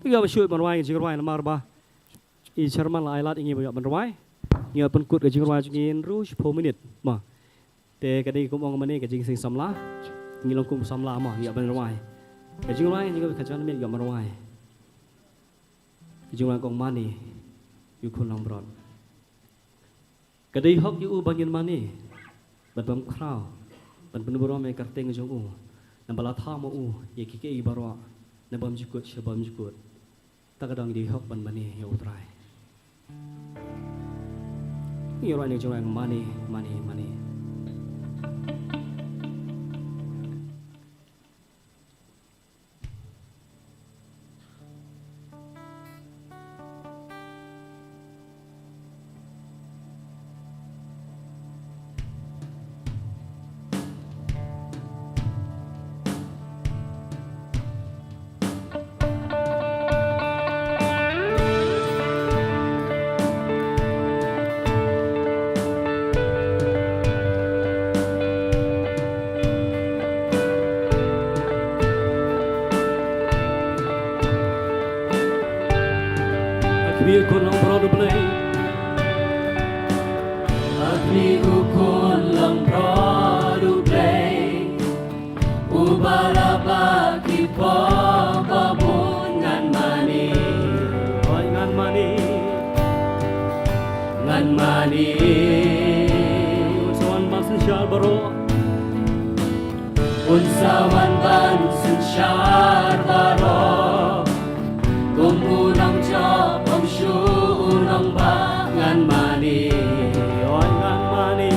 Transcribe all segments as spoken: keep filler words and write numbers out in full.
Ngi ïoh ban shu ban rwai ka jingrwai namar ba i chairman la ai lad ïa ngi ba ïoh ban rwai. Ngi ïoh pynkut ka jingrwai jong ngi hynriew shiphew minit ma. Te ka dei kum ong mane ka jingseng samla. Ngi long kum samla ma ngi ïoh ban rwai. Ka jingrwai ngi ïoh ka jan miet ïoh ban rwai. Ka jingrwai ka ong mane ïa u khun langbrot. Ka dei hok ïa u ba ngin mane bad bam khraw ban pynburom ïa ka kyrteng jong u. Namar ba la thaw ma u ïa kiei kiei baroh na bymjukut sha bymjukut. Ta ka dang dei hok ban mane ïa u Trai. Ngi rwai ïa ka jingrwai mane, mane, mane. Khmih u khun langbrot U Blei. Khmih u khun langbrot U Blei. Uba la bah ki pop ba bun ngan mane. Oi ngan mane. Ngan mane. Un sa wan ban synshar baroh. Un sa wan ban synshar baroh. Kum u nongjop ym shuh u nongbah ngan mane. Oi ngan mane.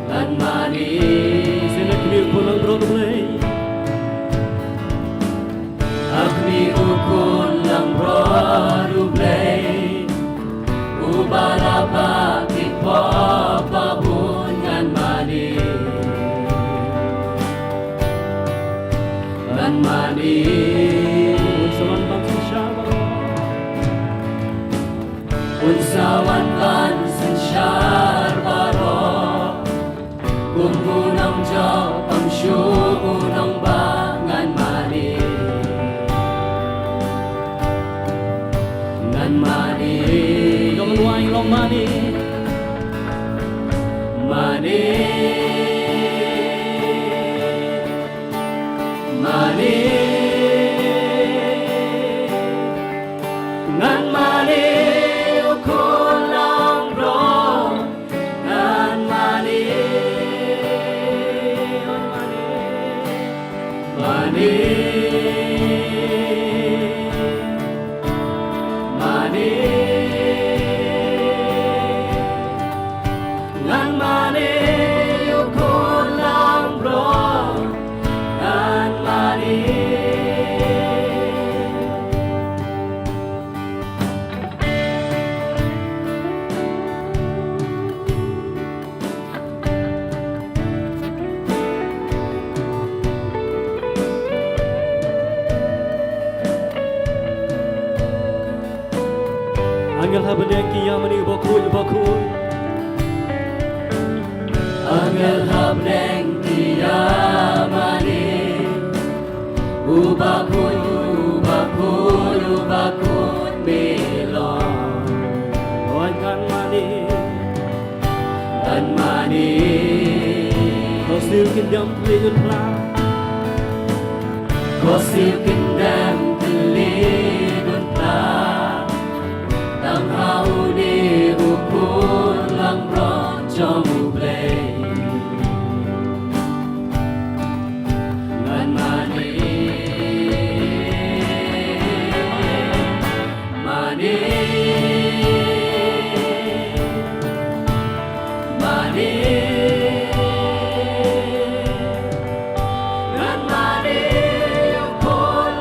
Ngan mane. Sngewbha khmih u khun langbrot U Blei. Khmih u khun langbrot U Blei. Uba la bah ki pop ba bun ngan mane. Ngan mane. Un sa wan ban synshar baroh. Un sa wan ban synshar baroh. Kum u nongjop ym shuh u nongbah ngan mane. Ngan mane. Long wai long mane. Mane. Mane. Ngan mane u khun langbrot. Ngan mane, mane, mane, mane. Ngan mane, u khun langbrot. Ngan mane. Angel ha bneng ki ïa mane u bakhuid, u bakhuid. Angel ha bneng ki ïa mane. U bakhuid, u bakhuid, u bakhuid me long. Oi ngan mane. Ngan mane. Ko siew kyndem tylli dun phla. Ko siew kyndem tylli dun phla. Tang ha une u khun langbrot jong U Blei. Ngan mane, mane, mane. Ngan mane, u khun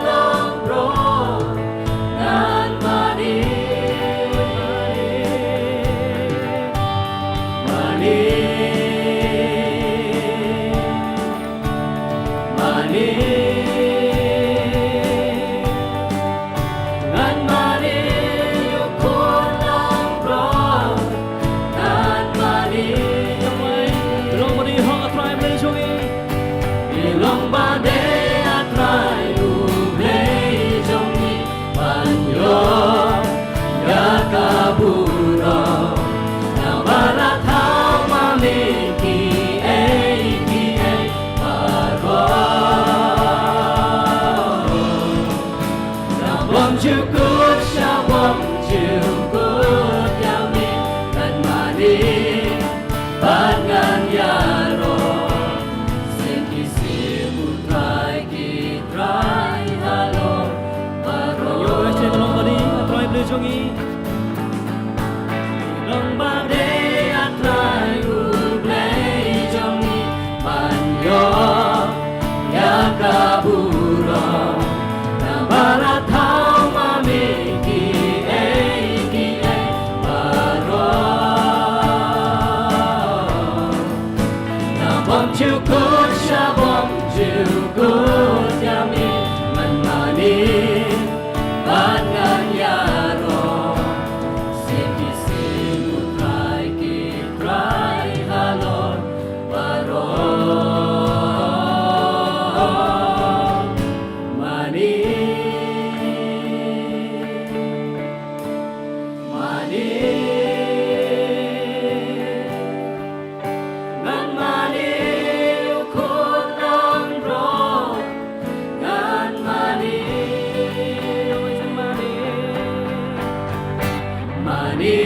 Jukut sha bom jukut ïa me, ngan mane bad ngan ïaroh. Sien ki sim u Trai ki trai halor baroh. Ïoh ïa ka long bad i, a Trai Blei jong ngi. Long ba dei a Trai u Blei jong ngi ban ïoh ïa ka burom. Namar la thaw ma me kiei kiei baroh. Na bom jukut sha bom jukut ïa me, ngan mane bad ngan ïaroh. Sien ki sim u Trai ki trai halor baroh. Mane, mane. Ngan mane u khun langbrot. Ngan mane, mane, mane.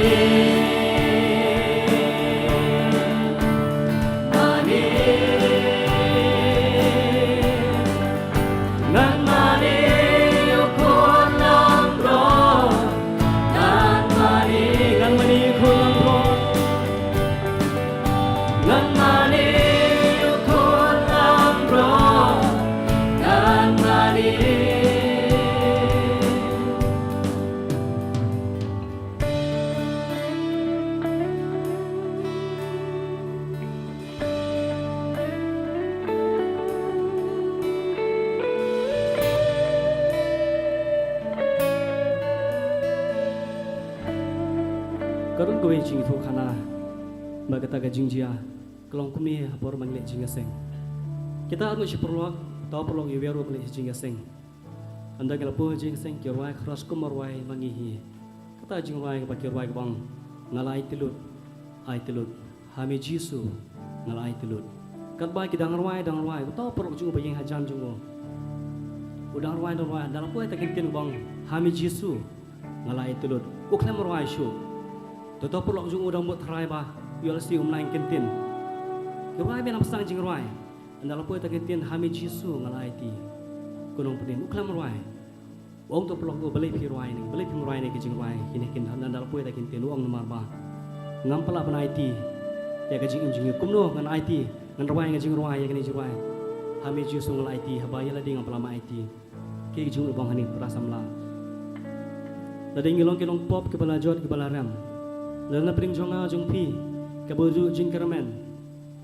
Ngan mane u khun langbrot. Ngan mane, ngan mane u khun langbrot. Ngan mane u khun langbrot. Ngan mane. Ka don kawei jingïathuhkhana ba kata ka jingjia ka long kumne ha por ba ngi leh jingïaseng. Kita arngut shi paralok, uta u paralok u ïawer u ba leh jingïaseng. Ynda ki la poi jingïaseng ki rwai khraw kum rwai ma ngi hi. Kata jingrwai kaba ki rwai ka ong, nga la aiti lut, aiti lut. Ha me Jisu nga la aiti lut. Katba ki dang rwai, dang rwai, uta u paralok jong u ba ïeng hajan jong u, u dang rwai, dang rwai, ynda la poi ïa kita ki ktien u ong, ha me Jisu nga la aiti lut. U khlem rwai shuh. Uta u paralok jong u dang mut tharai ba u ïoh lehse um lah ïeng kyntien. Ki rwai biang, nang pyrshang jingrwai. Ynda la poi ïa kita ki ktien, ha me Jisu nga la aiti. Ko nongpynim, u khlem rwai. U ong uta u paralok, balei phi rwai ne, balei phim rwai ne ka jingrwai kine ki ktien, ynda la poi ïa kita ki ktien? U ong, namar ba ngam pat lah ban aiti ïa ka jingim jong ngi. Kumno ngan aiti, ngan rwai ïa ka jingrwai, ïa kane ka jingrwai, ha me Jisu nga la aiti, haba ïa lade ngam pat lah ban aiti. Ki jingmut ba ong hangne para samla. Lada ngi long ki nongpop kiba la jot kiba la rem, lada na pdeng jong nga jong phi kiba ju jingkyrmen,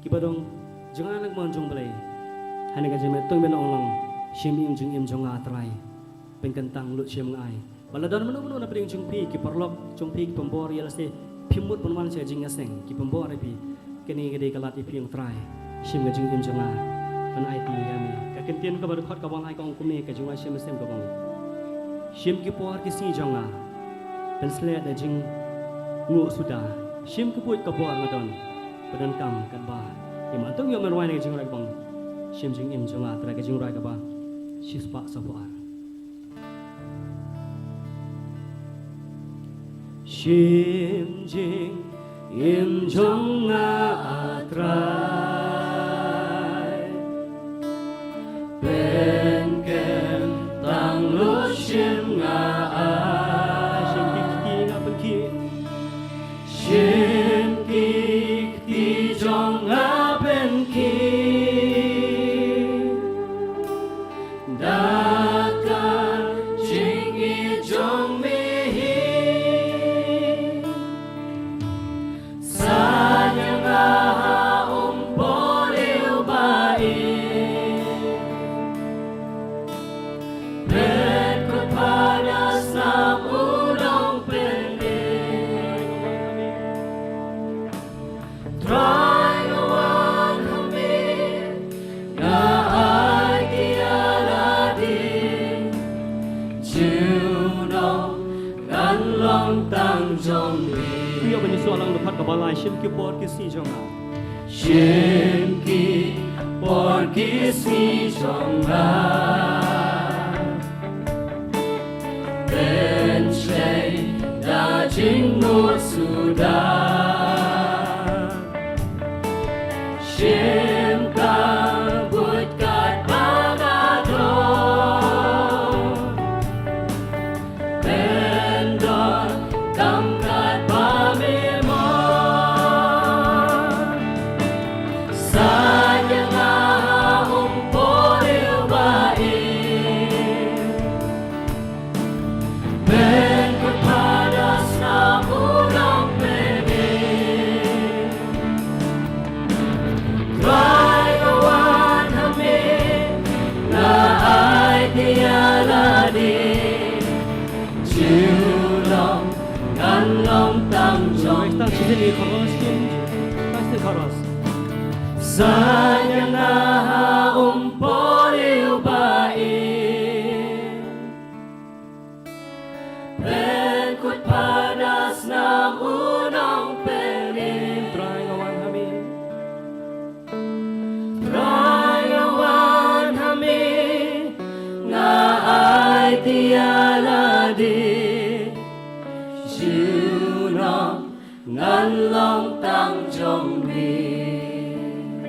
kiba dang jngai na ka mon jong U Blei, hangne ka jingmut tang ban ong lang, shim ïa ka jingim jong nga, A Trai. Pynkyntang lut shim nga ai. Ba lada don mano mano na pdeng jong phi, ki paralok jong phi ki pynbor ïa lade, phim mut ban wan sha ka jingïaseng, ki pynbor ïa phi. Kane ka dei ka lad ïa phi, ong Trai, shim ka jingim jong nga, ngan aiti ïa me. Ka ktien kaba dkhot kaba lai ka ong kumne, ka jingrwai shimet ka ong, shim ki por ki sngi jong nga, pynshlur da jingnguh suda, shim ka buit ka bor nga don, ba donkam katba ïa me. Tang ïoh men rwai na ka jingrwai kaba ong, shim jingim jong nga, Trai, ka jingrwai kaba shispah sawphew ar. Shim jingim jong nga, A Trai. Pynkyntang lut shim nga ai. Shim ki kti nga pynkhih. Shim ki kti jong nga pynkhih. Da ka jingïeit jong me hi. Sa ïa nga ha um pohliew ba ïeit. Peit kut phada snam u nongpynim. Trai, nga wan ha me, nga aiti ïa lade, junom ngan long tang jong me. Ïa, ban ïa shu lang dkhot kaba lai, shim ki por ki sngi jong nga. Shim ki por ki sngi jong nga. Ing mo suda. Shim ka buit kat ba ka do. Pendor kam kat ba me mo. Sa ïa nga ha um por ïa ba i. Pynkhot padas na u nongpynim. Trai nga wan ha me, nga aiti ïa lade. Junom ngan long tang jong. Tang shisien ïa ka chorus, tang shisien chorus. Sa ïa nga ha um por ïa ba i. Pynkhot padas na u nongpynim. Trai nga wan ha me. Trai nga wan ha me. Nga aiti ïa lade. Junom ngan long tang jong me.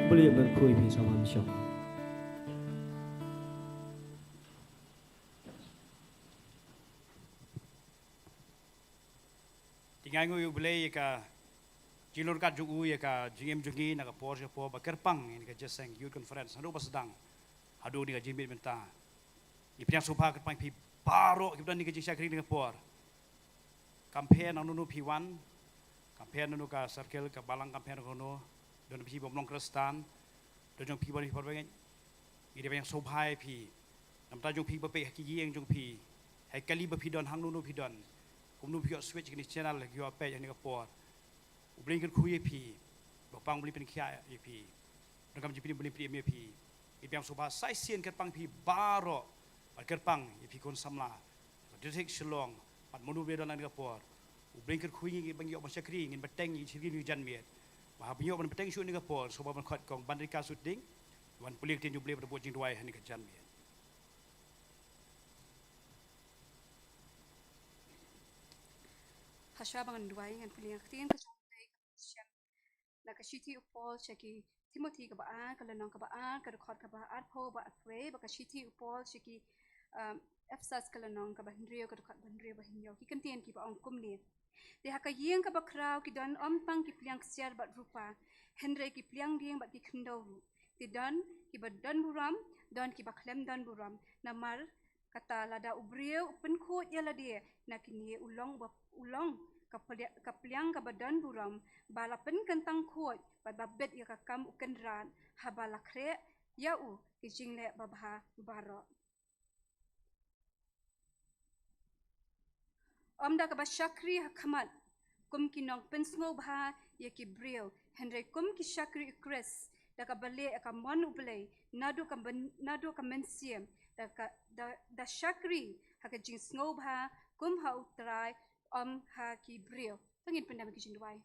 Buli ban khui phi sa wan shong. Te nga ai nguh ïa U Blei ïa ka jinglong ryngkat jong u ïa ka jingim jong ngi na ka por sha ka por ba kyrpang ïa ka jingïaseng Youth Conference naduh ba sdang haduh kane ka jingmih mynta. Ngi pdiang sngewbha kyrpang phi baroh kiba don ha kane ka jingshakri kane ka por. Kam pher na kano kano phi wan, kam pher na kano ka circle, ka balang kam pher na kano kano, don phi bym long Khristan, don jong phi ba don phi por ba ngeit. Ngi dei ban ïa sngewbha ïa phi. Namar jong phi ba peit ha ki ïing jong phi, ha ki kali ba phi don, hangno hangno phi don. Kumno phi ïoh switch kine ki channel, ki ïoh peit ha kane ka por. U Blei un kyrkhu ïa phi. Ba pang U Blei pynkhiah ïa phi. Donkam jingpynim U Blei pynim ïa phi. Ngi pdiang sngewbha sa shisien kyrpang phi baroh. Bad kyrpang ïa phi khun samla. District Shillong, bad mano ba don ha kane ka por. U Blei un kyrkhu ïa ngi ba ngin ïoh ban shakri, ngin bteng ïa ki shakri janmiet. Ba haba ngin ïoh ban bteng shuh ha kane ka por, sngewbha ban khot kong Bandrika Sutding, wan pule ktien U Blei bad bud jingduwai ha kane ka janmiet. Hashwa ba ngan duwai, ngan pule ïa ka ktien ka jong U Blei. Na ka shithi u Paul sha ki Timothi kaba ar, ka lynnong kaba ar, ka dkhot kaba arphew bad arphew wei, bad ka shithi u Paul sha ki, um, Ephesus ka lynnong kaba hynriew, ka dkhot ba hynriew bad hynñiew. Ki kyntien kiba ong kumne. Te ha ka ïing kaba khraw ki don ym tang ki pliang ksiar bad rupa, hynrei ki pliang dieng bad ki khyndew ruh. Te don kiba don burom, don kiba khlem don burom. Namar kata lada u briew u pynkhuid ïa lade na kine u long ba, u long ka plia-, ka pliang kaba don burom, ba la pynkyntang khuid bad ba bit ïa ka kam u kynrad, haba la khreh ïa u ki jingleh babha baroh. Ym da kaba shakri ha khmat kum ki nongpynsngewbha ïa ki briew, hynrei kum ki shakri u Khrist, da kaba leh ïa ka mon U Blei naduh ka myn-, naduh ka mynsiem, da ka, da, da shakri ha ka jingsngewbha kum ha U Trai, ym ha ki briew. To ngin pyndem ki jingduwai.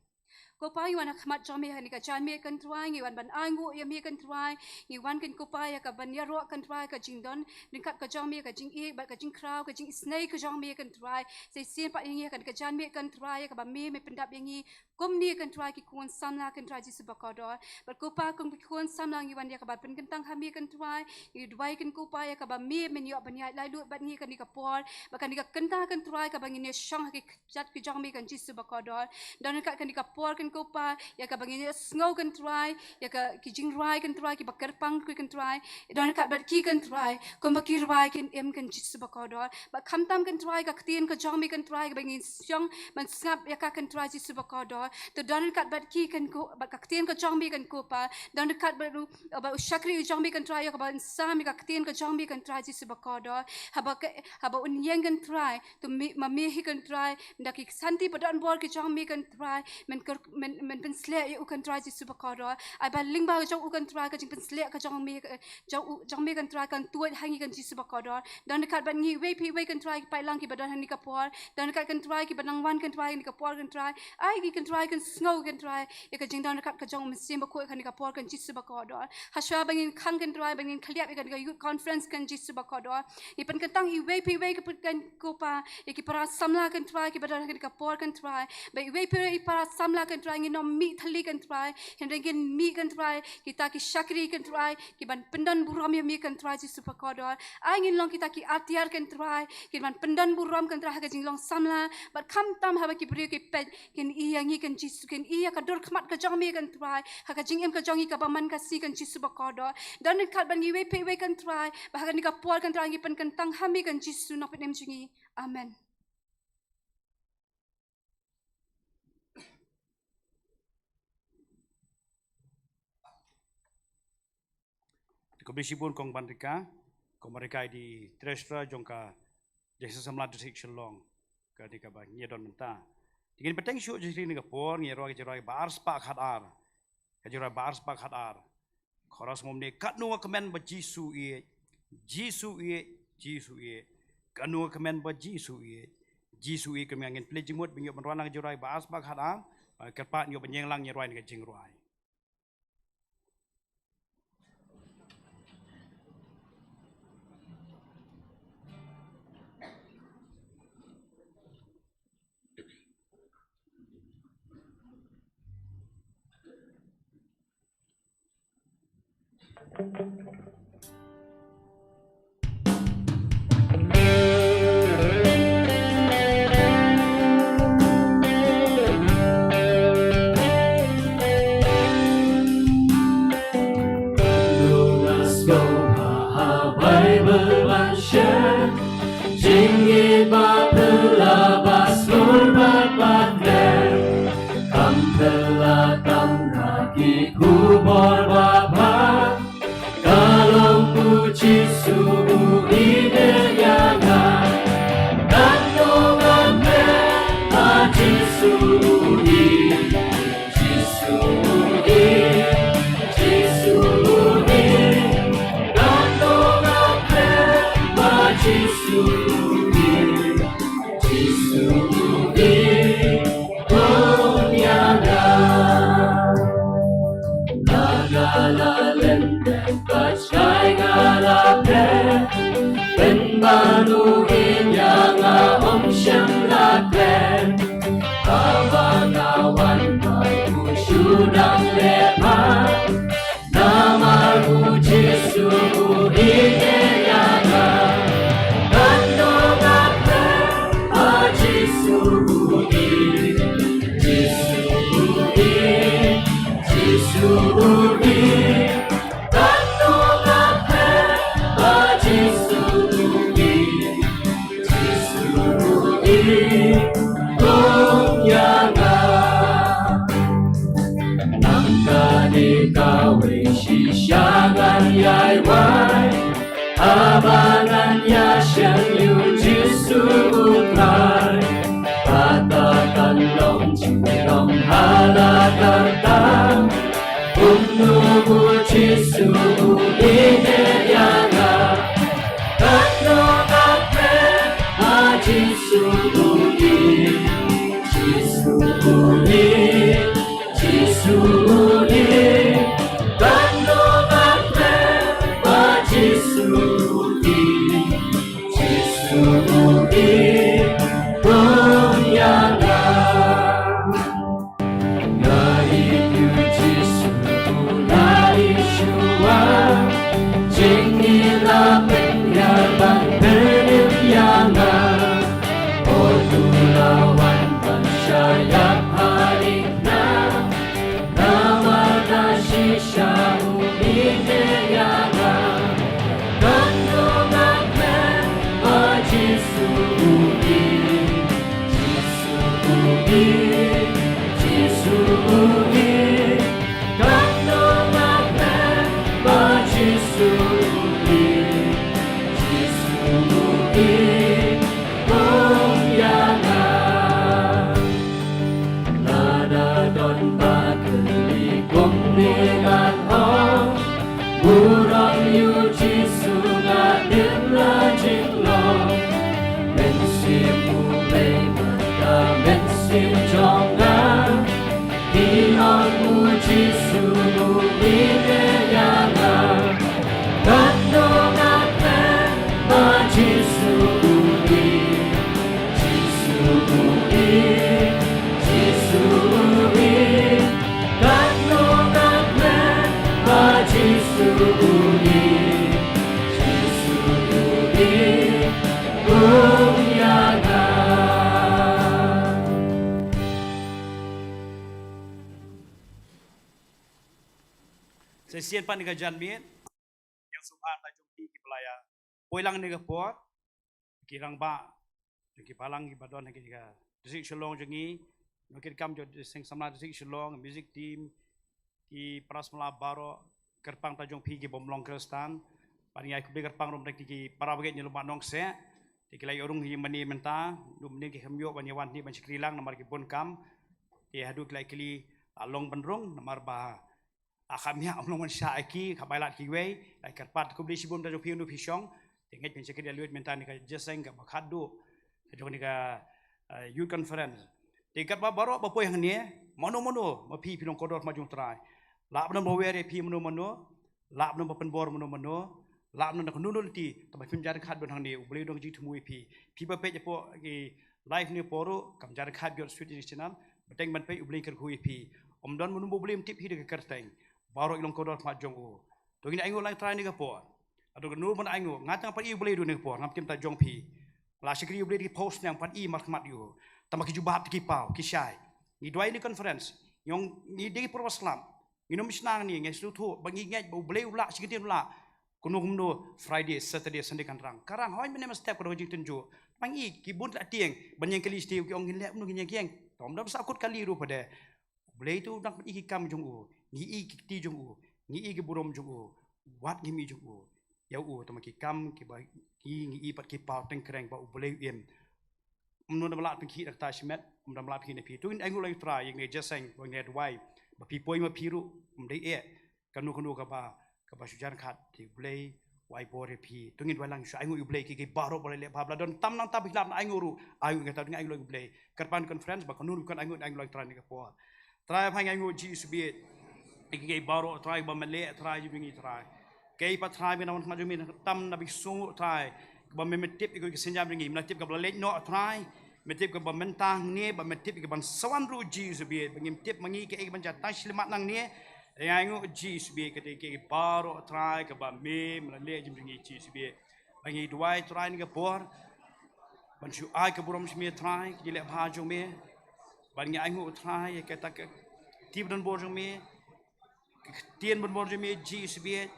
Ko Pa, ngi wan ha khmat jong me ha kane ka janmiet, ko Trai, ngi wan ban ai nguh ïa me, ko Trai. Ngi wan, ko Pa, ïa kaban ïaroh, ko Trai, ka jingdon ryngkat ka jong me, ka jingïeit bad ka jingkhraw, ka jingisynei ka jong me, ko Trai. Sa shisien pat ïa ngi ha kane ka janmiet, ko Trai, ïa kaba me, me pyndap ïa ngi kumne, ko Trai, ki khun samla, ko Trai Jisu bakordor. Bad ko Pa, kum ki khun samla ngi wan ïa kaban pynkyntang ha me, ko Trai. Ngi duwai, ko Pa, ïa kaba me men ïoh ban ïaid laitluid bad ngi ha kane ka por, bad kane ka kynta, ko Trai, kaba ngin ïashong ha ki kjat ki jong me, ko Jisu bakordor. Don ryngkat kane ka por, ko Pa, ïa kaba ngin ïasngew, ko Trai, ïa ka, ki jingrwai, ko Trai, kiba kyrpang, ko Trai. Don ryngkat bad ki, ko Trai, kumba ki rwai kin im, ko Jisu bakordor. Bad khamtam, ko Trai, ka ktien ka jong me, ko Trai, kaba ngin shong ban sngap ïa ka, ko Trai Jisu bakordor. To don ryngkat bad ki, ko, bad ka ktien ka jong me, ko Pa. Don ryngkat bad u, bad u shakri u jong me, ko Trai, ïa kaban sam ïa ka ktien ka jong me, ko Trai Jisu bakordor. Haba ka, haba un ïeng, ko Trai, to me, ma me hi, ko Trai, da ki santi ba don bor ki jong me, ko Trai, men Men, men pynsleh ïa u Kynrad Jisu bakordor. Ai ba lyngba jong u Kynrad ka jingpynsleh ka jong me, eh, jong u, jong me Kynrad kan tuid ha ngi Kynrad Jisu bakordor. Don ryngkat bad ngi iwei pa iwei Kynrad ki paidlang kiba don ha kane ka por. Don ryngkat Kynrad kiba nang wan Kynrad ha kane ka por Kynrad. Ai ngi Kynrad kan sngew Kynrad ïa ka jingdon ryngkat ka jong u Mynsiem Bakhuid ha kane ka por Kynrad Jisu bakordor. Hashwa ba ngin khang Kynrad ba ngin khlieh ïa kane ka youth conference Kynrad Jisu bakordor. Ngi pynkyntang iwei pa iwei ka pynkyntang ko Pa, ïa ki para samla Kynrad kiba don ha kane ka por Kynrad. Ba iwei pa iwei para samla Kynrad ngin ym mih thylli Kynrad. Hynrei ngin mih Kynrad kita ki shakri Kynrad kiban pyndon burom ïa me Kynrad Jisu bakordor. Ai ngin long kita ki atiar Kynrad kiban pyndon burom Kynrad ha ka jinglong samla. Bad khamtam haba ki briew ki peit kin ïa ngi Kynrad Jisu, kin ïa ka dur khmat ka jong me Kynrad ha ka jingim ka jong ngi kaba man ka sngi Kynrad Jisu bakordor. Don ryngkat bad ngi iwei pa iwei Kynrad ba ha kane ka por Kynrad ngi pynkyntang ha me Kynrad Jisu Nongpynim jong ngi. Amen. Te khublei shibun Kong Bandrika, Kong Bandrika i dei treasurer jong ka Jingïaseng Samla District Shillong, ka dei kaba ngi don mynta. Te ngin bteng shuh jingïaseng ka por, ngi rwai ka jingrwai ba ar spah khat ar. Ka jingrwai ba ar spah khat ar. Chorus mo ne, katno nga kmen ba Jisu ïeit, Jisu ïeit, Jisu ïeit. Katno nga kmen ba Jisu ïeit, Jisu ïeit. Kumne ngin plie jingmut ba ngin ïoh ban rwai ka jingrwai ba ar spah khat ar. Ba kyrpad ïoh ban ïeng lang ngi rwai ka jingrwai. Jingïeit ba phylla ba sngewbha ba khlem. Kam phylla kam na ki khubor ba bha. Ka long u Jisu u ïeit ïa nga. Katno nga kmen ba Jisu u ïeit. Jisu u ïeit, Jisu u ïeit, katno nga kmen ba Jisu u ïeit, Jisu u ïeit, kum ïa nga. Lada la lem bad shai nga la pher, pynban u ïeit ïa nga ym shym la klet. Haba nga wan bad u shu dang leh bha. Namar u Jisu u ïeit ïa nga. Katno nga kmen ba Jisu u ïeit. Jisu u ïeit. Jisu u ïeit. Katno nga kmen ba Jisu u ïeit. Jisu u ïeit kum ïa nga. Nangta dei kawei shisha ngan ïai wai. Haba ngan ïashem ïa u Jisu u Trai. Kata kan long jingdon ha la karta. Kumno u Jisu u ïeit ïa nga. Katno nga kmen ba Jisu u ïeit. Jisu u ïeit. Jisu u ïeit. Katno nga kmen ba Jisu u ïeit. Jisu u ïeit kum ïa nga. Nga ïeit ïa u Jisu, nga ïeit shuwa. Jingïeit la pynïar ban pynïap ïa nga. O tu la wan ban shah ïa nga. Namar ka shisha u ïeit ïa nga. Katno nga kmen ba Jisu u ïeit. Jisu u ïeit. Jisu u ïeit. Katno nga kmen ba Jisu u ïeit. Jisu u ïeit kum ïa nga. Lada Jong nga, ki ong u Jisu u ïeit ïa nga. Katno nga kmen ba Jisu u ïeit, Jisu u ïeit, Jisu u ïeit. Katno nga kmen ba Jisu u ïeit, Jisu u ïeit. Ong ïa nga. Sa shisien pat ïa ka janmiet, ïa sngewbha ta jong phi kiba la ïa poi lang ïa kane ka por, ki rangbah jong ki balang kiba don ha kane ka district Shillong jong ngi, nongkit kam jong District Samla, District Shillong, music team, ki para samla baroh, kyrpang ta jong phi ki bym long Khristan. Bad ngi ai khublei kyrpang ruh ïa ki para bangeit na Lumba Nongseh, te ki la ïoh rung hi mane mynta, naduh mynnin ki khlem ïoh ban ïa wan hi ban shakri lang namar ki bun kam. Te haduh ki la ïa kylli, ah, long ban rung namar ba, ah, ka miah ym long ban shah ïa ki, ka bai lad kiwei. Ai kyrpad khublei shibun ta jong phi naduh phi shong. Te ngeit phin shakri ïa lade mynta ne ka jingïaseng kaba khatduh ka jong kane ka, ah, youth conference. Te katba baroh ba poi hangne, mano mano ma phi phi long kordor khmat jong U Trai. Lah ba don ba wer ïa phi mano mano, lah ba don ba pynbor mano mano, lah ba don da kano kano lynti, tangba phim jia ryngkat ban hangne, U Blei u don ka jingthmu ïa phi. Phi ba peit hapoh ki live ne por ruh, kam jia ryngkat bad Sweet English Channel, bteng ban peit U Blei u kyrkhu ïa phi. Ym don mano ba U Blei um tip hi da ka kyrteng. Baroh i long kordor khmat jong u. To ngin ainguh lang Trai ne ka por. Hato kano ban ainguh, nga tang pat i U Blei ruh ne ka por, ngam tip ta jong phi. La shakri U Blei da ki phew snem pat i markhmat ïa u. Tangba ki jubab te ki paw, ki shai. Ngi duwai ne conference, ngi ong ngi dei ki para slap. Ngi nym shna ngi, ngi sngewthuh ba ngi ngeit ba U Blei u lah, shi kyntien u lah. Kumno kumno Friday, Saturday, Sunday kan rang. Ka rang hooid mynne mynstep ka don ka jingtynjuh. Tang i ki bun la tieng ban ïeng kali shatei ki ong ngin leh kumno ngin ïeng kieng. Tom dam sa kut kali ruh pat de. U Blei tu u dang pyni ki kam jong u. Ngi i ki kti jong u. Ngi i ki burom jong u. Wat ngi mih jong u. Ïa u tang ma ki kam kiba ngi ngi i pat ki paw teng kreng ba U Blei u im. Ym don ba lah pynkhiah da ka shimet, ym don ba lah pynkhiah na phi. To ngin ainguh lang Trai ïa kane ka jingïaseng, ba ngin duwai ba phi poi ma phi ruh, ym dei eh. Kano kano kaba, kaba shu jan khat te U Blei u ai bor ïa phi. To ngin duwai lang shu ainguh ïa U Blei ki, ki baroh ba la leh bha ba la don tam nangta ba ki la ainguh ruh, ainguh ïa kata, to ngin ainguh lang ïa U Blei. Kyrpang conference ba kano ruh kan ainguh, ainguh lang Trai ne ka por. Trai pha ngi ainguh Jisu bad ïa ki, ki baroh Trai ba me leh Trai jong ngi Trai. Ki pat Trai ba na wan khmat jong me tam na ba ki sngewnguh Trai. Kaba me, me tip ïa ki synjam jong ngi, me la tip kaba la leit noh Trai. Me tip kaba mynta hangne, ba me tip ïa kaban sa wan ruh Jisu bad ba ngim tip ma ngi kaei kaban jia tang shi mat nangne. Ngi ainguh Jisu bad kata ki baroh Trai kaba me, me la leh jong ngi Jisu bad. Ba ngi duwai Trai ne ka por ban shu ai ka burom sha me Trai, ki jingleh bha jong me. Ba ngi ainguh Trai ïa kata ka ktien donbor jong me. Ka ktien donbor jong me Jisu bad.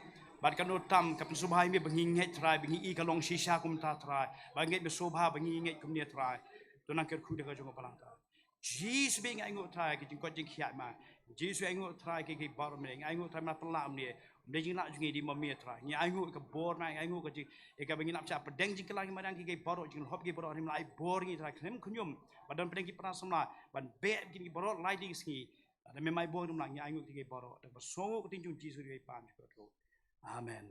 Bad kano tam ka pynsngewbha ïa me ba ngi ngeit Trai, ba ngi i ka long shisha kumta Trai. Ba ngeit me sngewbha ba ngi ngeit kumne Trai. To nang kyrkhu da ka jong ka balang Trai. Jisu bad ngi ainguh Trai ki jingkoit jingkhiah ma. Jisu ainguh Trai ki, ki baroh me. Ngi ainguh Trai ma pynlah me. Ym dei jinglah jong ngi, dei ma me Trai. Ngi ainguh ka bor na, ngi ainguh ka jing, ïa kaba ngi nang shah pdeng jingkylla ngi mariang ki, ki baroh jinglehkai baroh, me la ai bor ngi Trai khlem khñium. Ba don pdeng ki para samla ban beh ki, ki baroh lai dei ki sngi. Lada me mai bor ngi ym lah, ngi ainguh ki, ki baroh. Da ba sngewnguh ka ktien jong Jisu dei ban jukut ruh. Amen.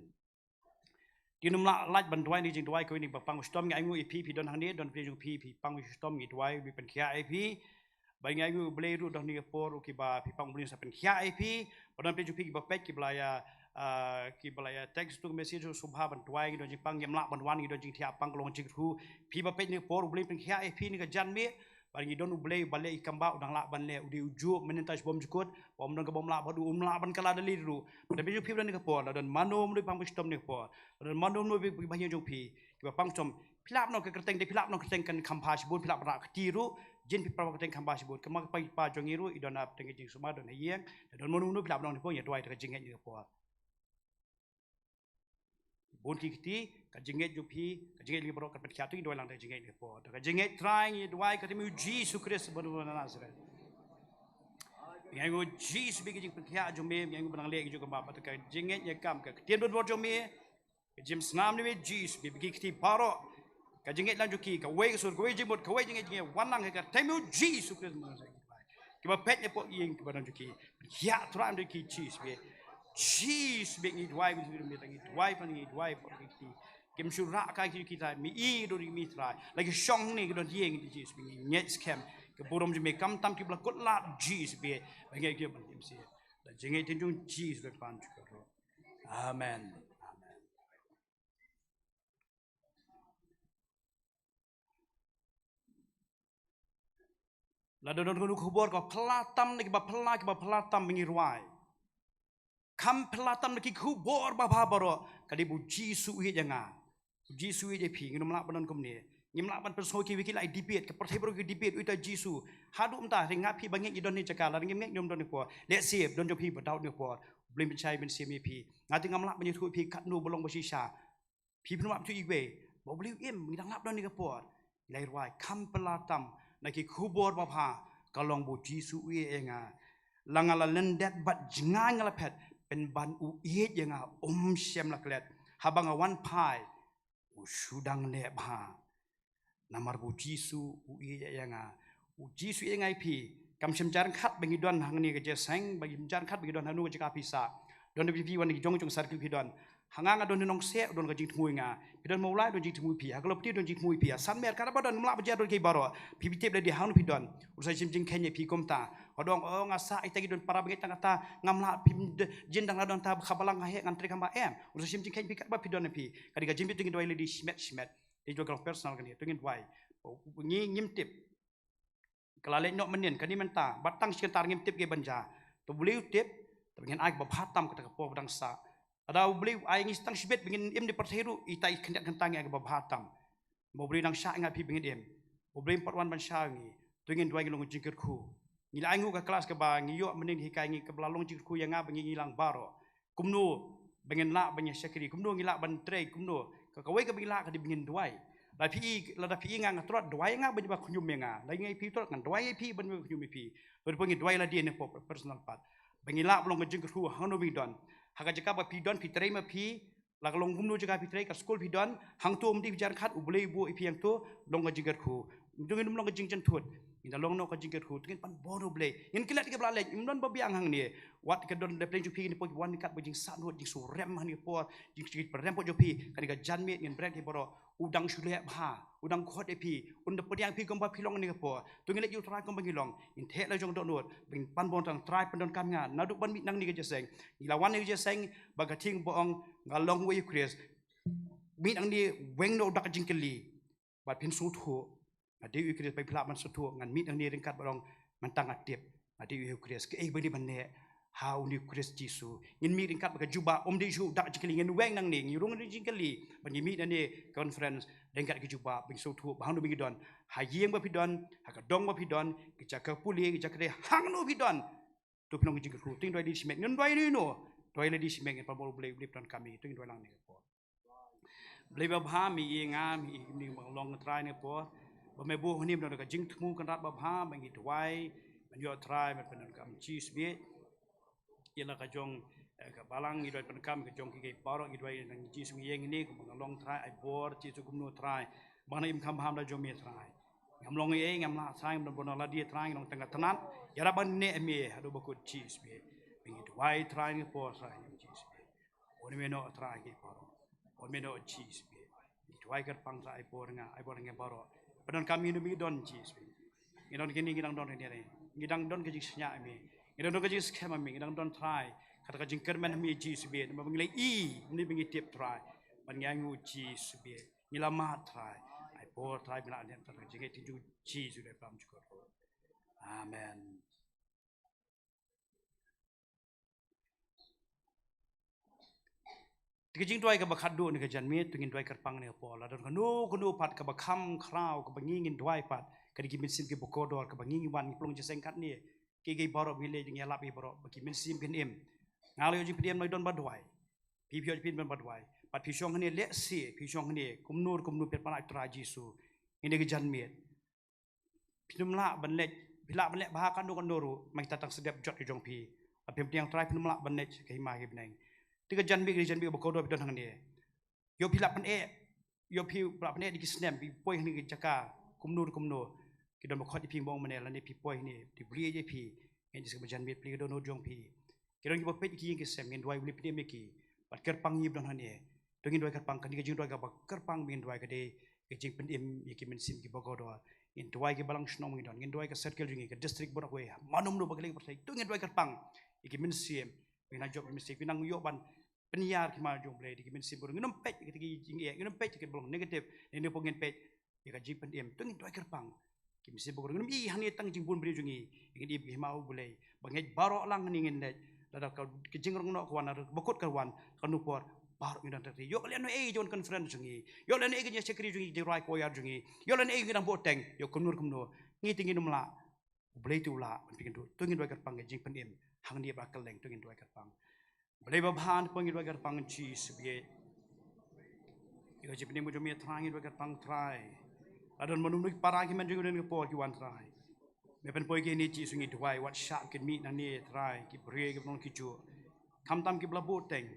Te ngim lah lait ban duwai ne jingduwai kawei ne ba pang u shitom, ngi ainguh ïa phi, phi don hangne, don pdeng jong phi, phi pang u shitom, ngi duwai U Blei pynkhiah ïa phi. Ba ngi ainguh U Blei ruh don ne ka por ruh kiba phi pang U Blei sa pynkhiah ïa phi. Ba don pdeng jong phi kiba peit kiba la ïa, ah, kiba la ïa text to message ruh sngewbha ban duwai, ngi don jingpang, ngim lah ban wan, ngi don jingthiah pang ka long jingkyrkhu. Phi ba peit ne ka por U Blei pynkhiah ïa phi ne ka janmiet. Ba ngi don U Blei ba leh ïa ki kam ba u dang lah ban leh, u dei u juh mynta shibun jukut, ba ym don kaba ym lah bad u, um lah ban kylla da lei ruh. Ba don phi, phi ba don ne ka por, la don mano mano ba pang ba shitom ne ka por, la don mano mano ba, ba ïeng jong phi, kiba pang shitom, phi lah ban ong ka kyrteng, dei phi lah ban ong ka kyrteng kan kham bha shibun, phi lah ban rah kti ruh, jin phi para kyrteng kham bha shibun, ka ma ka pa jong ngi ruh i don ha pdeng ka jingsumar, don ha ïing, la don mano mano phi lah ban ong ne ka por, ïa duwai da ka jingngeit ne ka por. Bun ki kti, ka jingngeit jong phi, ka jingngeit jong ngi baroh kan pynkhiah, to ngi duwai lang da ka jingngeit ne ka por. Da ka jingngeit Trai ngi duwai ka kyrteng u Jisu Khrist ba na Nazareth. Ngi ainguh Jisu bad ka jingpynkhiah jong me, ngi ainguh ba nang leh ka jong ka bha, bad ka jingngeit ngi kam ka ktien donbor jong me, ka jingïaseng ne me Jisu bad ki kti baroh. Ka jingngeit lang jong ki, kawei ka sur, kawei jingmut, kawei jingngeit jong ngi, wan lang ha ka kyrteng u Jisu Khrist ba na Nazareth. Kiba peit ne pok ïing kiba don jong ki. Ïa Trai jong ki Jisu bad. Jisu bad ngi duwai, ngi duwai, ngi duwai, ngi duwai, ngi duwai, kim shu rah kai ki Trai, me i don me Trai. La ki shong ne ki don ïing Jisu bad ngi ngeit skhem. Ka burom jong me kam tam ki ba la kut lad Jisu beit. Ba ngi ki ban im si. Da jingngeit jong Jisu beit pan jukor. Amen. Amen. Lada don kano ka khubor kaba phylla tam ne kiba phylla kiba phylla tam ba ngi rwai. Kham phylla tam na ki khubor babha baroh ka dei ba u Jisu u ïeit ïa nga. U Jisu u ïeit ïa phi, ngim lah ban don kumne. Ngim lah ban pynsngew kiwei ki la debate, ka pyrthei baroh ki debate, uta Jisu. Haduh mynta, ring nga phi ba ngeit ngi don ne jaka, lada ngim ngeit ngim don ne por. Lehse, don jong phi ba doubt ne por. Blei pynshai mynsiem ïa phi. Nga te ngam lah ban ïathuh ïa phi katno ba long ba shisha. Phi phin map tu iwei ba u Blei u im, ngi dang lap don ïa ka por. Ngi la rwai kham phylla tam na ki khubor babha ka long ba u Jisu u ïeit ïa nga. La nga la lyndet bad jngai nga la phet, pynban u ïeit ïa nga um shym la klet. Haba nga wan phai u shu dang neh bha. Namar ba u Jisu u ïeit ïa nga. U Jisu u ïeit ïa nga ïa phi. Kam shym jar khat ba ngi don hangne ka jingïaseng, ba ngi jar khat ba ngi don hangno ka jaka phi sah. Don da phi wan ki jong jong circle phi don. Ha nga nga don nongsiej, don ka jingthmu ïa nga. Phi don Mawlai don jingthmu ïa phi. Ha Kalaupti don jingthmu ïa phi. Ha Sanmer ka ba don mla ba jar don ki baroh. Phi phi tip lei hangno phi don. U sa shim jingkheiñ ïa phi kumta. Ka dong oh nga sah ita ki don para bangeit tang kata ngam lah phi jin dang la don ta kaba lang ha he ngan trei kamba em. U sa shim jingkheiñ phi kat ba phi don phi. Ka dei ka jingmut tu ngin duwai lei shimet shimet. Te jong ka long personal kane, to ngin duwai. Ngi ngim tip. Ka la leit noh mynnin, kane mynta, bad tang shi kynta ngim tip kaei ban jia. To u Blei u tip, to ngin ai kaba bha tam kata ka por ba dang sah. Lada u Blei u ai ngi tang shibit ba ngin im ne pyrthei ruh, ita i khyndiat kynta ngi ai kaba bha tam. Ba u Blei u dang shah ïa nga phi ba ngin im. U Blei um pat wan ban shah ïa ngi. To ngin duwai ngi long jingkyrkhu. Ngi la ai nguh ka klas kaba ngi ïoh mynnin hikai ngi kaba la long jingkyrkhu ïa nga bad ngi ngi lang baroh. Kumno ba ngin lah ban ïa shakri, kumno ngi lah ban trei, kumno. Ka kawei kaba ngi lah ka dei ba ngin duwai. Lada phi i, lada phi i nga nga trot duwai ïa nga ban ïa ba khñium ïa nga. Lada ngi i phi trot ngan duwai ïa phi ban ïa ba khñium ïa phi. Lada phi ngi duwai lade ne pop personal part. Ba ngi lah ba long ka jingkyrkhu hangno ba ngi don. Ha ka jaka ba phi don phi trei ma phi, la ka long kumno jaka phi trei, ka skul phi don, hangto ym dei phi jar khat, u Blei u buh ïa phi hangto, long ka jingkyrkhu. Ym dei ngin ym long ka jingjynthut. Ngin da long noh ka jingkyrkhu, to ngin pan bor u Blei. Ngin klet ïa kiba la leit, ym don ba biang hangne. Wat ka don da pleng jong phi ne poi wan kat ba jingsahnut, jingsngewrem hangne por, jing, jingpyrem por jong phi, kane ka janmiet ngin bret ki baroh, u dang shu leh bha, u dang khot ïa phi, un da pdiang phi kumba phi long hangne por. To ngin leit ïa u Trai kumba ngi long, ngin theh la jong dohnud, ba ngin pan bor tang Trai pyndonkam nga, naduh ban mih nangne ka jingïaseng. Ngi la wan ïa ka jingïaseng, ba ka thing ba ong nga long uwei u Khrist. Mih nangne weng noh u dak jingkylli. Bad phin sngewthuh. Nga dei u Khrist, ba phi lah ban sngewthuh. Ngan mih nangne ryngkat bad ong mynta nga tip. Nga dei u Khrist. Kaei ba ngi ban leh ha une u Khrist Jisu. Ngin mih ryngkat bad ka jubab, ym dei shuh u dak jingkylli, ngin weng nangne, ngi rung dak jingkylli. Bad ngi mih nangne conference ryngkat ka jubab, ba ngin sngewthuh ba hangno ba ngi don. Ha ïing ba phi don, ha ka dong ba phi don, ka jaka pule, ka jaka trei, hangno phi don. To phi long ka jingkyrkhu, to ngin duwai lade shimet, ngin duwai ïano ïano. Duwai lade shimet, ngin pan bor u Blei, u Blei pyndonkam ïa ngi, to ngin duwai lang ne ka por. Blei babha, me ïeit ïa nga, me ïeit ïa ngi ba ngi long Trai ne ka por. Ba me buh hangne ban don ka jingthmu kynrad babha, ba ngi duwai, ban ïoh Trai, ban pyndonkam Jisu beit. Ïa la ka jong, eh, ka balang, ngi duwai pyndonkam, ka jong kiei kiei baroh, ngi duwai na Jisu ngi ïeng hangne, kumba nga long Trai, ai bor, Jisu kumno Trai. Ba nga im kham bha da jong me Trai. Ngam long ei ei, ngam lah Trai, ngam don bor na lade Trai, ngi long tang ka tnat. Ïarap ban neh me, haduh ba kut Jisu beit. Ba ngi duwai Trai ne ka por Trai, Jisu beit. Bun me noh Trai ki baroh. Bun me noh Jisu beit. Ngi duwai kyrpang Trai ai bor nga, ai bor nga baroh. Pyndonkam ngi ne me don Jisu beit. Ngi don kine ngi dang don kine re. Ngi dang don ka jingshaniah me. Ngi dang don ka jingskhem me. Ngi dang don Trai. Kata ka jingkyrmen me Jisu beit. Namar ba ngi la i, ne ba ngi tip Trai. Ban ngi ainguh Jisu beit. Ngi la mad Trai. Ai bor Trai ba ngi la ïaid tang ka jingngeit jong Jisu da pam jukor. Amen. Te ka jingduwai kaba khatduh ne ka janmiet, to ngin duwai kyrpang ne ka por. La don kano kano pat kaba kham khraw, kaba ngi ngin duwai pat, ka dei ki mynsiem kiba kordor, kaba ngi ngi wan, ngi pynlong jingïaseng katne. Kiei kiei baroh ba ngi leit, ngi ïalap ïa baroh, ba ki mynsiem kin im. Nga la ïoh jingpynim la don ba duwai. Phi phi ïoh jingpynim ba duwai. Pat phi shong hangne lehse, phi shong hangne, kumno kumno phi pan ïa u Trai Jisu. Ngin ïa ka janmiet. Phin ym lah ban leit, phi lah ban leh bha kano kano ruh, ma kita tang sdep jot ki jong phi. Haba phi ym pdiang Trai phin ym lah ban leit, ka hima ki bneng. Te ka janmiet, ka janmiet ba kordor phi don hangne. Ïoh phi lah pyneh, ïoh phi lah pyneh da ki snem, phi poi hangne ki jaka, kumno kumno. Ki don ba khot ïa phi mong mane, lane phi poi hangne, te phi ïa phi, ngin ïa ka janmiet phi ka dohnud jong phi. Ki don kiba peit ki ïing ki sem, ngin duwai u Blei pynim ïa ki. Bad kyrpang ngi ba don hangne. To ngin duwai kyrpang, kane ka jingduwai kaba kyrpang ba ngin duwai ka dei ka jingpynim ïa ki mynsiem kiba kordor. Ngin duwai ki balang shnong ngi don, ngin duwai ka circle jong ngi, ka district baroh kawei, mano mano ba ka liang pyrthei, to ngin duwai kyrpang ïa ki mynsiem, ngin nang jop ki mynsiem, ngin nang ïoh ban pynïar ki ma jong U Blei da ki mynsiem baroh. Ngin ym peit ïa ki jingeh, ngin ym peit ïa ki ba long negative, ne ne pyngen peit ïa ka jingpynim, to ngin duwai kyrpang. Ki mynsiem baroh, ngin ym i hangne tang jingbun briew jong ngi, ngin i ba ki hima U Blei ba ngeit baroh lang hangne ngin leit. Lada ka jingrong noh ka wan, lada ka bakut ka wan, kano por baroh ngin don tang. Ïoh lehnohei jong ka conference jong ngi, ïoh lehnohei ka jingshakri jong ngi, jingrwai choir jong ngi, ïoh lehnohei ka dang-bud teng, ïoh kumno kumno, ngi te ngin ym lah, U Blei te u lah ban pynkynduh. To ngin duwai kyrpang ka jingpynim hangne ba kylleng, to ngin duwai kyrpang. Blei babha, ngi duwai kyrpang Jisu ba ïeit. Ïa ka jingpynim ka jong me Trai, ngi duwai kyrpang Trai. La don mano mano ki para ki hynmen jong ngi don ka por ki wan Trai. Me pynpoi kine Jisu, ngi duwai wat shah kin mih nangne Trai, ki briew kiba long kijuh. Khamtam kiba la bud teng,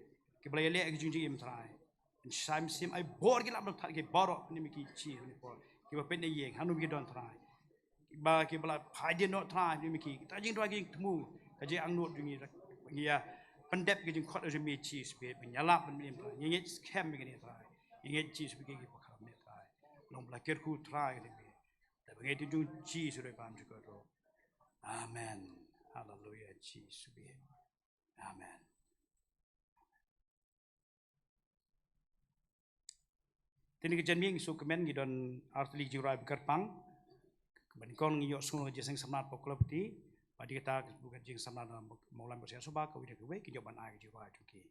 kiba la ïaleh ki jingjingim Trai. Ngin shai mynsiem, ai bor ki lah ban thad ki baroh, pynim ïa ki Jisu ha kane ka por. Kiba peit na ïing, hano ki don Trai. Ba kiba la phai dien noh Trai, pynim ïa ki. Kita jingduwai ki jingthmu, ka jingangnud jong ngi, ngi ïa pyndep ka jingkhot jong me Jisu, ba ngin ïalap ban pynim Trai. Ngi ngeit skhem ïa kane Trai. Ngi ngeit Jisu ba ki ki pakham me Trai. Long ba la kyrkhu Trai ïa me. Da ba ngi ïathuh jong Jisu Trai bam jukut ruh. Amen. Haleluia Jisu. Amen. Te ngi ka jan miet ngi sngewkmen ngi don artylli ki jingrwai ba kyrpang. Ba nyngkong ngi ïoh sngew ka jingseng samla na Paul Klopti. Bad ïa kata ka jingseng samla na Mawlam Bosiah Soba, kawei da kawei kin ïoh ban ai ka jingrwai jong ki.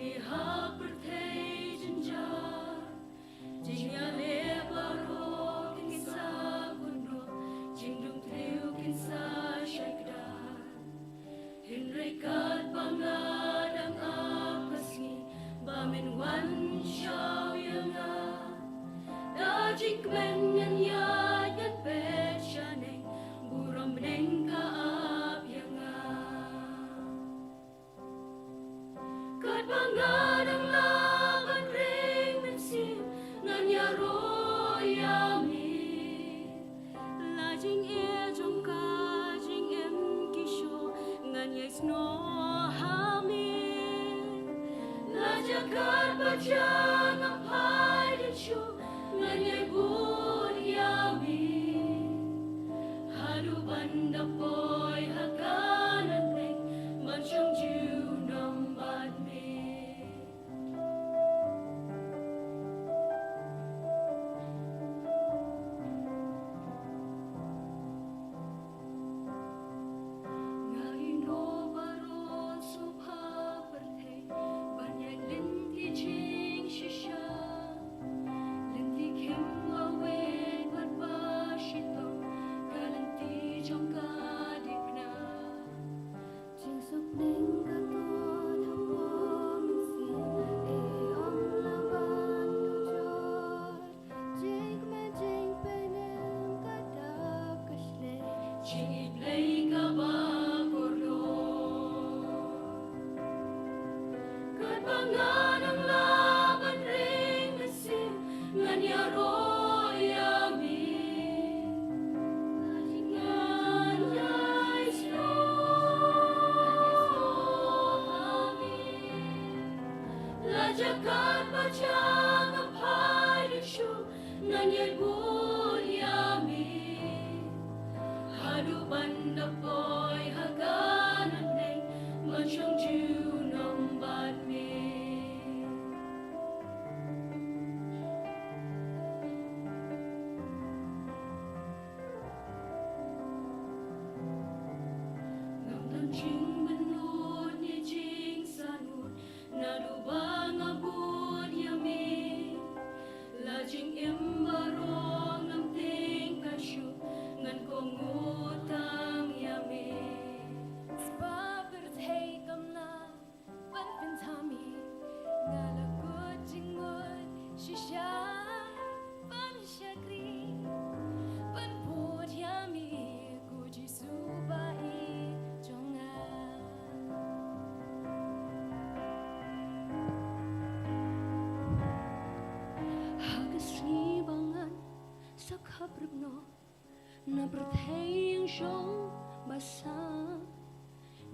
Ha pyrthei jynjar, jingïaleh baroh kin sa kynduh, jingdum thliew kin sa shai kdar. Hynrei katba nga dang ap ka sngi ba men wan shaw ïa nga, da jingkmen ngan ïaid ngan peit shaneng, burom bneng ka ap ïa nga. Katba nga dang lah ban ring mynsiem, ngan ïaroh ïa me. La jingeh jong ka jingim ki shuh, ngan ïai snoh ha me. La jaka ba jia ngam phai dien shuh, ngan ïai bud ïa me. Haduh ban da poi ha Kanaan bneng, ban shong junom bad me. Nga ïehnoh baroh sngewbha pyrthei, ban ïaid lynti jingshisha. Lynti khim ba wei bad ba shitom, ka lynti jong ka dipna. Jingsuk bneng ka to thang mo mynsiem, ei ong la ban to jot. Jingkmen jingpynim ka dap ka shlei, jingïeit Blei kaba kordor. Katba nga dang lah ban ring mynsiem, ngan ïaroh ïa me. Ngan ïai snoh ha me. La jaka ba jia ngam phai dien shuh, ngan ïai bud ïa me. Haduh ban da poi ha Kanaan bneng, ban shong junom bad me. Ngam don jingmynnud ne jingsahnud, naduh ba nga bud ïa me. La jingim baroh ngam tyngkai shuh, ngan kohnguh tang ïa me. Spa pyrthei kam lah ban pynthame, nga la kut jingmut shisha ban shakri, ban bud ïa me, ko Jisu ba ïeit jong nga. Ha ka sngi ba ngan sa khapbrip noh na pyrthei ïing jong ba san,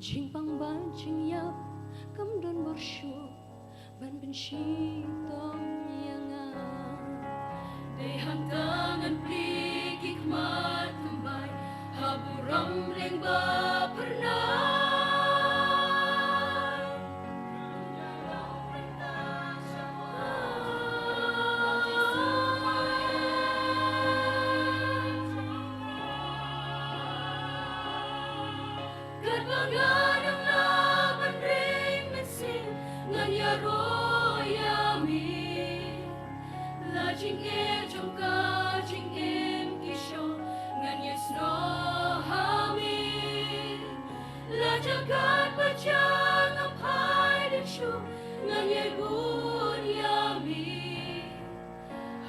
jingpang bad jingïap kam don bor shuh ban pynshitom ïa nga. Dei hangta ngan plie ki khmat thymmai ha burom bneng ba phyrnai. Katba nga dang lah ban ring mynsiem, ngan ïaroh ïa me. La jingeh jong ka jingim ki shuh, ngan ïai snoh ha me. La jaka ba jia ngam phai dien shuh, ngan ïai bud ïa me.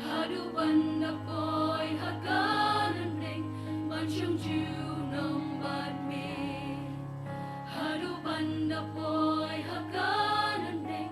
Haduh ban da poi ha Kanaan bneng, ban shong junom bad me. Haduh ban da poi ha Kanaan bneng,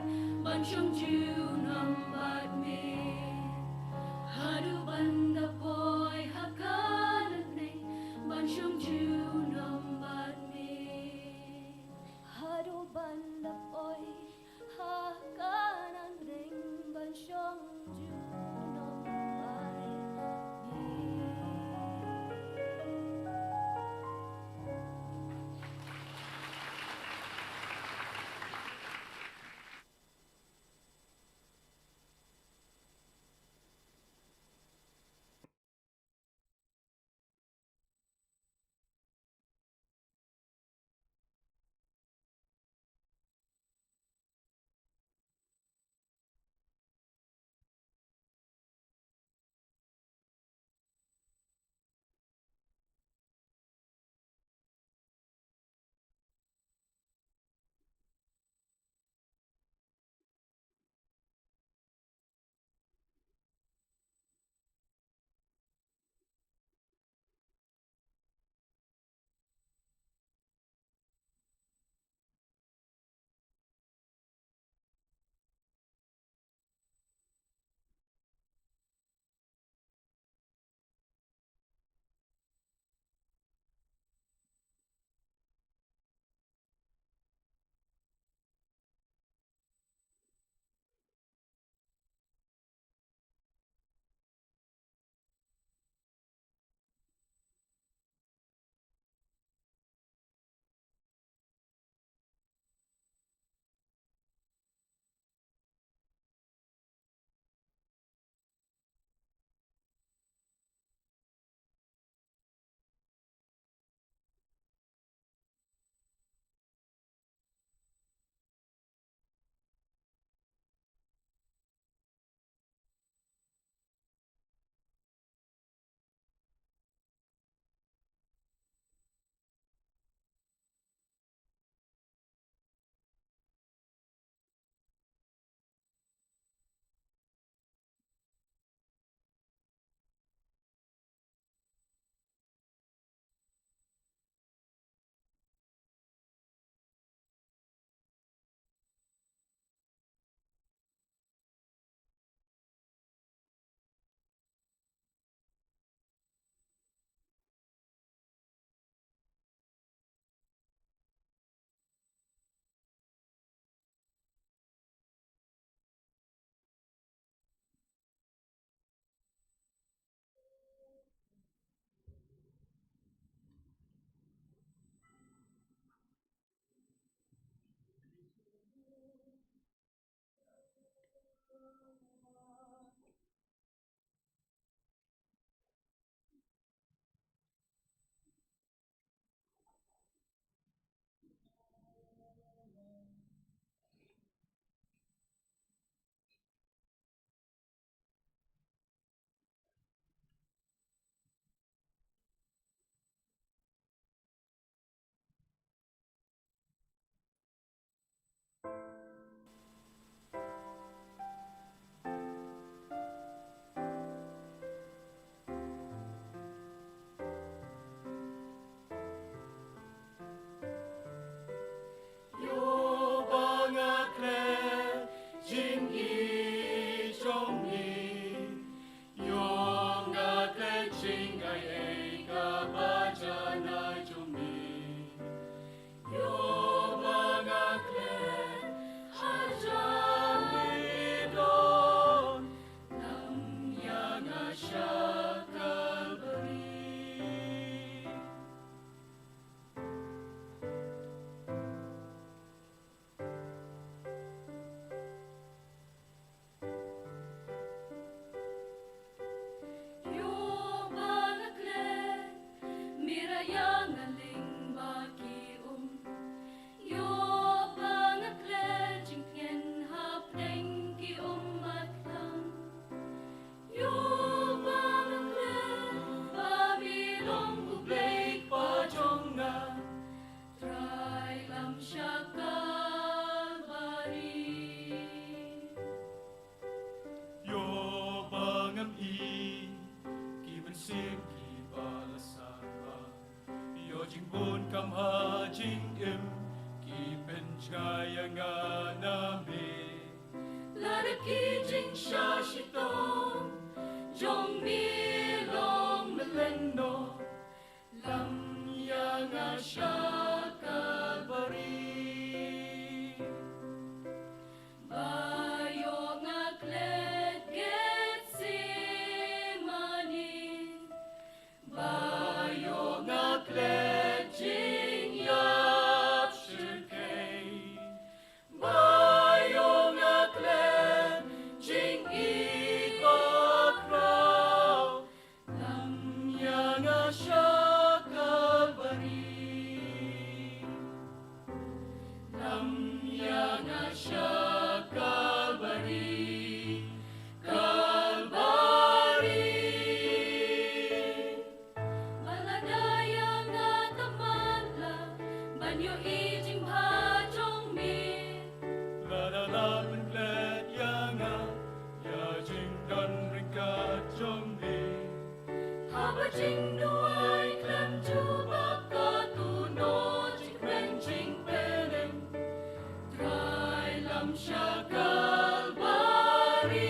Sha Kalbari.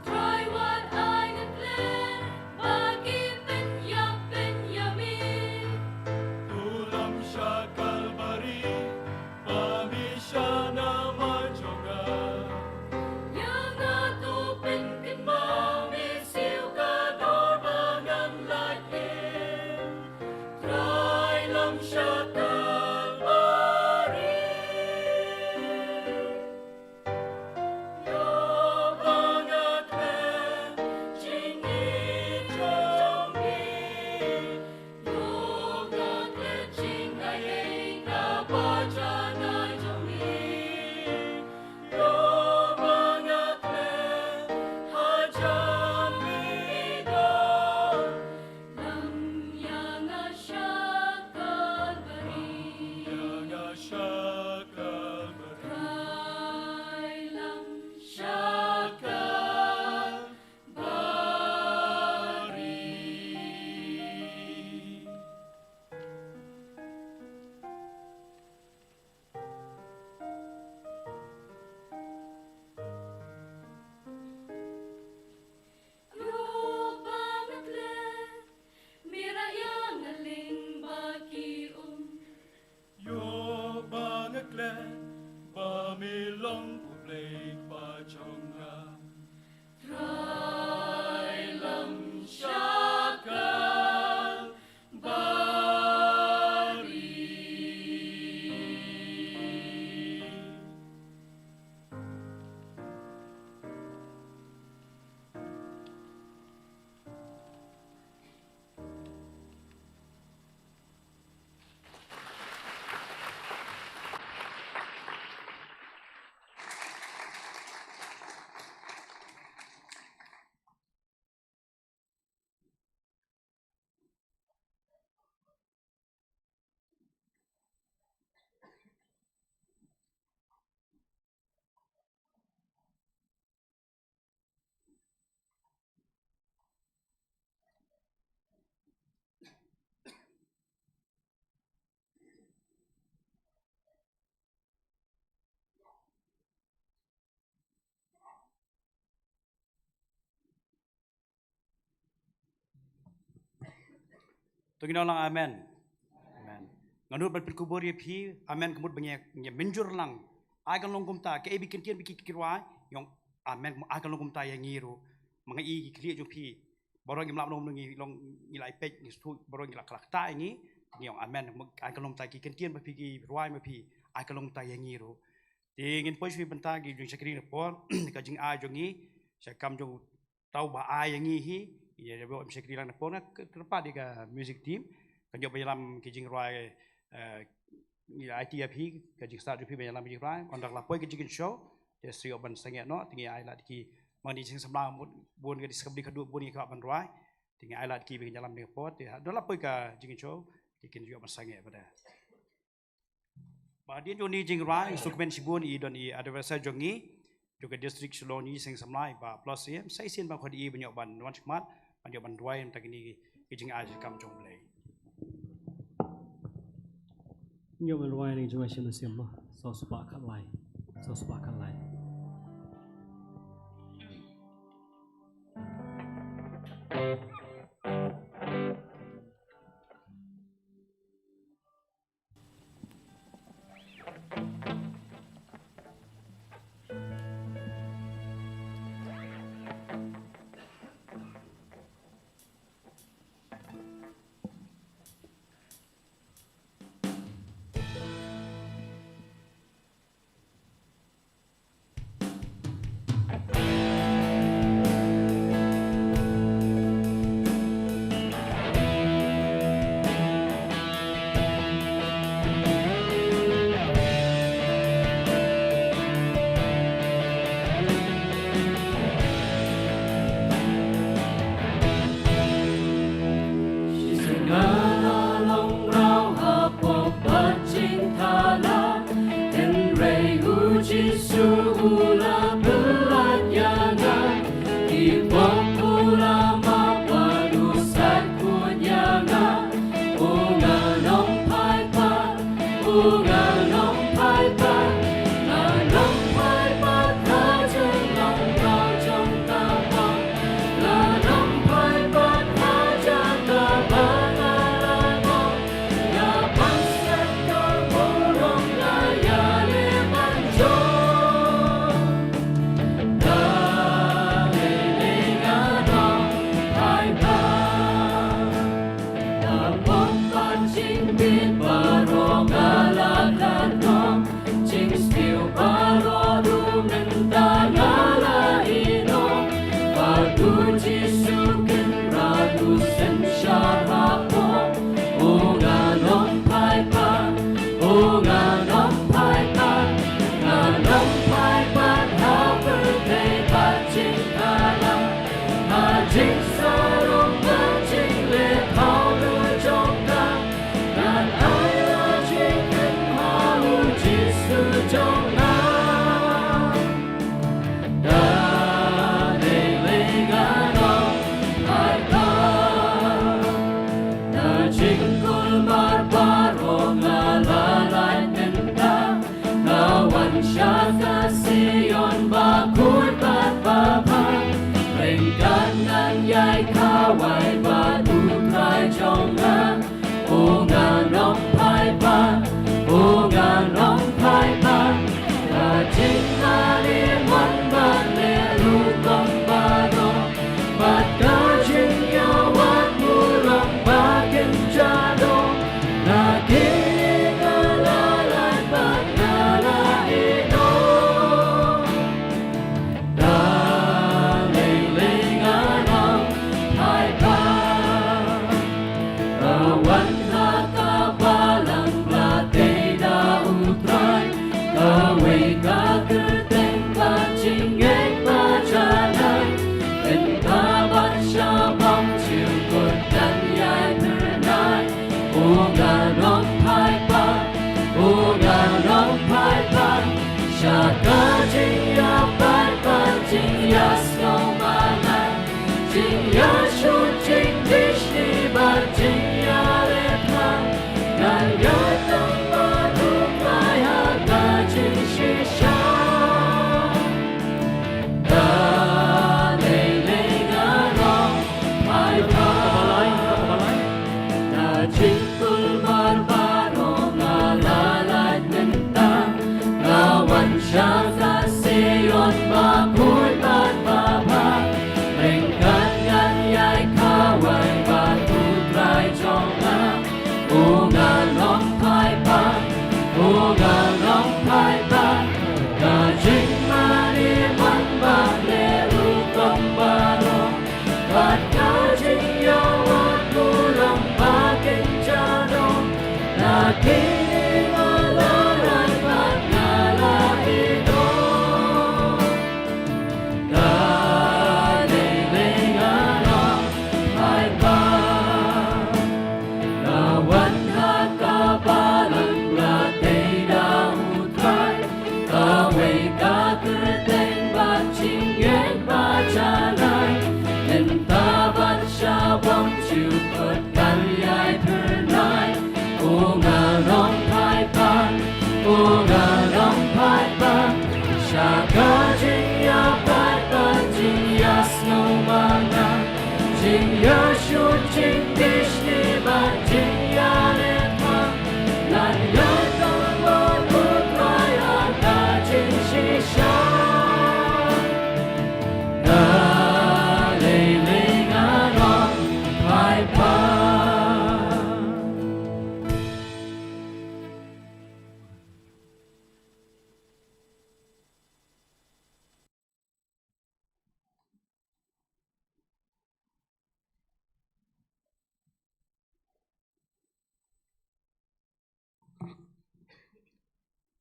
Trai wat ai ngan klet ba ki pynïap pynïap mi. To lam sha Kalbari ba mi shah na ma jong nga. Ïa nga to pynkynmaw mi siew ka dor ba ngan lait im. Trai lam sha Kalbari. Ïa ba nga klet jingïeit jong mi. Ïa nga klet jingaiei kaba janai jong mi. Ïa ba nga klet ha jam mi don. Lam ïa nga sha Kalbari. Ïa nga sha Kalbari. Trai lam sha Kalbari. Ïoh ba nga klet, mira ïa nga lyngba ki um. Ïoh ba nga klet, ba mi long U Blei ba jong nga. Trai lam sha Kalbari. To ngin ong lang amen. Amen. Nga nud ban pynkhublei ïa phi, amen, ka mut ba ngi, ngi mynjur lang. Ai kan long kumta, kaei ba ki kyntien ba ki, ki rwai, ngi ong amen, ai kan long kumta ïa ngi ruh. Ma nga i ki khlieh jong phi. Baroh ngim lah ban ong ngi long, ngi la ïa peit, ngi sngewthuh, baroh ngi la khlak ta ïa ngi, ngi ong amen, ai kan long kumta ki kyntien ba phi ki rwai ma phi, ai kan long kumta ïa ngi ruh. Te ngin poi shuwa bynta ki jingshakri na por, ka jingai jong ngi, sha kam jong uta uba ai ïa ngi hi, ïa, ïa, ïa, shakri lang na por, nga kyrpad ïa ka music team, kan ïoh ban ïalam ki jingrwai, eh, ngi aiti ïa phi, ka jingstad jong phi ban ïalam ki jingrwai, ynda la poi ka jingkynshow, te sa ïoh ban sangeh noh, te ngi ai lad ki, ma ngi seng samla mut bun ka discovery ka duk bun ngi kwah ban rwai, te ngi ai lad ki ban ïalam ne ka por, te ha, ynda la poi ka jingkynshow, te kin ïoh ban sangeh bad. Ba hadien jong kine ki jingrwai, sngewkmen shibun i don i advisor jong ngi, jong ka district Shillong, i seng samla i Bah Plus Syiem, sa shisien ba khot i ban ïoh ban wan shakhmat, ban ïoh ban rwai mynta kine ki jingai jong ka kam jong U Blei. Ïoh ban rwai na ka jingïasyllok Syiem mo, saw spah khatlai, saw spah khatlai. Hynrei u Jisu u la pynlait ïa nga, i pop u la map bad u sait khuid ïa nga. U ngan ym phai pat, u ngan ym phai jong nga. Da lei lei nga long paidbah. Na jingkulmar baroh nga la lait mynta. Nga wan sha ka Zion bakhuid bad babha. Ryngkat ngan ïai kawai bad U Trai jong nga. O nga nongpaidbah, o nga nongpaidbah. Ka jingmane mon bad leh rukom baroh, bad ka jingïawad burom ba kynja doh. Na kine nga la lait bad nga la ïehnoh. Da lei lei nga long paidbah. Ka wan ha ka balang ba tei da U Trai. Kawei ka kyrteng ba jingngeit ba janai. Mynta bad shaphang jingkut ngan ïai phyrnai. O nga nongpaidbah, o nga nongpaidbah. Sha ka jingïapaidbah jingïasngewbha ngan. Jingïashoh jingdishni bad jingïaleh phlang. Ngan ïaid tang bad U Trai ha ka jingshisha. Da lei lei nga long paidbah. Na jingkulmar baroh nga la lait mynta. Nga wan sha ka Zion bakhuid bad babha. Ryngkat ngan ïai kawai bad U Trai jong nga. O nga nongpaidbah, o nga nongpaidbah. Ka jingmane mon bad leh rukom baroh, bad ka jingïawad burom ba kynja doh. Na kine nga la lait bad nga la ïehnoh. Da lei lei nga long paidbah. Nga wan ha ka balang ba tei da U Trai. Kawei ka kyrteng ba jingngeit ba janai. Mynta bad shaphang jingkut ngan ïai phyrnai. O nga nongpaidbah, o nga nongpaidbah. Sha ka jingïapaidbah jingïasngewbha ngan. Jingïashoh jingdishni bad jingïaleh phlang. Ngan ïaid tang bad U Trai ha ka jingshisha. Da lei lei nga long paidbah.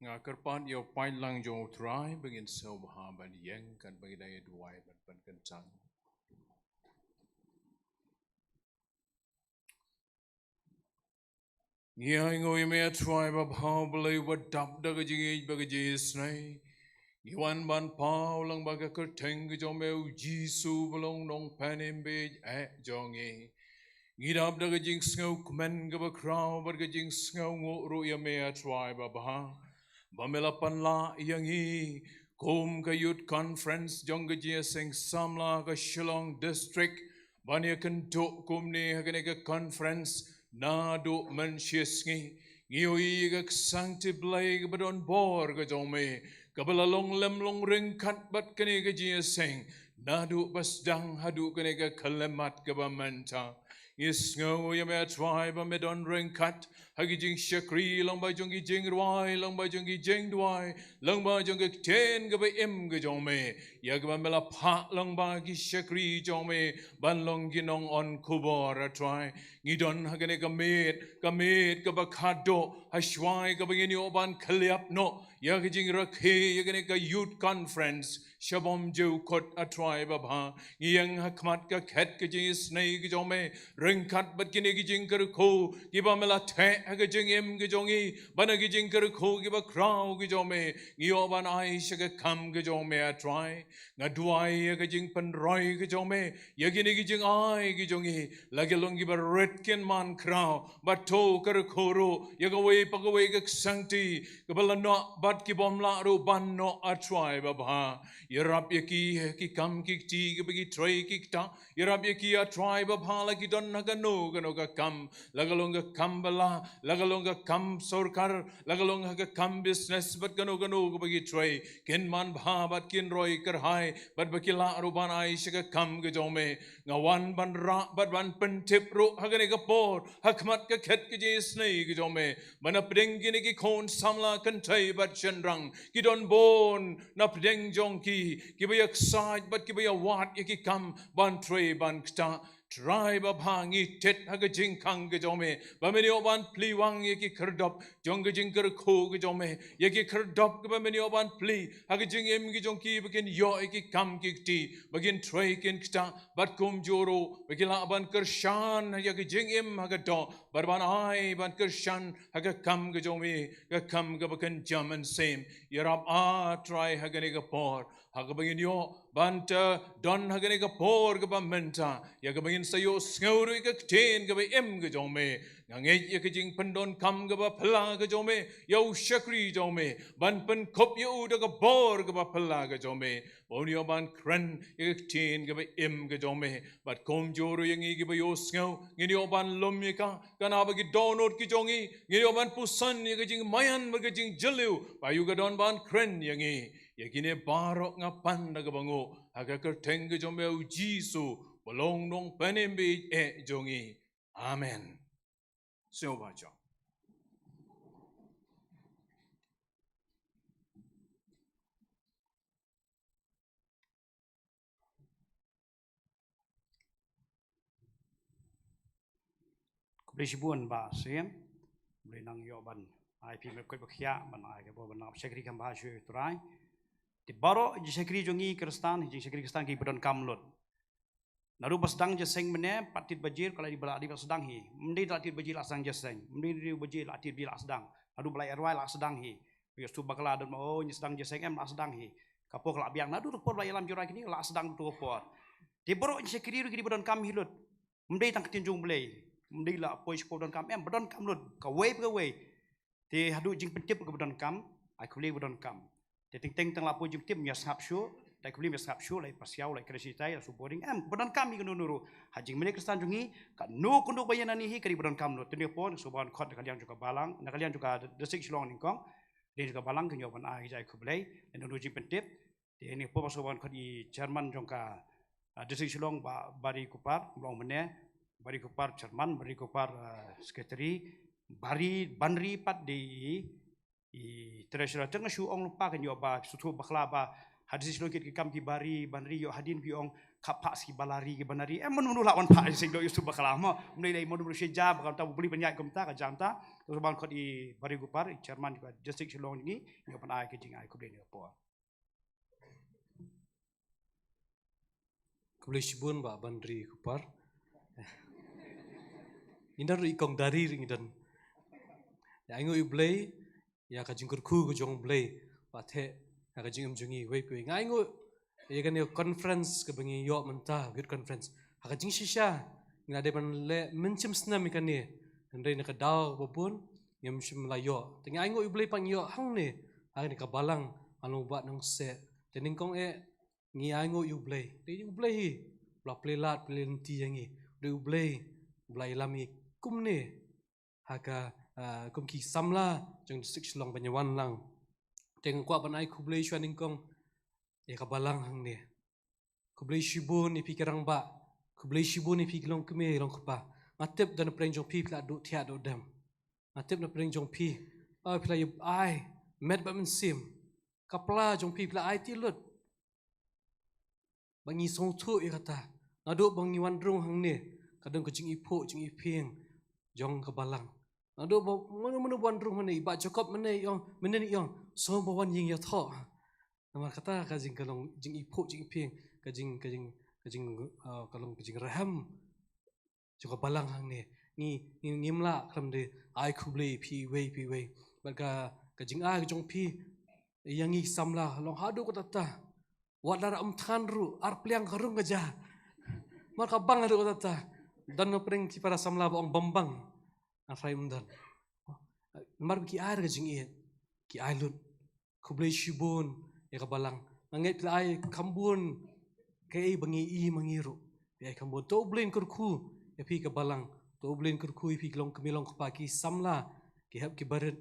Nga kyrpad ïa u paidlang jong U Trai ba ngin sngewbha ban ïeng katba ngi dang ïa duwai ban pynkyntang. Ngi ainguh ïa me A Trai babha Blei uba dap da ka jingïeit bad ka jingisynei. Ngi wan ban paw lang bad ka kyrteng ka jong me U Jisu ba long Nongpynim bieit eh jong ngi. Ngi dap da ka jingsngew kmen kaba khraw bad ka jingsngew nguh ruh ïa me A Trai babha. Ba me la pynlah ïa ngi kum ka Youth Conference jong ka jingïaseng samla ka Shillong District ban ïakynduh kumne ha kane ka conference naduh mynshisngi. Ngi ïohi ïa ka ksangti Blei kaba don bor ka jong me kaba la long lem long ryngkat bad kane ka jingïaseng naduh ba sdang haduh kane ka khyllipmat kaba mynta. Ngi sngew ïa me A Trai ba me don ryngkat ha ki jingshakri lyngba jong ki jingrwai, lyngba jong ki jingduwai, lyngba jong ka ktien kaba im ka jong me. Ïa kaba me la phah lyngba ki shakri jong me ban long ki nongon khubor A Trai. Ngi don ha kane ka miet, ka miet kaba khatduh, ha shwa kaba ngin ïoh ban khyllap noh ïa ka jingrakhe ïa kane ka youth conference sha bymjukut, A Trai babha. Ngi ïeng ha khmat ka khet ka jingisynei ka jong me ryngkat bad kine ki jingkyrkhu kiba me la theh ha ka jingim ka jong ngi, bad na ki jingkyrkhu kiba khraw ka jong me ngi ïoh ban ai sha ka kam ka jong me, A Trai. Nga duwai ïa ka jingpynroi ka jong me ïa kine ki jingai ka jong ngi, la ki long kiba rit kin man khraw, bad to kyrkhu ruh ïa kawei pa kawei ka ksangti kaba la noh bad ki bym lah ruh ban noh, A Trai babha. Ïarap ïa ki ha ki kam ki kti kiba ki trei ki ktah. Ïarap ïa ki, A Trai babha, la ki don ha kano kano ka kam, la ka long ka kam bylla, la ka long ka kam sorkar, la ka long ha ka kam business bad kano kano kaba ki trei, kin man bha bad kin roi kyrhai bad ba ki lah ruh ban ai sha ka kam ka jong me. Nga wan ban rah bad ban pyntip ruh ha kane ka por ha khmat ka khet ka jingisynei ka jong me, ba na pdeng kine ki khun samla kynthei bad shynrang, ki don bun na pdeng jong ki kiba ïaksaid bad kiba ïawad ïa ki kam ban trei ban ktah. Trai babha, ngi thied ha ka jingkhang ka jong me ba men ïoh ban plie wang ïa ki khyrdop jong ka jingkyrkhu ka jong me, ïa ki khyrdop kiba men ïoh ban plie ha ka jingim ka jong ki, ba kin ïoh ïa ki kam ki kti, ba kin trei kin ktah, bad kumjuh ruh ba ki lah ban kyrshan ïa ka jingim ha ka doh, bad ban ai ban kyrshan ha ka kam ka jong me, ka kam kaba kynja mynsiem. Ïarap, A Trai, ha kane ka por ha kaba ngin ïoh ban, eh, don ha kane ka por kaba mynta, ïa kaba ngin sa ïohsngew ruh ïa ka ktien kaba im ka jong me. Nga ngeit ïa ka jingpyndonkam kaba phylla ka jong me ïa u shakri jong me, ban pynkup ïa u da ka bor kaba phylla ka jong me, ba un ïoh ban kren ïa ka ktien kaba im ka jong me. Bad kumjuh ruh ïa ngi kiba ïohsngew, ngin ïoh ban lum ïa ka, kane ba ki dohnud ki jong ngi, ngin ïoh ban puson ïa ka jingmaïan bad ka jingjylliew ba ïoh ka don ban kren ïa ngi. Ïa kine baroh nga pan da kaba nguh ha ka kyrteng ka jong me, U Jisu, ba long Nongpynim ba ïeit eh jong ngi. Amen. Sngewbha jong. Khublei shibun Bah Syiem. Khublei nang ïoh ban ai phi mep kut ba khia ban ai ka bor ban nang shakri kham bha sha U Trai. Te baroh jingshakri jong ngi Khristan, jingshakri Khristan kiba donkam lut. Naduh ba sdang jingïaseng mynne, pat tied baje ka la dei ba la dei ba la sdang hi. Ym dei da la tied baje la sdang jingïaseng. Ym dei da baje la tied baje la sdang. Naduh ba la ïa rwai la sdang hi. Ïoh shu bakla don ma, oh, ngi sdang jingïaseng em, la sdang hi. Ka por ka la biang naduh ka por ba la ïalam jingïarap kine, la sdang naduh ka por. Te baroh jingshakri ruh ki dei ba donkam hi lut. Ym dei tang ka ktien jong U Blei. Ym dei la poi sha ka por donkam em, ba donkam lut. Kawei pa kawei. Te haduh jingpyntip kaba donkam, ai khublei ba donkam. Te teng teng tang la poi jingpyntip, ym ïa sngap shuh, te ai khublei ym ïa sngap shuh, la ïa pasiaw, la ïa kren shi tai, la shu boring. Em, ba donkam hi kano kano ruh. Ha jingmane Khristan jong ngi, kano kano ba ïa nani hi, ka dei ba donkam lut. Te kane ka por, sngewbha ban khot na ka liang jong ka balang, na ka liang jong ka district Shillong nyngkong. Liang jong ka balang, kan ïoh ban ai jai khublei, lane kano jingpyntip. Te kane ka por sngewbha ban khot i chairman jong ka, ah, district Shillong, Bah Bari Kupar, long mynne, Bari Kupar chairman, Bari Kupar, ah, secretary, Bari, Banri pat dei i, i treasurer. Te nga shu ong lypa kan ïoh ba shu thuh bakla ba ha district Shillong kit ki kam ki Bari, Banri, ïoh hadien ki ong ka phah shi Balari ki Banari. Em, mano mano lah ban phah shi, ïoh shu bakla mo. Ym dei dei mano mano shi ja ba kam ta buli ban ïaid kumta ka jam ta. Sngewbha ban khot i Bari Kupar, i chairman jong ka district Shillong ngi, ïoh ban ai ka jingai khublei kane ka por. Khublei shibun Bah Banri Kupar. Ngi don ruh i Kong Dari ruh ngi don. Ïa, ai nguh ïa U Blei ïa ka jingkyrkhu ka jong U Blei ba theh ïa ka jingim jong ngi wei pa wei. Nga ai nguh ïa kane ka conference kaba ngi ïoh mynta, youth conference. Ha ka jingshisha ngi la dei ban leh mynshem snem ïa kane, hynrei na ka daw ba bun ngim shym la ïoh. Te ngi ai nguh ïa U Blei ba ngi ïoh hangne ha kane ka balang ha Lyngbah Nongkseh. Te nyngkong eh ngi ai nguh ïa U Blei. Dei U Blei hi ba la plie lad plie lynti ïa ngi. Dei U Blei ba la ïalam ïa ngi kumne ha ka, ah, kum ki samla jong district Shillong ban ïa wan lang. Te nga kwah ban ai khublei shuwa nyngkong ïa ka balang hangne. Khublei shibun ïa phi ki rangbah. Khublei shibun ïa phi ki longkmie longkpa. Nga tip da na pdeng jong phi phi la duh thiah duh dem. Nga tip na pdeng jong phi, ah, phi la ïa ai met bad mynsiem. Ka pla jong phi phi la aiti lut ba ngi sngewthuh ïa kata. Naduh ba ngi wan rung hangne, ka don ka jingiphuh jingiphieng jong ka balang. Naduh ba mano mano ban rung mynne, i Bah Jacob mynne i ong, mynne i ong, sngewbha wan ïeng ïathoh. Namar kata ka jing ka long jingiphuh jingiphieng, ka jing, ka jing, ka jing, uh, ka long ka jingrhem jong ka balang hangne. Ngi, ngi, ngim lah khlem da ai khublei ïa phi iwei pa iwei. Bad ka, ka jingai ka jong phi ïa ngi samla long haduh katta katta. Wat la ym than ruh, ar pliang ka rung ka ja. Mar ka bang haduh katta katta. Don na pdeng ki para samla ba ong bym bang. Nga tharai ym don. Namar ba ki ai da ka jingïeit, ki ai lut. Khublei shibun ïa ka balang. Nga ngeit phi la ai kham bun kaei ba ngi i ma ngi ruh. Phi ai kham bun. To U Blei un kyrkhu ïa phi ka balang. To U Blei un kyrkhu ïa phi ki longkmie longkpa, ki samla, ki hep ki barit.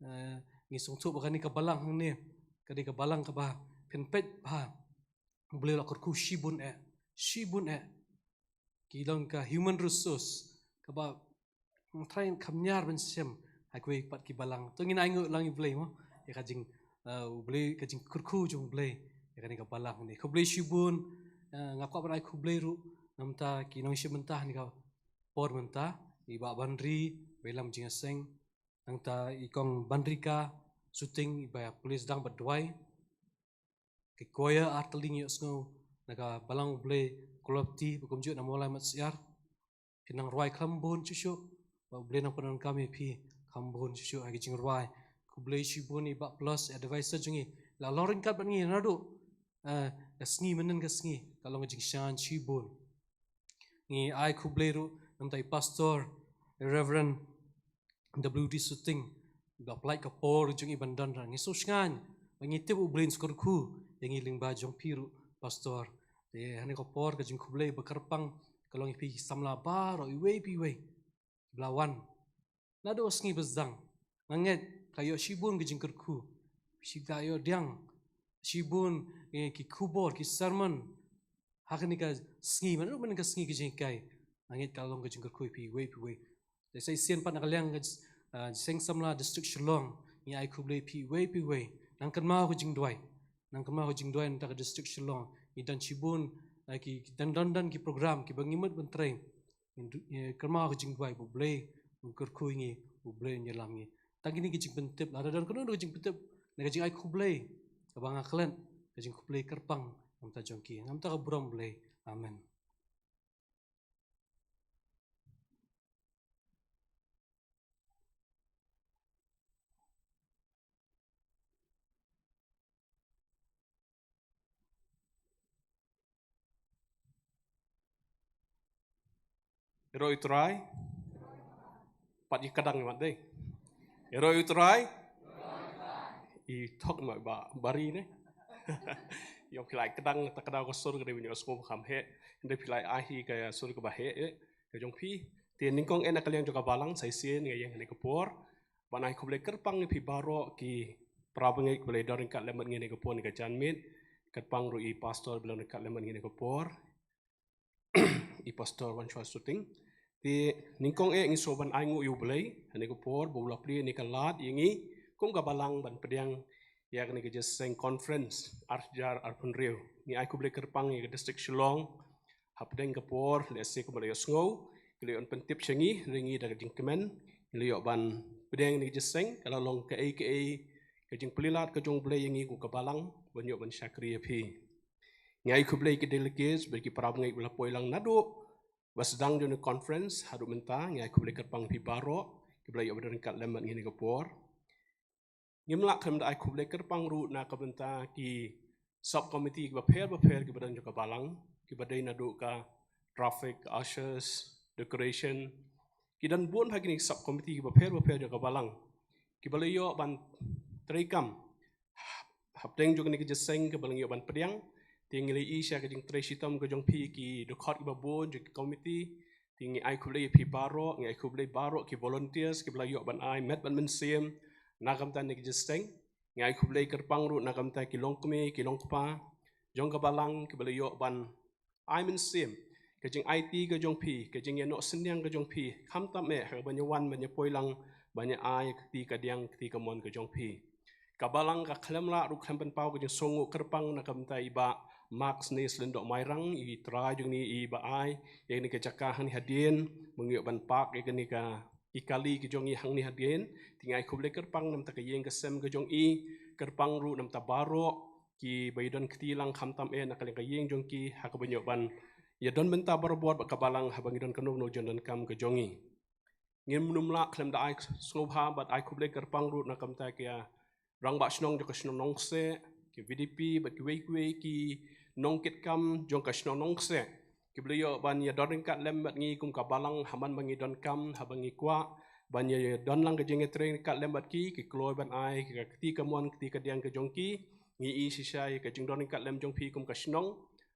Eh, ngi sngewthuh ba kane ka balang hangne ka dei ka balang kaba phin peit bha. U Blei u la kyrkhu shibun eh, shibun eh. Ki long ka human resource kaba nga tharai kham ñiar ban shem ha kiwei pat ki balang. To ngin ainguh lang ïa U Blei mo, ïa ka jing, eh, U Blei, ka jingkyrkhu jong U Blei ïa kane ka balang hangne. Khublei shibun. Eh, nga kwah ban ai khublei ruh na bynta ki nongshim bynta ha kane ka por mynta, i Bah Banri, ba ïalam jingïaseng. Nangta i Kong Banrika Suting, i ba pule sdang bad duwai. Ki choir artylli ngi ïohsngew na ka balang U Blei Kolopti, ba kumjuh na Mawlai Matsiar. Ki nang rwai kham bun shuh shuh, ba U Blei nang pyndonkam ïa phi kham bun shuh shuh ha ki jingrwai. Khublei shibun i Bah Plus, advisor jong ngi, la long ryngkat bad ngi naduh, eh, ka sngi mynnin ka sngi, ka long ka jingshngaiñ shibun. Ngi ai khublei ruh na bynta i Pastor, i Reverend W D Suting, ba la pynlait ka por jong i ban don, ngi sngewshngaiñ ba ngi tip U Blei un sa kyrkhu ïa ngi lyngba jong phi ruh Pastor. Te ha kane ka por ka jingkhublei ba kyrpang ka long ïa phi ki samla baroh iwei pa iwei ba la wan. Naduh ka sngi ba sdang, nga ngeit phi la ïoh shibun ka jingkyrkhu, phi la ïoh pdiang shibun, eh, ki khubor, ki sermon ha kane ka sngi, naduh mynnin ka sngi ka jinghikai. Nga ngeit ka long ka jingkyrkhu ïa phi iwei pa iwei. Te sa shisien pat na ka liang ka, ah, Jingïaseng Samla District Shillong, ngi ai khublei ïa phi iwei pa iwei. Nang kynmaw ka jingduwai, nang kynmaw ka jingduwai na ka bynta ka District Shillong. Ngi don shibun, ah, ki, ki don, don, don ki program kiba ngi mut ban trei. Ngi du-, ngi kynmaw ka jingduwai ba U Blei un kyrkhu ïa ngi, U Blei un ïalam ïa ngi. Tang kine ki jingpyntip, lada don kano kano ka jingpyntip ne ka jingai khublei kaba nga klet, ka jingkhublei kyrpang na ka bynta jong ki, na ka bynta ka burom U Blei. Amen. Ïaroh ïa U Trai. Pat ïa kdang ïa mat dei. Ïaroh ïa U Trai. I thok ma ba bari ne. Ïa phi la ïa kdang ta ka daw ka sur ka dei ban ïohsngew ba kham heh. Hynrei phi la ai hi ka sur kaba heh, eh, ka jong phi. Te nyngkong eh na ka liang jong ka balang sa shisien nga ïeng ha kane ka por ban ai khublei kyrpang ïa phi baroh ki para bangeit kiba la don ryngkat lem bad ngi ha kane ka por ne ka janmiet. Kyrpang ruh i pastor ba la don ryngkat lem bad ngi ha kane ka por, i Pastor Wanshwa Suting. Te nyngkong eh ngi sngewbha ban ai nguh ïa U Blei ha kane ka por ba u la plie ïa kane ka lad ïa ngi kum ka balang ban pdiang ïa kane ka Jingïaseng Conference ar hajar arphew hynriew. Ngi ai khublei kyrpang ïa ka District Shillong hapdeng ka por lehse kumba la ïohsngew, ki la ïoh ban pyntip sha ngi, hynrei ngi da ka jingkmen ngi la ïoh ban pdiang ïa kane ka jingïaseng. Ka la long kaei kaei ka jingplie lad ka jong U Blei ïa ngi kum ka balang ban ïoh ban shakri ïa phi. Ngi ai khublei ki delegates bad ki para bangeit ba la poi lang naduh ba sdang jong kane ka conference haduh mynta. Ngi ai khublei kyrpang ïa phi baroh kiba la ïoh ban don ryngkat lem bad ngi ha kane ka por. Ngim lah khlem da ai khublei kyrpang ruh na ka bynta ki sub committee kiba pher bapher kiba don jong ka balang, kiba dei naduh ka traffic, ushers, decoration. Ki don bun bha kine ki sub committee kiba pher bapher jong ka balang kiba la ïoh ban treikam hapdeng jong kane ka jingïaseng kaba la ngi ïoh ban pdiang. Te ngi la ïohi sha ka jingtrei shitom ka jong phi ki dkhot kiba bun jong ki committee. Te ngi ai khublei ïa phi baroh, ngi ai khublei baroh ki volunteers kiba la ïoh ban ai met bad mynsiem na ka bynta kane ka jingïaseng. Ngi ai khublei kyrpang ruh na ka bynta ki longkmie ki longkpa jong ka balang kiba la ïoh ban ai mynsiem, ka jingaiti ka jong phi, ka jingïanoh synñiang ka jong phi, khamtam eh ha kaba ngi wan ban ïa poi lang ban ïa ai ka kti kadiang kti kamon ka jong phi. Ka balang ka khlem lah ruh khlem pynpaw ka jingsngewnguh kyrpang na ka bynta i Bah Mark Snies Lyngdoh Mairang, i trai jong ngi, i ba ai ïa kane ka jaka hangne hadien ba ngi ïoh ban park ïa kane ka ki kali ki jong i hangne hadien. Te nga ai khublei kyrpang namta ka ïing ka sem ka jong i, kyrpang ruh namta baroh kiba ïadon kti lang khamtam eh na ka liang ka ïing jong ki ha kaba ïoh ban ïadon bynta barabor bad ka balang haba ngi don kano kano jingdonkam ka jong i. Ngim nym lah khlem da ai sngewbha bad ai khublei kyrpang ruh na ka bynta ki rangbah shnong jong ka shnong Nongkseh, ki VDP bad kiwei kiwei ki nongkitkam jong ka shnong Nongkseh kiba la ïoh ban ïadon ryngkat lem bad ngi kum ka balang ha man ba ngi donkam, haba ngi kwah ban ïadon lang ka jingïatrei ryngkat lem bad ki, ki kloi ban ai ka kti kamon kti kadiang ka jong ki. Ngi i shisha ïa ka jingdon ryngkat lem jong phi kum ka shnong.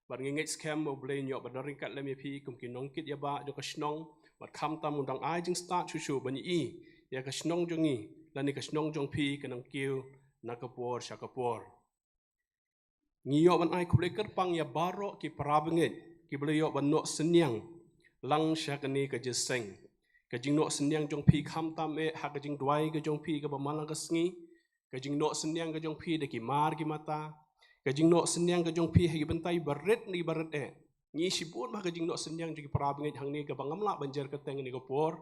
Bad ngi ngeit skhem ba U Blei un ïoh ban don ryngkat lem ïa phi kum ki nongkit ïa ba jong ka shnong. Bad khamtam un dang ai jingstad shuh shuh ban ïohi ïa ka shnong jong ngi lane ka shnong jong phi kan nang kiew na ka por sha ka por. Ngi ïoh ban ai khublei kyrpang ïa baroh ki para bangeit kiba la ïoh ban noh synñiang lang sha kane ka jingïaseng. Ka jingnoh synñiang jong phi khamtam eh ha ka jingduwai ka jong phi kaba man la ka sngi, ka jingnoh synñiang ka jong phi da ki mar ki mata, ka jingnoh synñiang ka jong phi ha ki bynta iba rit na iba rit eh. Ngi shibun ba ka jingnoh synñiang jong ki para bangeit hangne kaba ngam lah ban jer kyrteng ha kane ka por.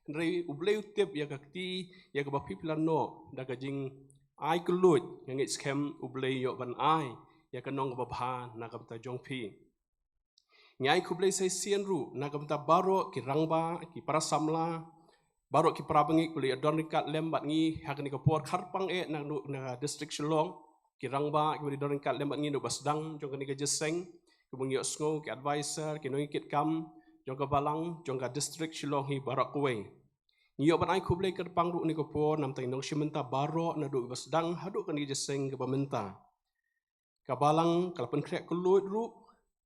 Hynrei U Blei u tip ïa ka kti ïa kaba phi phi la noh da ka jingai kylluid, nga ngeit skhem U Blei u ïoh ban ai ïa ka nong kaba bha na ka bynta jong phi. Ngi ai khublei sa shisien ruh na ka bynta baroh ki rangbah, ki para samla, baroh ki para bangeit kiba la ïadon ryngkat lem bad ngi ha kane ka por kyrpang eh na, na district Shillong, ki rangbah kiba la ïadon ryngkat lem bad ngi naduh ba sdang jong kane ka jingïaseng, kiba ngi ïohsngew ki advisor, ki nongkitkam jong ka balang jong ka district Shillong hi baroh kawei. Ngi ïoh ban ai khublei kyrpang ruh ha kane ka por namta ngi nongshim bynta baroh naduh ba sdang haduh kane ka jingïaseng kaba mynta. Ka balang ka la pynkhreh kylluid ruh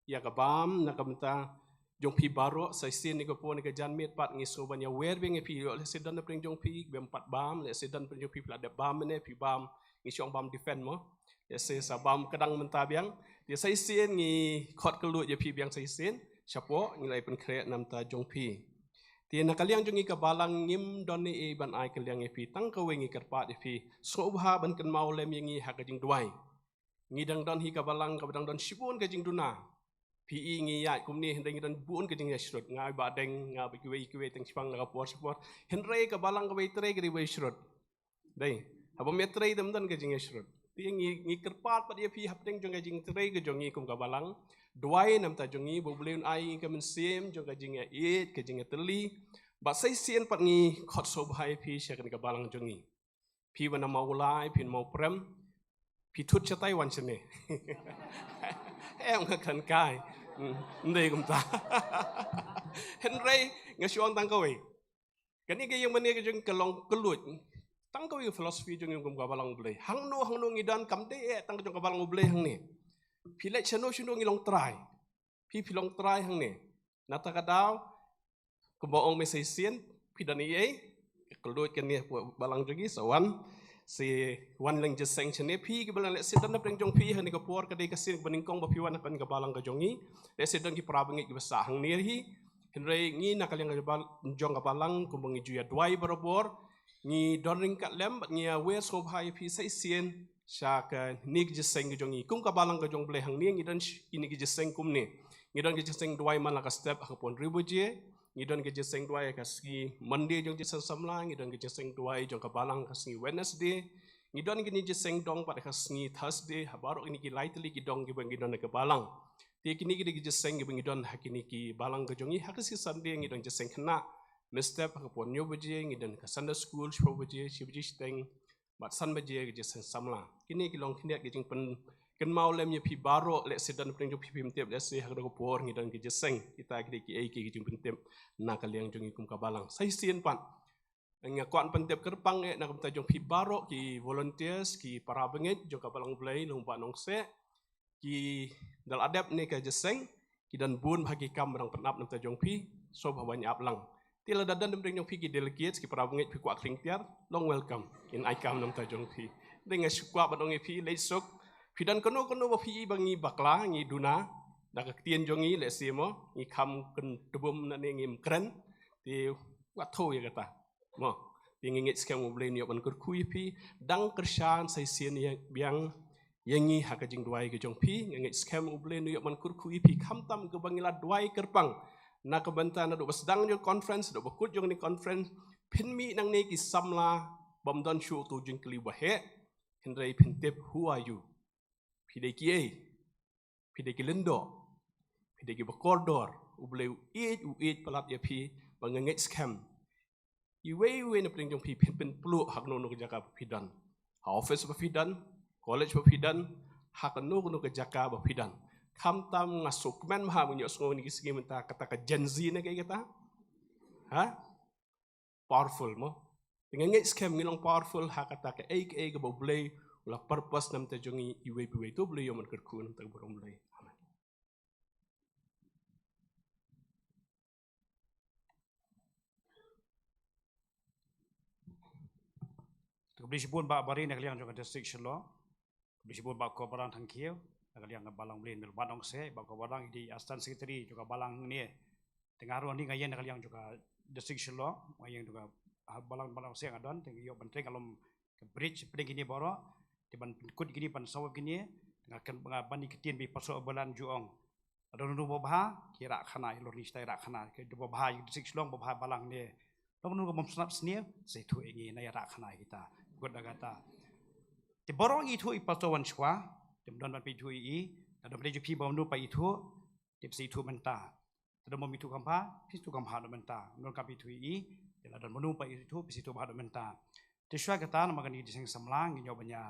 ïa ka bam na ka bynta jong phi baroh. Sa shisien ha kane ka por, ha kane ka janmiet pat ngi sngew ban ïawer biang ïa phi, ïoh lehse don na pdeng jong phi bym pat bam, lehse don pdeng jong phi phi la dep bam mynne, phi bam, ngi shu ong bam defend mo, lehse sa bam kdang mynta biang. Te sa shisien ngi khot kylluid ïa phi biang sa shisien, shapoh ngi la pynkhreh namta jong phi. Te na ka liang jong ngi ka balang ngim don ei ei ban ai kylliang ïa phi, tang kawei ngi kyrpad ïa phi, sngewbha ban kynmaw lem ïa ngi ha ka jingduwai. Ngi dang don hi ka balang kaba dang don shibun ka jingduna. Phi i ngi ïaid kumne hynrei ngi don bun ka jingïashrut. Nga bad dang, nga bad kiwei kiwei teng shipang na ka por sha por. Hynrei ka balang kaba ïatrei ka dei ba ïashrut. Dei, haba ym ïatrei te ym don ka jingïashrut. Te ngi, ngi kyrpad pat ïa phi hapdeng jong ka jingtrei ka jong ngi kum ka balang. Duwai namta jong ngi ba U Blei un ai ka mynsiem jong ka jingïaieit, ka jingïatylli. Bad sa shisien pat ngi khot sngewbha ïa phi sha kane ka balang jong ngi. Phi ba na Mawlai, phi na Mawprem, phi thut shatai wan shane. Em, nga kren kai. Hmm, ym dei kumta. Hynrei nga shu ong tang kawei. Kane ka ïing mane ka jong ka long kylluid. Tang kawei ka philosophy jong ngi kum ka balang U Blei. Hangno hangno ngi don kam dei eh tang ka jong ka balang U Blei hangne. Phi leit shano shano ngi long trai. Phi phi long trai hangne. Nata ka daw kumba ong me sa shisien, phi don ei ei, ka kylluid kane hapoh balang jong ngi, sa wan, sa wan leh jingïaseng shane. Phi kiba la lehse don na pdeng jong phi ha kane ka por, ka dei ka sien kaba nyngkong ba phi wan ha kane ka balang ka jong ngi. Lehse don ki para bangeit kiba sah hangne hi. Hynrei ngi na ka liang ka bal-, jong ka balang kumba ngi ju ïaduwai barabor, ngi don ryngkat lem bad ngi ïawer sngewbha ïa phi sa shisien sha kane ka jingïaseng ka jong ngi. Kum ka balang ka jong U Blei hangne ngi don sh-, kine ki jingïaseng kumne. Ngi don ka jingïaseng duwai man la ka step ha ka por hynriew baje. Ngi don ka jingïaseng duwai ha ka sngi Monday jong ka jingïaseng samla, ngi don ka jingïaseng duwai jong ka balang ha ka sngi Wednesday. Ngi don kine ki jingïaseng dong pat ha ka sngi Thursday, ha baroh kine ki lai tylli ki dong kiba ngi don ha ka balang. Te kine ki dei ki jingïaseng kiba ngi don ha kine ki balang ka jong ngi. Ha ka sngi Sunday ngi don jingïaseng khynnah mynstep ha ka por hynñiew baje, ngi don ka Sunday school shiphew baje, shi baje shiteng, bad san baje ka jingïaseng samla. Kine ki long khyndiat ki jingpyn-, kynmaw lem ïa phi baroh, lehse don pdeng jong phi phim tip, lehse ha kane ka por ngi don ka jingïaseng. Kita ki dei kiei kiei ki jingpyntip na ka liang jong ngi kum ka balang. Sa shisien pat nga kwah pyntip kyrpang eh na ka bynta jong phi baroh ki volunteers, ki para bangeit jong ka balang U Blei Lum Bah Nongkseh, ki da la dep ne ka jingïaseng, ki don bun bha ki kam ba dang pynap na ka bynta jong phi, sngewbha ban ïa ap lang. Te lada don na pdeng jong phi ki delegates, ki para bangeit phi kwah khlem tiar, long welcome, kin ai kam na ka bynta jong phi. Te nga shu kwah ban ong ïa phi, leit suk, phi don kano kano ba phi i ba ngi bakla, ngi duna da ka ktien jong ngi, lehse mo, ngi kham kyntu bym na ne ngim kren, te wat thaw ïa kata. Mo, te ngi ngeit skhem U Blei un ïoh ban kyrkhu ïa phi, dang kyrshan sa shisien ïa biang ïa ngi ha ka jingduwai ka jong phi. Ngi ngeit skhem U Blei un ïoh ban kyrkhu ïa phi khamtam kaba ngi la duwai kyrpang na ka bynta naduh ba sdang jong conference, naduh ba kut jong kane conference, Phin mih nangne ki samla bym don shuh uto u jingkylli ba heh, hynrei phin tip, who are you? Phi dei kiei? Phi dei ki lyngdoh? Phi dei kiba kordor? U Blei u ïeit, u ïeit palat ïa phi, ba nga ngeit skhem iwei iwei na pdeng jong phi phin pynpluh ha kano kano ka jaka ba phi don. Ha office ba phi don, college ba phi don, ha kano kano ka jaka ba phi don. Khamtam nga sngewkmen bha ban ïohsngew ïa kine ki sngi mynta, kata ka Gen Z ne kaei kata? Ha? Powerful mo. Te nga ngeit skhem ngi long powerful ha kata kaei kaei kaba U Blei u la purpose na bynta jong ngi iwei pa iwei. To U Blei u ïoh ban kyrkhu na bynta ka burom U Blei. Amen. Khublei shibun Bah Bari na ka liang jong ka District Shillong. Khublei shibun Bah Kobalang Thangkhiew na ka liang ka Balang Blei Milbat Nongse, Bah Kobalang i dei Assistant Secretary jong ka Balang ne. Te nga ruh hangne nga ïeng na ka liang jong ka District Shillong, nga ïeng jong ka, ah, Balang, Balang Nongse nga don, te nga ïoh ban trei ka lum ka bridge pdeng kine baroh, te ban pynkut kine, ban solve kine, nga kren, nga ban ïa ka ktien ba i Pastor Abalan ju ong. Lada uno uno ba bha, ki rah khana, i lor ni stai rah khana, ki ba bha, i District Shillong ba bha Balang ne. Lada uno uno ka bym sngap sniew, sa ithuh ïa ngi, na ïa rah khana ïa kita. Kut da kata. Te baroh ngi ithuh i Pastor Wanshwa, te ym don ban pynithuh ïa i, lada ym dei jong phi ba uno uno ba ithuh, te phi sa ithuh mynta. Te lada ym ithuh kham bha, phi ithuh kham bha na mynta. Ym don kam pynithuh ïa i, te lada uno uno ba ithuh, phi sa ithuh bha na mynta. Te shuwa kata namar kane ka jingïaseng samla, ngin ïoh ban ïa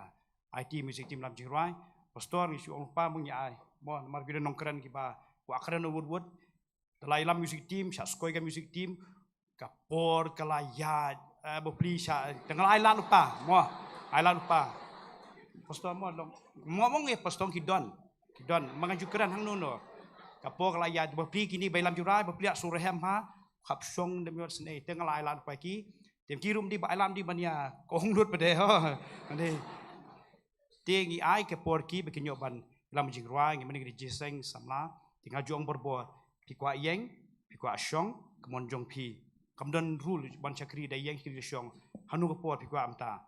ai ti music team lam jingrwai. Pastor ngi shu ong lypa mo ngi ai. Mo namar ki don nongkren kiba kwah kren wut wut. Te la ïalam music team, shah skoi ka music team. Ka por ka la ïaid, eh, bapli shah, te nga la ai lad lypa, mo. Ai lad lypa. Pastor mo long. Mo mo ngi pastor ki don. Ki don, ma nga ju kren hangno no. Ka por ka la ïaid, bapli kine ba ïalam jingrwai, bapli ah shu rhem ha. Khap shong dem ïoh sngewsih, te nga la ai lad lypa ki. Te ki ruh ym dei ba ai lad ym dei ban ïa, ka ong lut pat de, ho. Ym dei. Te ngi ai ka por ki ba kin ïoh ban ïalam jingrwai, ngi mane ngi dei jingïaseng samla, te nga ju ong borbor, phi kwah ïeng, phi kwah shong, ka mon jong phi. Kam don rule ban shakri da ïeng shakri da shong, hano ka por phi kwah mynta.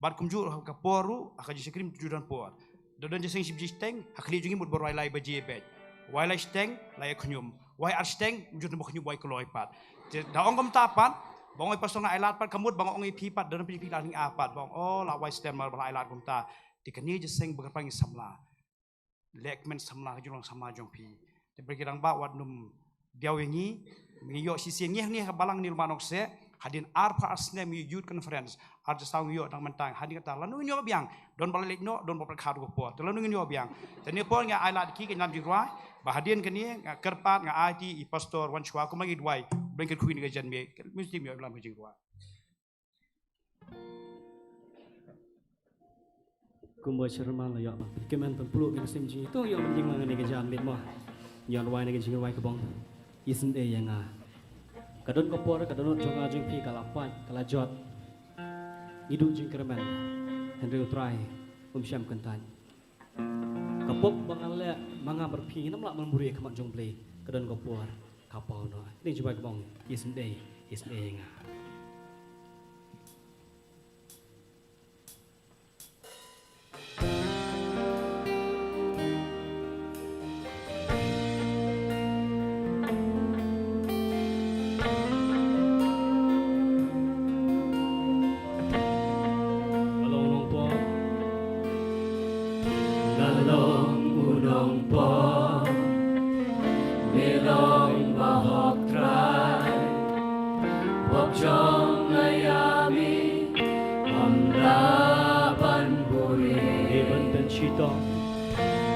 Bad kumjuh ha ka por ruh, ha ka jingshakri ym ju don por. Da don jingïaseng shiphew shiteng, ha khlieh jong ngi mut ba rwai lai baje beit. Wai lai shiteng, la ïa khñium. Wai ar shiteng, ym ju don ba khñium wai kloi pat. Te da ong kumta pat, ba ong i pastor nga ai lad pat, ka mut ba nga ong ïa phi pat, da don phi phi la ning a pat, ba ong, oh, la wai stem mar ba la ai lad kumta. Te kane jingïaseng ba kyrpang ïa samla. Leh kmen samla ka jinglong samla jong phi. Te bad ki rangbah wat nym biang ïa ngi, ngi ïoh shisien ngi hangne ha Balang Nirmanokseh, hadien arphew ar snem ngi youth conference, ar jingsaw ngi ïoh tang mynta, hadien kata lano ngin ïoh biang, don ba la leit noh, don ba pyrkhat ka por, te lano ngin ïoh biang. Te ne por nga ai lad ki ka ïalam jingrwai, ba hadien kane nga kyrpad nga ai ti i pastor Wanshwa kumba ngi duwai, ba ngin kyrkhu ïa ka janmiet, mesti ïoh ïalam ka jingrwai. Kumba Sharma la ïoh ba pynkemen pynpluh ka mynsiem jong ngi. To ïoh ban ïeng lang ïa ka janmiet mo. Ïoh rwai ïa ka jingrwai ka bong Isynei ïa nga. Ka don ka por, ka dohnud jong nga jong phi ka la pait, ka la jot. Ngi duh jingkyrmen. Hynrei U Trai um shym kyntait. Ka pop ba nga leh ma nga bad phi, ngin ym lah ban buhrieh ha khmat jong U Blei. Ka don ka por, ka paw noh. Dei jubab ka bong, Isynei, Isynei ïa nga. Ka long nongpop. Nga long u nongpop, me long bahok Trai. Pop jong nga ïa me, ym lah ban buhrieh. Me ban pynshitom,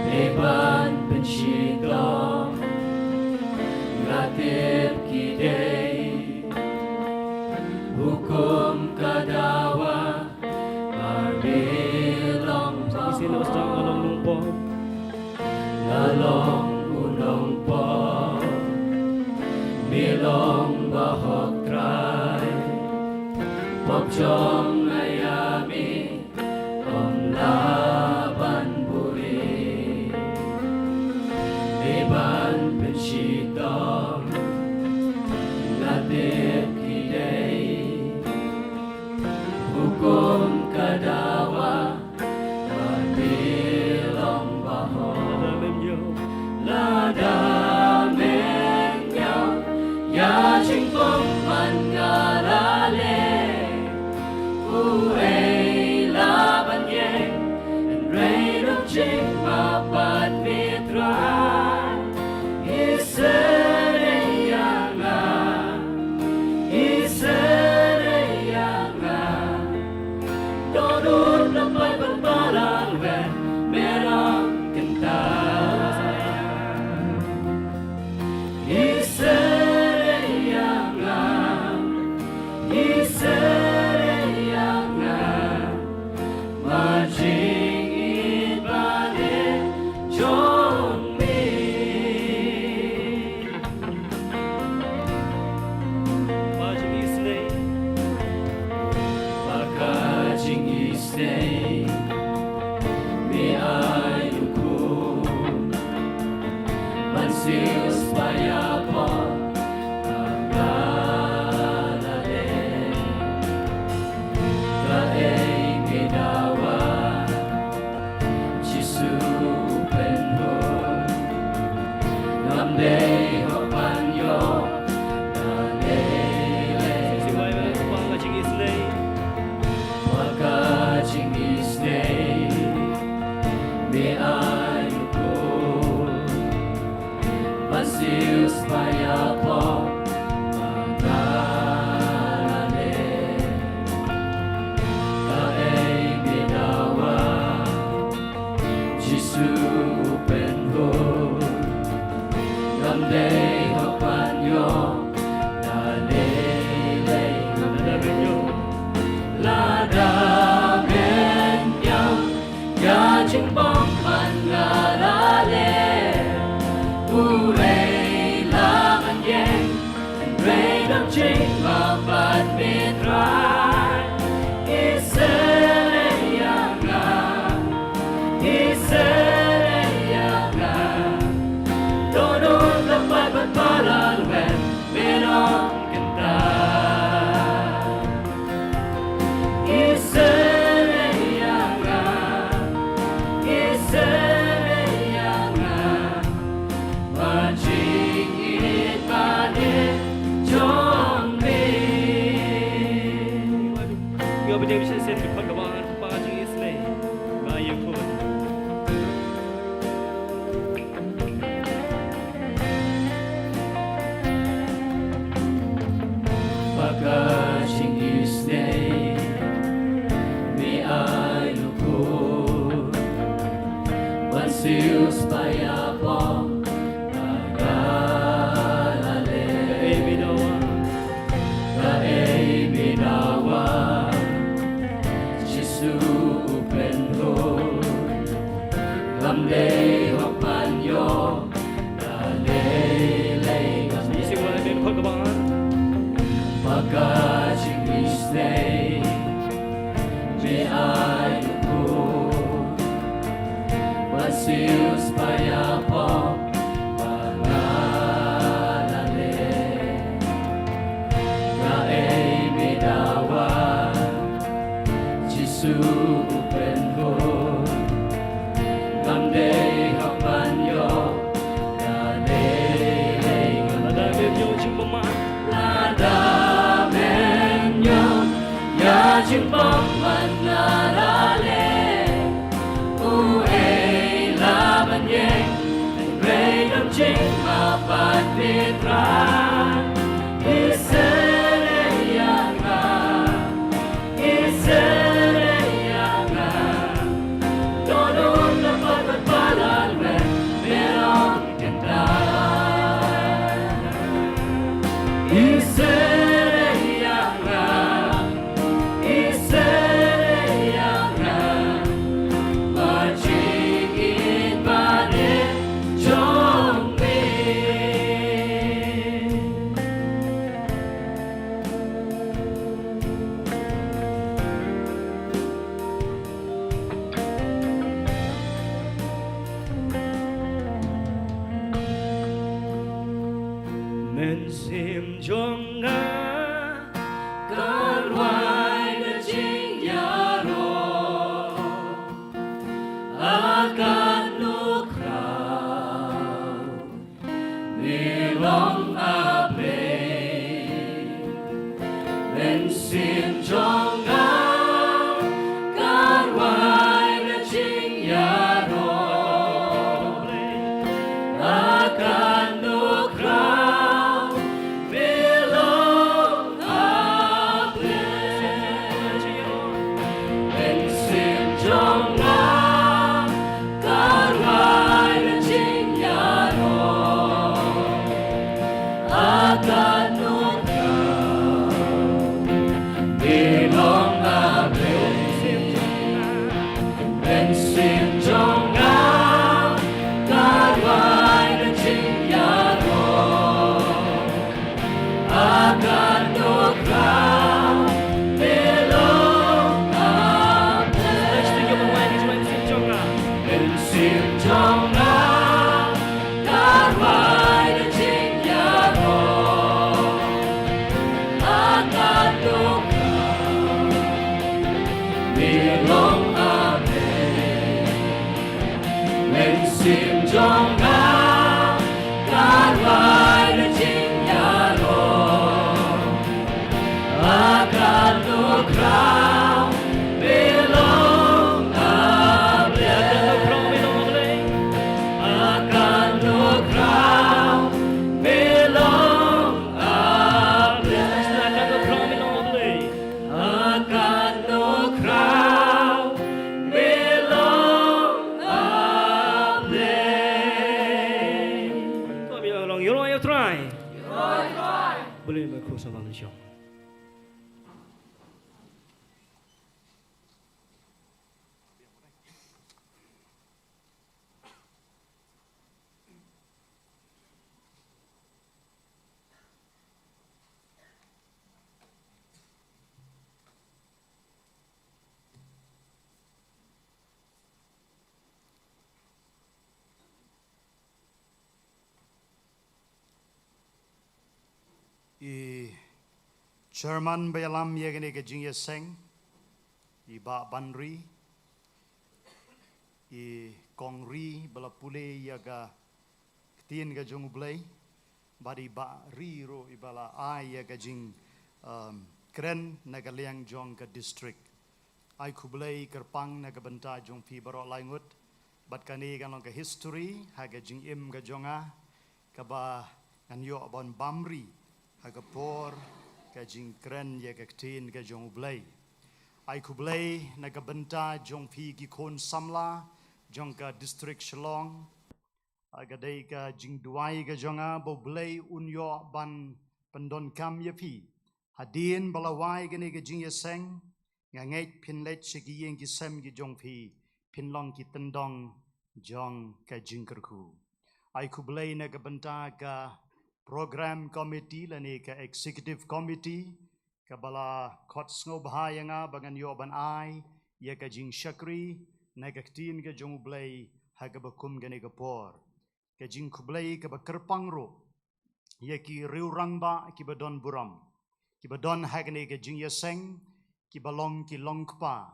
me ban pynshitom. Nga tip ki dei hukum ka dawa. Mar me long bahok, nga long u nongpop. Me long bahok Trai. Pop jong nga ïa me, ym lah ban buhrieh. Me ban pynshitom, nga tip ki dei hukum ka dawa. Mar me long bahok, lada men ñiew, lada men ñiew ïa jingpynban nga la leh. Ai u khun ban siew spah ïa pop ba nga la leh. Kaei me dawa, Jisu u Pynhun, ngam dei hok ban ïoh da lei lei, ngam dei. Lada men ïoh ïa jingbym man nga la leh, uei la ban ïeng, hynrei dang jingma bad me Trai. Isynei ïa nga, isynei ïa nga, don un da pat bad ba la leh, me nongkynta. Isynei ïa nga, isynei ïa nga, ba jingïeit ba ne jong me. Ïa ba dei shisien ki khot kaba ngan kpa jingisynei ba ïa khot. Ba ka jingisynei me ai u khun ban siew spah ïa pop ba nga la leh. Kaei me dawa, kaei me dawa, Jisu u Pynhun, ngam dei hok ban ïoh da lei lei, ngam dei. Ba ka jingisynei me ai u khun ban siew spah ïa pop ba nga la leh. Kaei me dawa, Jisu u Pynhun, ngam dei hok ban ïoh da lei lei, ngam dei. Lada men ïoh ïa jingbymman nga la leh, uei la ban ïeng, hynrei don jingma bad me Trai. Isynei ïa nga, isynei ïa nga, don un da pat bad ba la leh, me nongkynta. Isynei ïa nga, isynei ïa nga, ba jingïeit ba ne jong me. Mynsiem jong nga ka rwai da jingïaroh, ha katno khraw me long a Blei. Mynsiem jong nga ka rwai da jingïaroh, ha katno khraw me long a Blei. Mynsiem jong nga ka rwai da jingïaroh, ha katno khraw me long a Blei. Mynsiem jong nga ka rwai da jingïaroh, ha katno khraw me long a Blei. Mynsiem jong nga ka rwai da jingïaroh, ha katno khraw me long a Blei. Mynsiem jong nga ka rwai da jingïaroh, ha katno khraw me long a Blei. Pule me khu sa ban shong. I chairman ba ïalam ïa kane ka jingïaseng, i Bah Banri, i kong ri ba la pule ïa ka ktien ka jong U Blei, bad i Bah Ri ruh i ba la ai ïa ka jing, um, kren na ka liang jong ka district. Ai khublei kyrpang na ka bynta jong phi baroh lai ngut, bad kane kan long ka history ha ka jingim ka jong nga, kaba ngan ïoh ban bam ri ha ka por ka jingkren ïa ka ktien ka jong U Blei. Ai khublei na ka bynta jong phi ki khun samla jong ka district Shillong, ha ka dei ka jingduwai ka jong nga ba U Blei un ïoh ban pyndonkam ïa phi. Hadien ba la wai kane ka jingïaseng, nga ngeit phin leit sha ki ïing ki sem ki jong phi, phin long ki tyndong jong ka jingkyrkhu. Ai khublei na ka bynta ka program committee lane ka executive committee, kaba la khot sngewbha ïa nga ba ngan ïoh ban ai ïa ka jingshakri na ka ktien ka jong U Blei ha kaba kum kane ka por. Ka jingkhublei kaba kyrpang ruh ïa ki riew rangbah kiba don burom, kiba don ha kane ka jingïaseng, kiba long ki longkpa.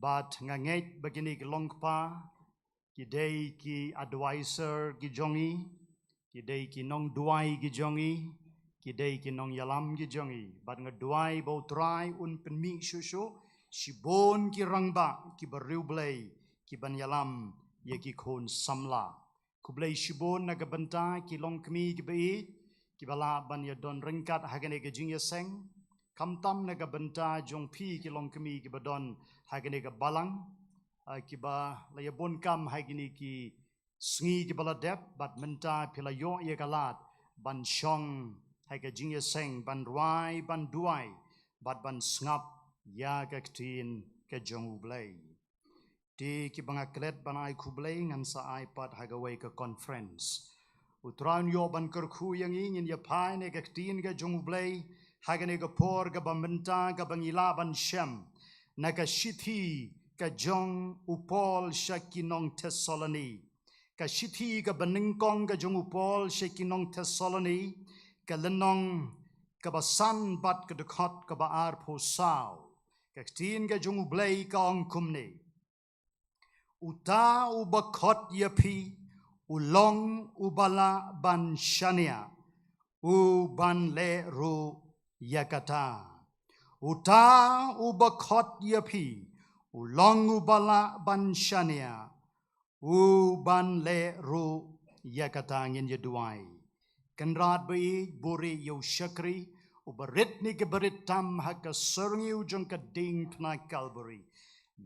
Bad nga ngeit ba kine ki longkpa ki dei ki advisor ki jong i, ki dei ki nongduwai ki jong i, ki dei ki nongïalam ki jong i. Bad nga duwai ba U Trai un pynmih shuh shuh shibun ki rangbah kiba riewblei, kiban ïalam ïa ki khun samla. Khublei shibun na ka bynta ki longkmie kiba ïeit, kiba lah ban ïadon ryngkat ha kane ka jingïaseng. Khamtam na ka bynta jong phi ki longkmie kiba don ha kane ka balang, ah, kiba la ïabun kam ha kine ki sngi kiba la dep, bad mynta phi la ïoh ïa ka lad ban shong ha ka jingïaseng, ban rwai, ban duwai, bad ban sngap ïa ka ktien ka jong U Blei. Te kiba nga klet ban ai khublei, ngan sa ai pat ha kawei ka conference. U Trai un ïoh ban kyrkhu ïa ngi, ngin ïa phai na ka ktien ka jong U Blei ha kane ka por kaba mynta, kaba ngi lah ban shem na ka shithi ka jong u Paul sha ki nong Thessaloni. Ka shithi kaba nyngkong ka jong u Paul sha ki nong Thessaloni, ka lynnong kaba san bad ka dkhot kaba arphew saw. Ka ktien ka jong U Blei ka ong kumne: Uta uba khot ïa phi u long uba lah ban shaniah, u ban leh ruh ïa kata. Uta uba khot ïa phi u long uba lah ban shaniah, u ban leh ruh ïa kata. Ngin ïa duwai. Kynrad ba ïeit, buhrieh ïa u shakri uba rit na ki barit tam ha ka syrngiew jong ka diengphna Kalbari.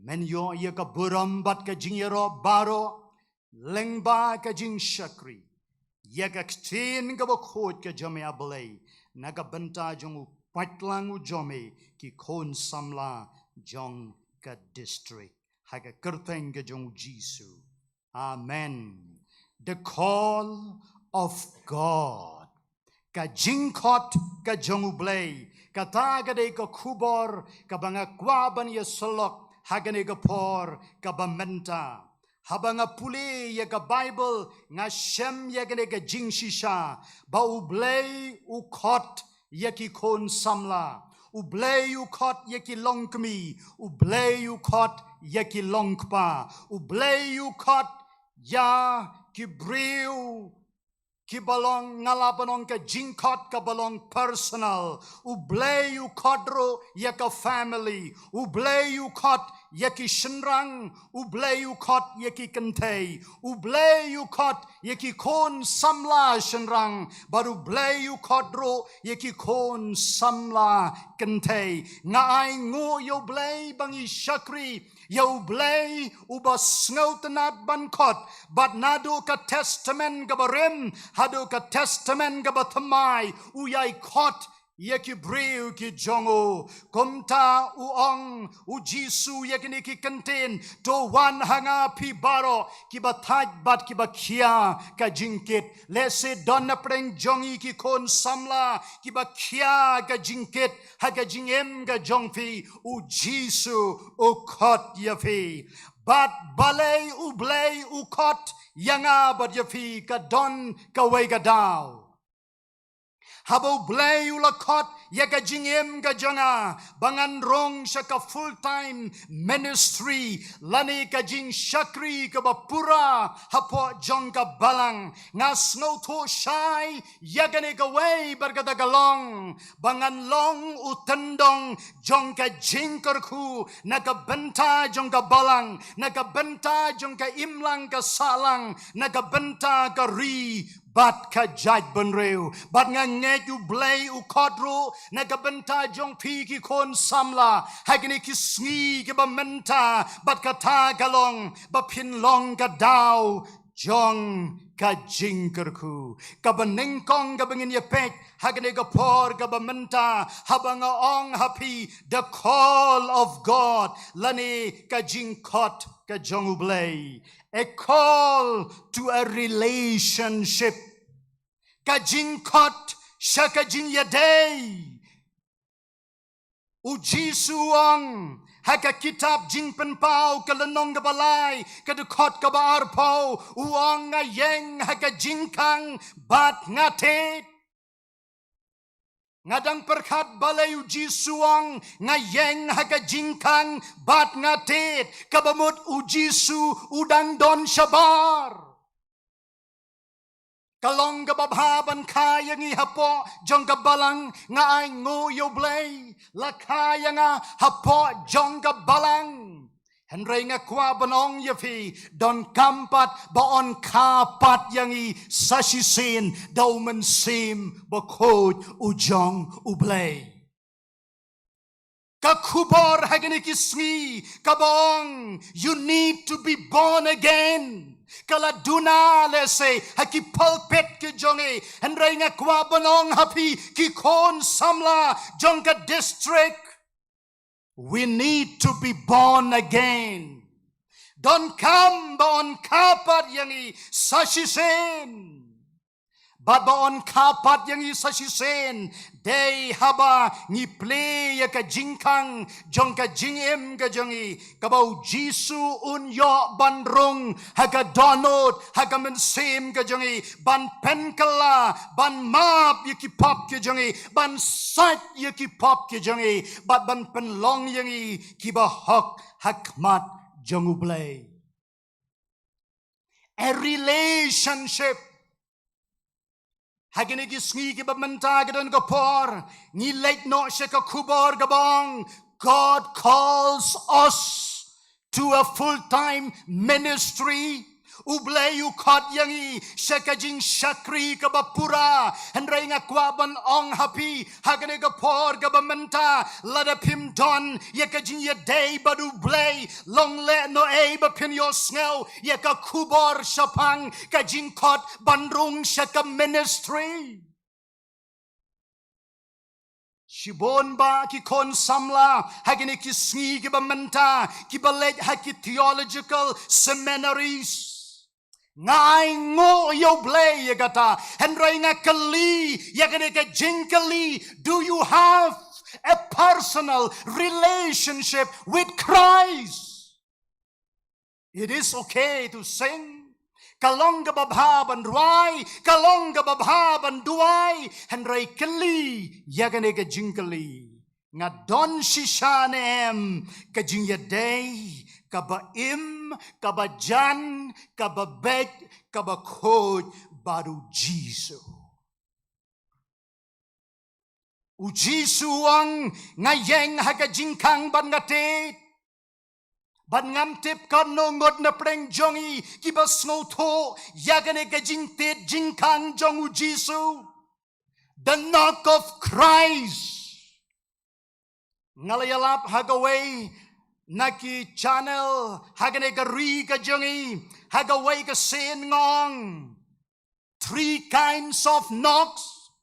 Men ïoh ïa ka burom bad ka jingïaroh baroh lyngba ka jingshakri ïa ka ktien kaba khuid ka jong me, A Blei, na ka bynta jong u paitlang u jong me, ki khun samla jong ka district. Ha ka kyrteng ka jong U Jisu. Amen. The call of God. Ka jingkhot ka jong U Blei. Kata ka dei ka khubor kaba nga kwah ban ïa syllok ha kane ka por kaba mynta. Haba nga pule ïa ka Baibl, nga shem ïa kane ka jingshisha ba U Blei u khot ïa ki khun samla. U Blei u khot ïa ki longkmie. U Blei u khot ïa ki longkpa. U Blei u khot ïa ki briew kiba long, nga lah ban ong, ka jingkhot kaba long personal. U Blei u khot ruh ïa ka family. U Blei u khot ïa ki shynrang. U Blei u khot ïa ki kynthei. U Blei u khot ïa ki khun samla shynrang. Bad U Blei u khot ruh ïa ki khun samla kynthei. Nga ai nguh ïa U Blei ba ngi shakri ïa U Blei uba sngewtynnad ban khot, bad naduh ka Testament kaba rim haduh ka Testament kaba thymmai u ïai khot ïa ki briew ki jong u. Kumta u ong U Jisu ïa kine ki kyntien: To wan ha nga phi baroh kiba thait bad kiba khia ka jingkit. Lehse don na pdeng jong ngi ki khun samla kiba khia ka jingkit ha ka jingim ka jong phi. U Jisu u khot ïa phi. Bad balei U Blei u khot ïa nga bad ïa phi? Ka don kawei ka daw. Haba U Blei u la khot ïa ka jingim ka jong nga ba ngan rung sha ka full time ministry, lane ka jingshakri kaba pura hapoh jong ka balang, nga sngewthuh shai ïa kane kawei bad kata ka long ba ngan long u tyndong jong ka jingkyrkhu na ka bynta jong ka balang, na ka bynta jong ka imlang ka sahlang, na ka bynta ka ri bad ka jaitbynriew. Bad nga ngeit U Blei u khot ruh na ka bynta jong phi ki khun samla ha kine ki sngi kiba mynta, bad kata ka long ba phin long ka daw jong ka jingkyrkhu. Kaba nyngkong kaba ngin ïa peit ha kane ka por kaba mynta, haba nga ong ha phi the call of God, lane ka jingkhot ka jong U Blei. A call to a relationship. Ka jingkhot sha ka jingïadei. U Jisu u ong ha ka kitab Jingpynpaw ka lynnong kaba lai, ka dkhot kaba arphew, u ong: Nga ïeng ha ka jingkhang bad nga tied. Nga dang pyrkhat balei U Jisu u ong nga ïeng ha ka jingkhang bad nga tied, kaba mut U Jisu u dang don shabar. Ka long kaba bha ban kha ïa ngi hapoh jong ka balang. Nga ai nguh ïa U Blei, la kha ïa nga hapoh jong ka balang. Hynrei nga kwah ban ong ïa phi, donkam pat ba yn kha pat ïa ngi sa shisien da U Mynsiem Bakhuid u jong U Blei. Ka khubor ha kine ki sngi kaba ong, you need to be born again, ka la duna lehse ha ki pulpit ki jong ngi. Hynrei nga kwah ban ong ha phi ki khun samla jong ka district, we need to be born again. Donkam ba yn kha pat ïa ngi sa shisien. Bad ba yn kha pat ïa ngi sa shisien dei haba ngi plie ïa ka jingkhang jong ka jingim ka jong ngi, kaba U Jisu un ïoh ban rung ha ka dohnud, ha ka mynsiem ka jong ngi, ban pynkylla, ban map ïa ki pop ki jong ngi, ban sait ïa ki pop ki jong ngi, bad ban pynlong ïa ngi kiba hok ha khmat jong U Blei. A relationship. Ha kine ki sngi kiba mynta, ka don ka por ngi leit noh sha ka khubor kaba ong, God calls us to a full-time ministry. U Blei u khot ïa ngi sha ka jingshakri kaba pura. Hynrei nga kwah ban ong ha phi ha kane ka por kaba mynta, lada phim don ïa ka jingïadei bad U Blei, long lehnohei ba phin ïohsngew ïa ka khubor shaphang ka jingkhot ban rung sha ka ministry. Shibun bah ki khun samla ha kine ki sngi kiba mynta kiba leit ha ki theological seminaries. Nga ai nguh ïa U Blei ïa kata, hynrei nga kylli ïa kane ka jingkylli: Do you have a personal relationship with Christ? It is okay to sing. Ka long kaba bha ban rwai, ka long kaba bha ban duwai, hynrei kylli ïa kane ka jingkylli: Nga don shisha ne em ka jingïadei kaba im, kaba jan, kaba beit, kaba khuid bad U Jisu? U Jisu u ong, nga ïeng ha ka jingkhang bad nga tied. Bad ngam tip katno ngut na pdeng jong ngi kiba sngewthuh ïa kane ka jingtied jingkhang jong U Jisu. The knock of Christ. Nga la ïalap ha kawei na ki channel ha kane ka ri ka jong i, ha kawei ka sien nga ong, three kinds of knocks.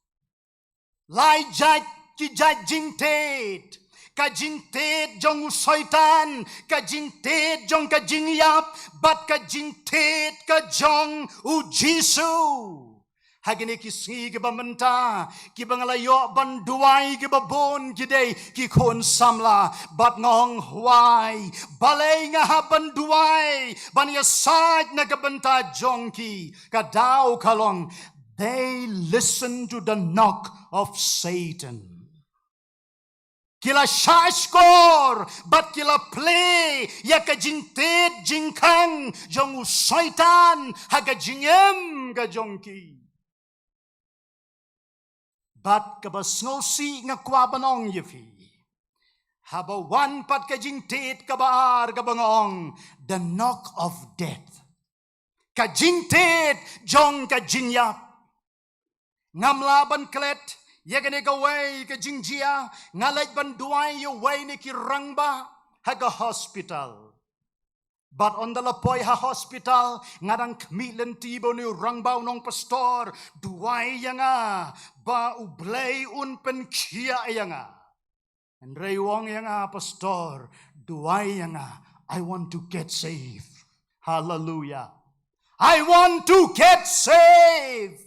Lai jait ki jait jingtied. Ka jingtied jong u Soitan, ka jingtied jong ka jingïap, bad ka jingtied ka jong u Jisu. Ha kine ki sngi kiba mynta, kiba nga la ïoh ban duwai kiba bun ki dei ki khun samla, bad nga ong why, balei nga hap ban duwai, ban ïasaid na ka bynta jong ki, ka daw ka long, they listen to the knock of Satan. Ki la shahshkor, bad ki la plie ïa ka jingtied jingkhang jong u Soitan ha ka jingim ka jong ki. Bad kaba sngewsih nga kwah ban ong ïa phi, haba wan pat ka jingtied kaba ar kaba nga ong, the knock of death, ka jingtied jong ka jingïap. Ngam lah ban klet ïa kane kawei ka jingjia, nga leit ban duwai ïa uwei na ki rangbah ha ka hospital. Bad ynda la poi ha hospital, nga dang khmih lynti bad une u rangbah un ong, pastor, duwai ïa nga ba U Blei un pynkhiah ïa nga. Hynrei u ong ïa nga, pastor, duwai ïa nga, I want to get saved. Hallelujah. I want to get saved.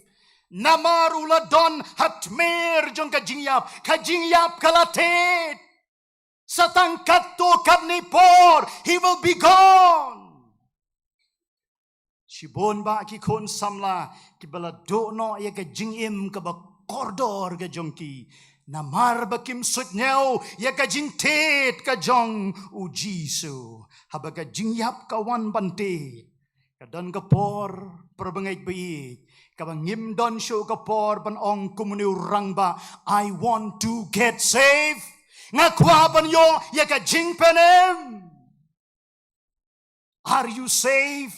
Namar u la don ha tmier jong ka jingïap, ka jingïap ka la tied. Sa tang katto katne por, he will be gone. Shibun bah ki khun samla kiba la duh noh ïa ka jingim kaba kordor ka jong ki, namar ba kim suidñiew ïa ka jingtied ka jong u Jisu. Haba ka jingïap ka wan ban tied, ka don ka por, para bangeit ba ïeit, kaba ngim don shuh ka por ban ong kum une u rangbah, I want to get saved. Nga kwah ban ïoh ïa ka jingpynim. Are you saved?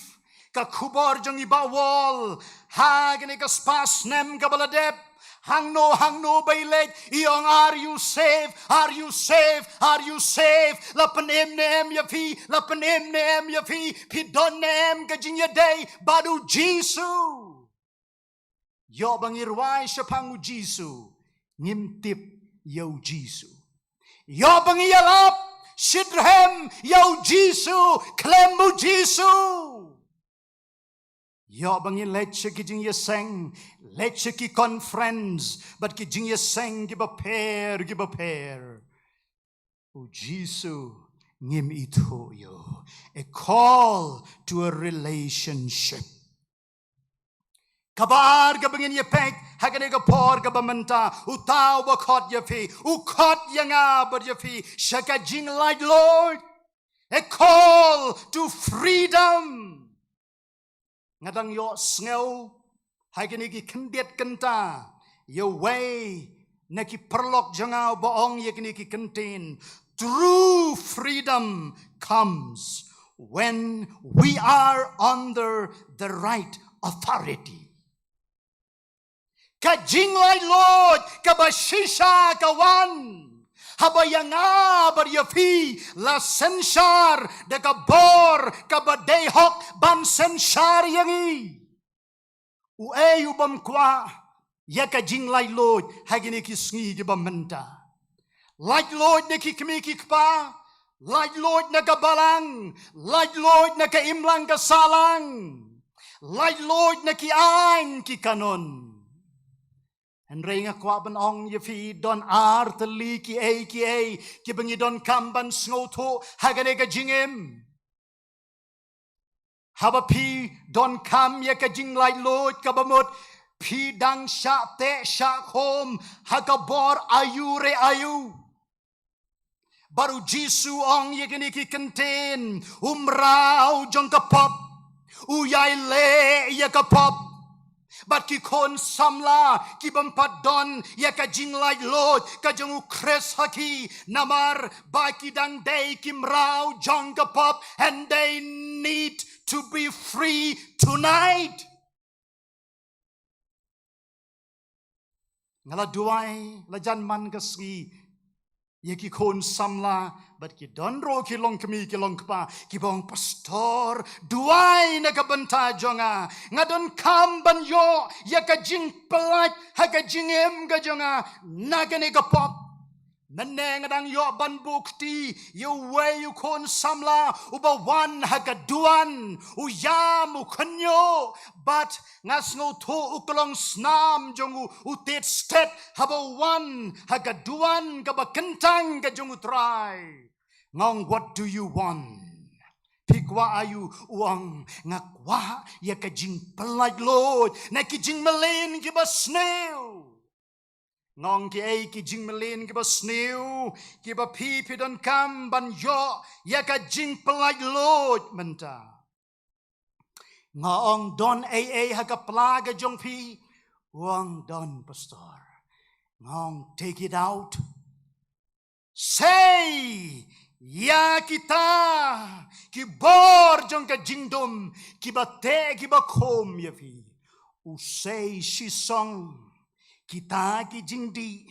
Ka khubor jong i Bah Wall ha kane ka spah snem kaba la dep, hangno hangno ba i leit i ong, are you saved? Are you saved? Are you saved? La pynim ne em ïa phi? La pynim ne em ïa phi? Phi don ne em ka jingïadei bad u Jisu? Ïoh ba ngi rwai shaphang u Jisu, ngim tip ïa u Jisu. Ïoh ba ngi ïalap shitrhem ïa u Jisu, khlem u Jisu. Ïoh ba ngi leit sha ki jingïaseng, leit sha ki conference bad ki jingïaseng kiba pher kiba pher, u Jisu ngim ithuh ïa u. A call to a relationship. Kaba ar kaba ngin ïa peit ha kane ka por kaba mynta, uta uba khot ïa phi, u khot ïa nga bad ïa phi sha ka jinglaitluid. A call to freedom. Nga dang ïohsngew ha kine ki khyndiat kynta ïa uwei na ki paralok jong nga uba ong ïa kine ki kyntien, true freedom comes when we are under the right authority. Ka jinglaitluid kaba shisha ka wan haba ïa nga bad ïa phi la synshar da ka bor kaba dei hok ban synshar ïa ngi. Uei u bym kwah ïa ka jinglaitluid ha kine ki sngi kiba mynta? Laitluid na ki kmie ki kpa, laitluid na ka balang, laitluid na ka imlang ka sahlang, laitluid na ki aiñ ki kanun. Hynrei nga kwah ban ong ïa phi, don ar tylli kiei kiei kiba ngi donkam ban sngewthuh ha kane ka jingim. Haba phi donkam ïa ka jinglaitluid kaba mut phi dang shah teh shah khum ha ka bor aïu re aïu. Bad u Jisu u ong ïa kine ki kyntien, u mraw jong ka pop u ïai leh ïa ka pop. Bad ki khun samla ki bym pat don ïa ka jinglaitluid ka jong u Khrist ha ki, namar ba ki dang dei ki mraw jong ka pop, and they need to be free tonight. Nga la duwai la jan man ka sngi ïa ki khun samla, bad ki don ruh ki longkmie ki longkpa, kiba ong, "Pastor, duwai na ka bynta jong nga. Nga donkam ban ïoh ïa ka jingpyllait ha ka jingim ka jong nga na kane ka pop." Mynne nga dang ïoh ban buh kti ïa uwei u khun samla uba wan ha ka duwan, u ïam, u khynñiuh, bad nga sngewthuh u klong snam jong u u tied stet haba u wan ha ka duwan kaba kyntang ka jong U Trai. Nga ong, "What do you want?" Phi kwah aïu? U ong, "Nga kwah ïa ka jingpyllait luid na ki jingmlien kiba sniew." Nga ong, "Kiei ki jingmlien kiba sniew kiba phi, phi donkam ban ïoh ïa ka jingpyllait luid mynta?" Nga ong, "Don ei ei ha ka pla ka jong phi?" U ong, "Don, Pastor." Nga ong, "Take it out. Sei ïa kita ki bor jong ka jingdum kiba teh kiba khum ïa phi. U sei shisong kita ki jingdih,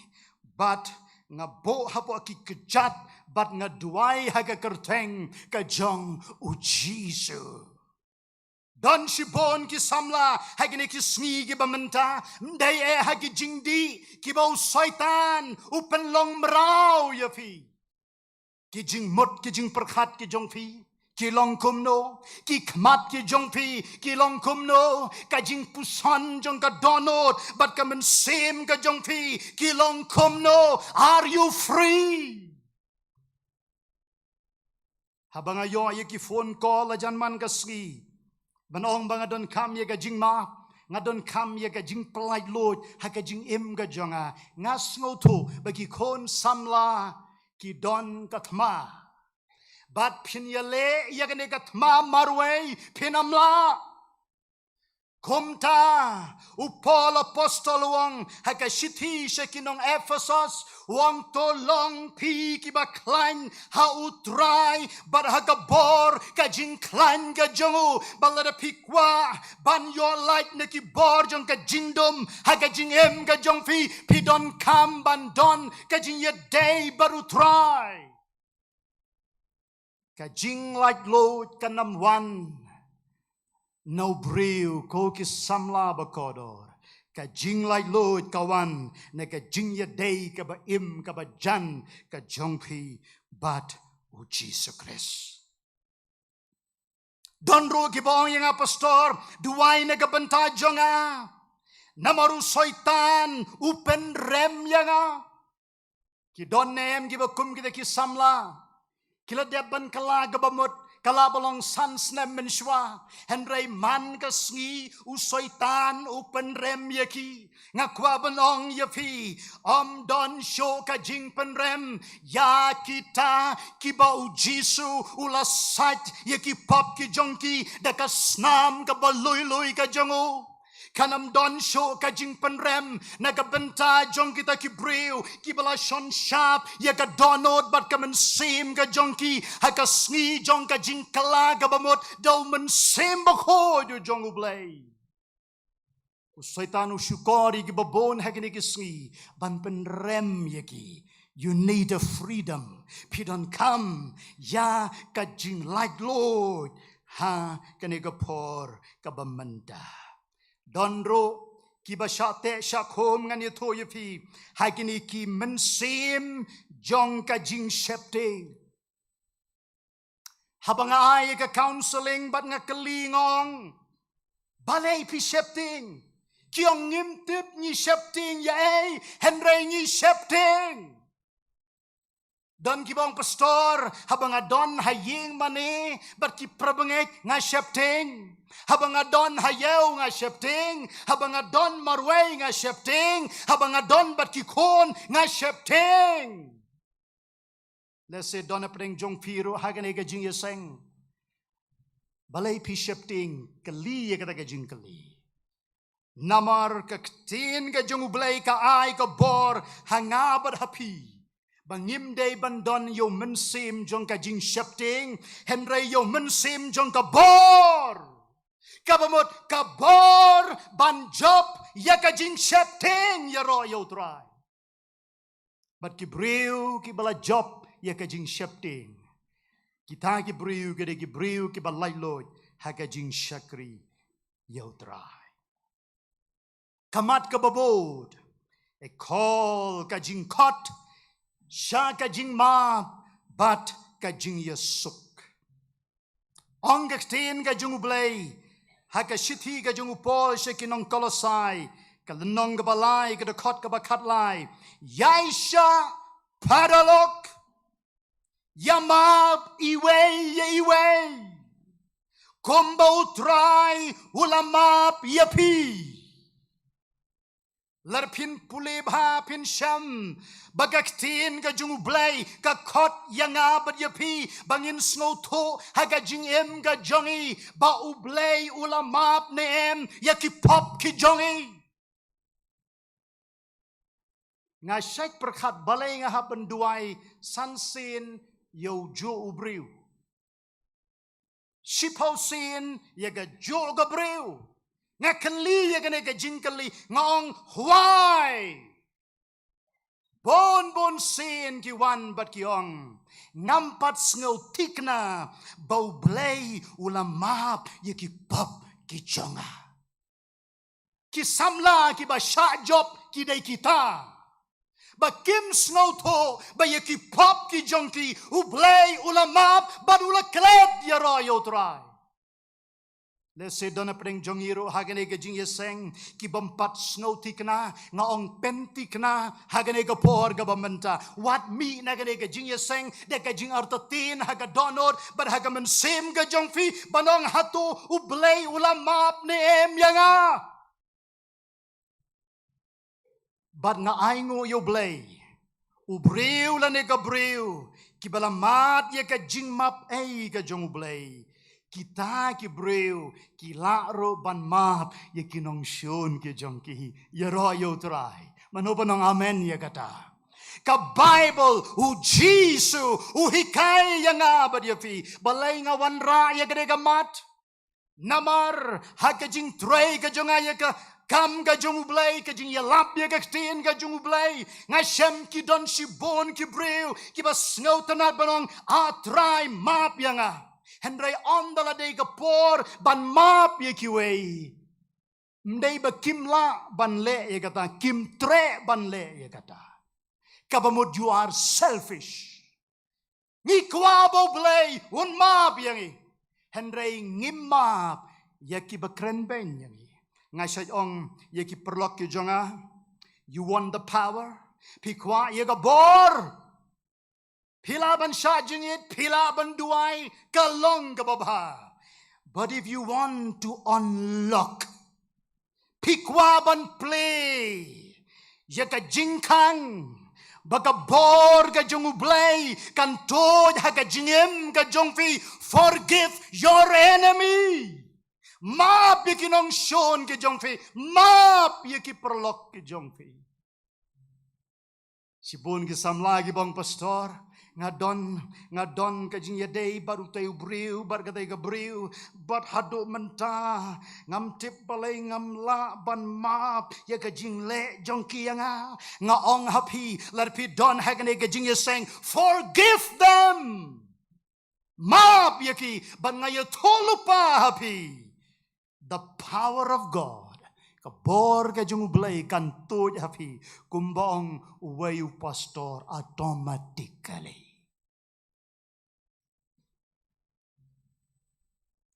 bad nga buh hapoh ki kjat, bad nga duwai ha ka kyrteng ka jong U Jisu. Don shibun ki samla ha kine ki sngi kiba mynta, ym dei eh ha ki jingdih kiba u Soitan u pynlong mraw ïa phi. Ki jingmut ki jingpyrkhat ki jong phi ki long kumno? Ki khmat ki jong phi ki long kumno? Ka jingpuson jong ka dohnud bad ka mynsiem ka jong phi ki long kumno? Are you free? Haba nga ïoh ïa ki phone call hajan man ka sngi ban ong ba nga donkam ïa ka jingmap, nga donkam ïa ka jingpyllait luid ha ka jingim ka jong nga, nga sngewthuh ba ki khun samla ki don ka thma. Bad phin ïaleh ïa kane ka thma marwei, phin ym lah. Kumta u Paul apostol u ong ha ka shithi sha ki nong Ephesos, u ong, "To long phi kiba khlaiñ ha U Trai bad ha ka bor ka jingkhlaiñ ka jong u." Bad lada phi kwah ban ïoh lait na ki bor jong ka jingdum ha ka jingim ka jong phi, phi donkam ban don ka jingïadei bad U Trai. Ka jinglaitluid kan ym wan na u briew, ko ki samla ba kordor. Ka jinglaitluid ka wan na ka jingïadei kaba im kaba jan ka jong phi bad U Jisu Khrist. Don ruh kiba ong ïa nga, "Pastor, duwai na ka bynta jong nga, namar u Soitan u pynrem ïa nga." Ki don ne em kiba kum kita ki samla? Ki la dep ban kylla kaba mut, kylla ba long san snem mynshuwa, hynrei man ka sngi u Soitan u pynrem ïa ki. Nga kwah ban ong ïa phi, ym don shuh ka jingpynrem ïa kita kiba U Jisu u la sait ïa ki pop ki jong ki da ka snam kaba lui lui ka jong u. Kan ym don shuh ka jingpynrem na ka bynta jong kita ki briew kiba la shon shap ïa ka dohnud bad ka mynsiem ka jong ki ha ka sngi jong ka jingkylla kaba mut da U Mynsiem Bakhuid u jong U Blei. U Soitan u shukor ïa kiba bun ha kine ki sngi ban pynrem ïa ki. You need a freedom. Phi donkam ïa ka jinglaitluid ha kane ka por kaba mynta. Don ruh kiba shah teh shah khum, ngan ïathuh ïa phi, ha kine ki mynsiem jong ka jingsheptieng. Haba nga ai ïa ka counseling bad nga kylli, nga ong, "Balei phi sheptieng?" Ki ong, "Ngim tip ngi sheptieng ïa ei, hynrei ngi sheptieng." Don kiba ong, "Pastor, haba nga don ha ïing mane bad ki parabangeit nga sheptieng. Haba nga don ha ïew nga sheptieng. Haba nga don marwei nga sheptieng. Haba nga don bad ki khun nga sheptieng." Lehse don hapdeng jong phi ruh ha kane ka jingïaseng. Balei phi sheptieng? Kylli ïa kata ka jingkylli. Namar ka ktien ka jong U Blei ka ai ka bor ha nga bad ha phi, ba ngim dei ban don ïa u mynsiem jong ka jingsheptieng, hynrei ïa u mynsiem jong ka bor. Kaba mut ka bor ban jop ïa ka jingsheptieng ïaroh ïa U Trai. Bad ki briew kiba la jop ïa ka jingsheptieng, kita ki briew ki dei ki briew kiba laitluid ha ka jingshakri ïa U Trai. Ka mat kaba bud, e khol ka jingkhot sha ka jingmap bad ka jingïasuk. Ong ka ktien ka jong U Blei ha ka shithi ka jong u Paul sha ki nong Kolosai, ka lynnong kaba lai, ka dkhot kaba khatlai: Ïaishah paralok, ïamap iwei ïa iwei, kumba U Trai u la map ïa phi. Lada phin pule bha, phin shem ba ka ktien ka jong U Blei ka khot ïa nga bad ïa phi ba ngin sngewthuh ha ka jingim ka jong ngi ba U Blei u la map ne em ïa ki pop ki jong ngi. Nga shait pyrkhat balei nga hap ban duwai san sien ïa u juh u briew, shiphew sien ïa ka juh ka briew. Nga kylli ïa kane ka jingkylli, nga ong, why? Bun bun sien ki wan bad ki ong, ngam pat sngewthikna ba U Blei u la map ïa ki pop ki jong nga. Ki samla kiba shah jop ki dei kita ba kim sngewthuh ba ïa ki pop ki jong ki U Blei u la map bad u la klet ïaroh ïa U Trai. Lehse don hapdeng jong ngi ruh ha kane ka jingïaseng ki bym pat sngewthikna, nga ong pynthikna ha kane ka por kaba mynta. Wat mih na kane ka jingïaseng da ka jingartatien ha ka dohnud bad ha ka mynsiem ka jong phi ban ong, hato U Blei u la map ne em ïa nga? Bad nga ainguh ïa U Blei, u briew lane ka briew kiba la mad ïa ka jingmap ei ka jong U Blei, kita ki briew ki lah ruh ban map ïa ki nongshun ki jong ki ïaroh ïa U Trai. Mano ban ong amen ïa kata? Ka Baibl, U Jisu u hikai ïa nga bad ïa phi. Balei nga wanrah ïa kane ka mat? Namar ha ka jingtrei ka jong nga ïa ka kam ka jong U Blei, ka jingïalap ïa ka ktien ka jong U Blei, nga shem ki don shibun ki briew kiba sngewtynnat ban ong, A Trai, map ïa nga. Hynrei ynda la dei ka por ban map ïa kiwei, ym dei ba kim lah ban leh ïa kata, kim treh ban leh ïa kata. Kaba mut you are selfish. Ngi kwah ba U Blei un map ïa ngi, hynrei ngim map ïa kiba kren beiñ ïa ngi. Nga shait ong ïa ki paralok ki jong nga, you want the power? Phi kwah ïa ka bor? Phi lah ban shah jingit, phi lah ban duwai, ka long kaba bha. But if you want to unlock, phi kwah ban plie ïa ka jingkhang ba ka bor ka jong U Blei kan tuid ha ka jingim ka jong phi, forgive your enemy. Map ïa ki nongshun ki jong phi, map ïa ki paralok ki jong phi. Shibun ki samla kiba ong, Pastor, nga don, nga don ka jingïadei bad utei u briew bad katei ka briew, bad haduh mynta ngam tip balei ngam lah ban map ïa ka jingleh jong ki ïa nga. Nga ong ha phi, lada phi don ha kane ka jingïaseng, forgive them. Map ïa ki, bad nga ïathuhlypa ha phi, the power of God, ka bor ka jong U Blei kan tuid ha phi, kumba ong uwei u pastor, automatically.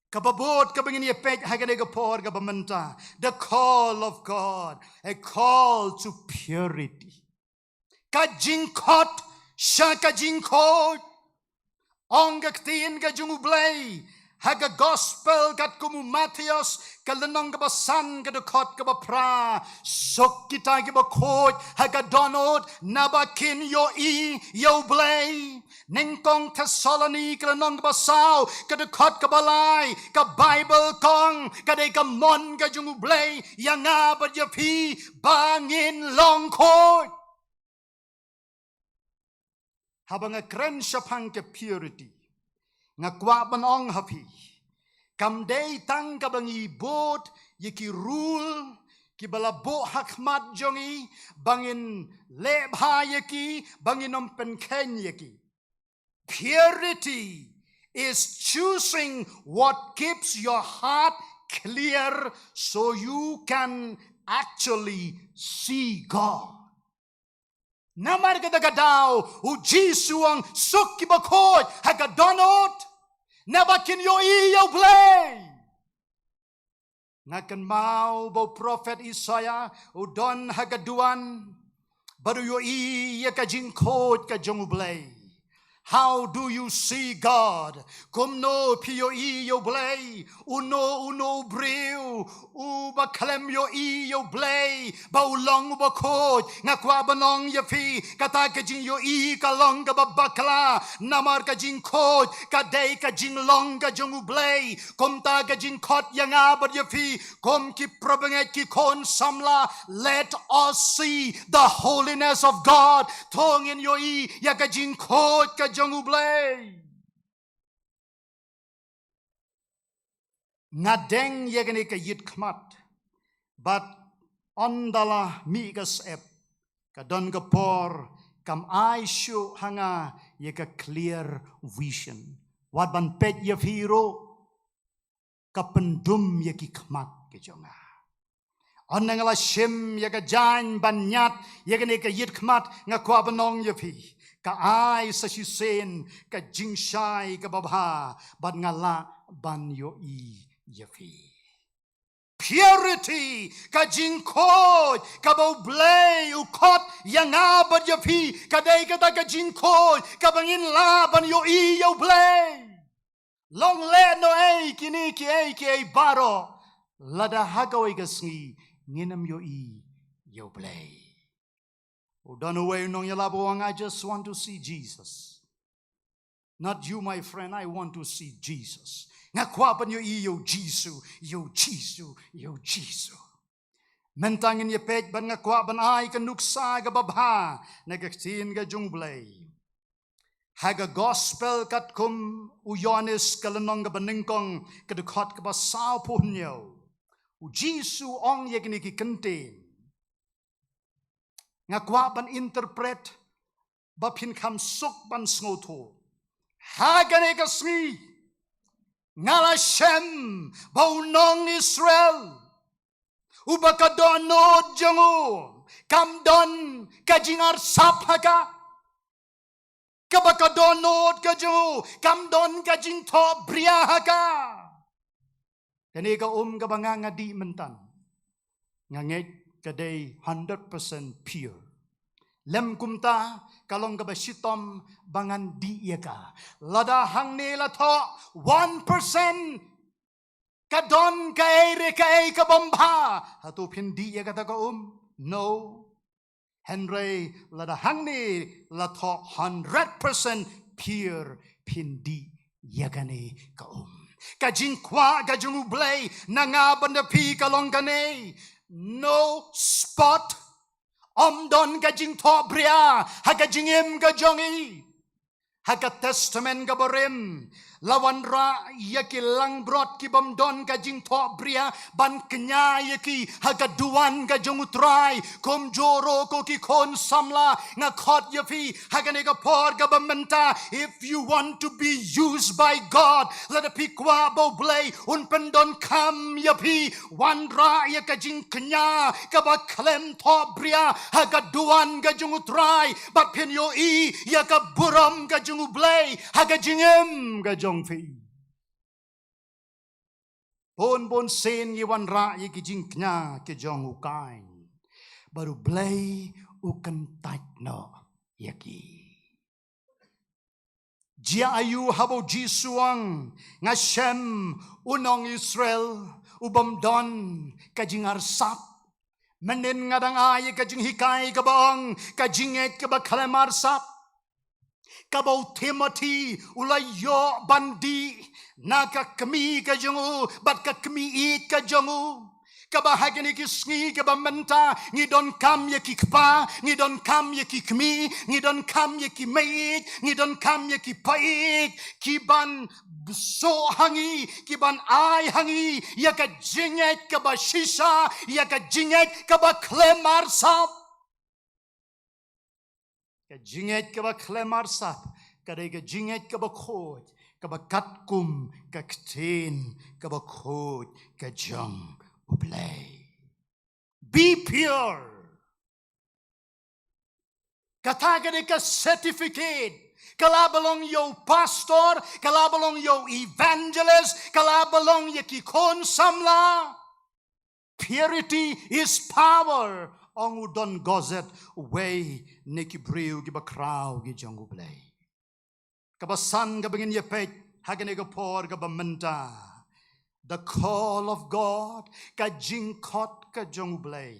Kaba bud kaba ngin ïa peit ha kane ka por kaba mynta, the call of God, a call to purity. Ka jingkhot sha ka jingkhuid. Ong ka ktien ka jong U Blei ha ka gospel katkum u Mathaios, ka lynnong kaba san, ka dkhot kaba phra: Suk kita kiba khuid ha ka dohnud, naba kin ïohi ïa U Blei. Nyngkong Thessaloni, ka lynnong kaba saw, ka dkhot kaba lai, ka Baibl ka ong, ka dei ka mon ka jong U Blei ïa nga bad ïa phi ba ngin long khuid. Haba nga kren shaphang ka purity, nga kwah ban ong ha phi, kam dei tang kaba ngi bud ïa ki rule, kiba la buh ha khmat jong ngi, ba ngin leh bha ïa ki, ba ngin ym pynkheiñ ïa ki. Purity is choosing what keeps your heart clear so you can actually see God. Namar kata ka daw, u Jisu u ong, suk kiba khuid ha ka dohnud, naba kin ïohi ïa U Blei. Nga kynmaw ba u prophet Isaiah u don ha ka duwan, bad u ïohi ïa ka jingkhuid ka jong U Blei. How do you see God? Kumno phi ïohi ïa U Blei? Uno uno u briew uba khlem ïohi ïa U Blei, ba u long uba khuid. Nga kwah ban ong ïa phi, kata ka jingïohi ka long kaba bakla, namar ka jingkhuid ka dei ka jinglong ka jong U Blei. Kumta ka jingkhot ïa nga bad ïa phi, kum ki para bangeit, ki khun samla, let us see the holiness of God. To ngin ïohi ïa ka jingkhuid ka jong U Blei. Nga deng ïa kane ka ïit khmat, bad ynda la mih ka syep, ka don ka por kam ai shuh ha nga ïa ka clear vision. Wat ban peit ïa phi ruh, ka pyndum ïa ki khmat ki jong nga. Ynda nga la shim ïa ka jaiñ ban ñiad ïa kane ka ïit khmat, nga kwah ban ong ïa phi, ka ai sa shisien ka jingshai kaba bha, bad nga lah ban ïohi ïa phi. Purity, ka jingkhuid kaba U Blei u khot ïa nga bad ïa phi, ka dei kata ka jingkhuid kaba ngin lah ban ïohi ïa U Blei. Long lehnohei kine kiei kiei baroh, lada ha kawei ka sngi ngin ym ïohi ïa U Blei. U don uwei u nongïalap u ong, "I just want to see Jesus." Not you, my friend, I want to see Jesus. Nga kwah ban ïohi ïa U Jisu, ïa U Jisu, ïa U Jisu. Mynta ngin ïa peit, bad nga kwah ban ai ka nuksa kaba bha na ka ktien ka jong U Blei. Ha ka gospel katkum u Ïoannis ka lynnong kaba nyngkong, ka dkhot kaba sawphew hynñiew, U Jisu u ong ïa kine ki kyntien. Nga kwah ban interpret ba phin kham suk ban sngewthuh. Ha kane ka sngi nga la shem ba u nong Israel uba ka dohnud jong u kam don ka jingarsap ha ka, kaba ka dohnud ka jong u kam don ka jingthohbria ha ka. Kane ka um kaba nga nga dih mynta, nga ngeit ka dei hundred percent pure. Lym kumta, ka long kaba shitom ba ngan dih ïa ka. Lada hangne la thoh one percent ka don kaei re kaei kabym bha, hato phin dih ïa kata ka um? No. Hynrei lada hangne la thoh hundred percent pure, phin dih ïa kane ka um. Ka jingkwah ka jong U Blei na nga bad na phi ka long kane: no spot. Ym don ka jingthohbria ha ka jingim ka jong i. Ha ka Testament kaba rim, la wanrah ïa ki langbrot kibym don ka jingthohbria ban kñia ïa ki ha ka duwan ka jong U Trai. Kumjuh ruh ko ki khun samla, nga khot ïa phi ha kane ka por kaba mynta, if you want to be used by God, lada phi kwah ba U Blei un pyndonkam ïa phi, wanrah ïa ka jingkñia kaba khlem thohbria ha ka duwan ka jong U Trai, bad phin ïohi ïa ka burom ka jong U Blei ha ka jingim ka jong phi. Bun bun sien ngi wanrah ïa ki jingkñia ki jong u Kain, bad U Blei u kyntait noh ïa ki. Jia aiu haba U Jisu u ong, nga shem u nong Israel ubym don ka jingarsap? Mynnin nga dang ai ka jinghikai kaba ong, ka jingngeit kaba khlem arsap, kaba u Timothy u la ïoh ban dih na ka kmie ka jong u bad ka kmie ïeit ka jong u. kaba ha kine ki sngi kaba mynta ngi donkam ïa ki kpa, ngi donkam ïa ki kmie, ngi donkam ïa ki mei, ngi donkam ïa ki paid, ki ban bsuk ha ngi, ki ban ai ha ngi ïa ka jingngeit kaba shisha, ïa ka jingngeit kaba khlem arsap. Ka jingngeit kaba khlem arsap ka dei ka jingngeit kaba khuid, kaba katkum ka ktien kaba khuid ka jong U Blei. Be pure. Kata ka dei ka certificate. Ka lah ba long ïa u pastor, ka lah ba long ïa u evangelist, ka lah ba long ïa ki khun samla. Purity is power, ong u Don Gossett, uwei na ki briew kiba khraw ki jong U Blei. Kaba san kaba ngin ïa peit ha kane ka por kaba mynta. The call of God, ka jingkhot ka jong U Blei.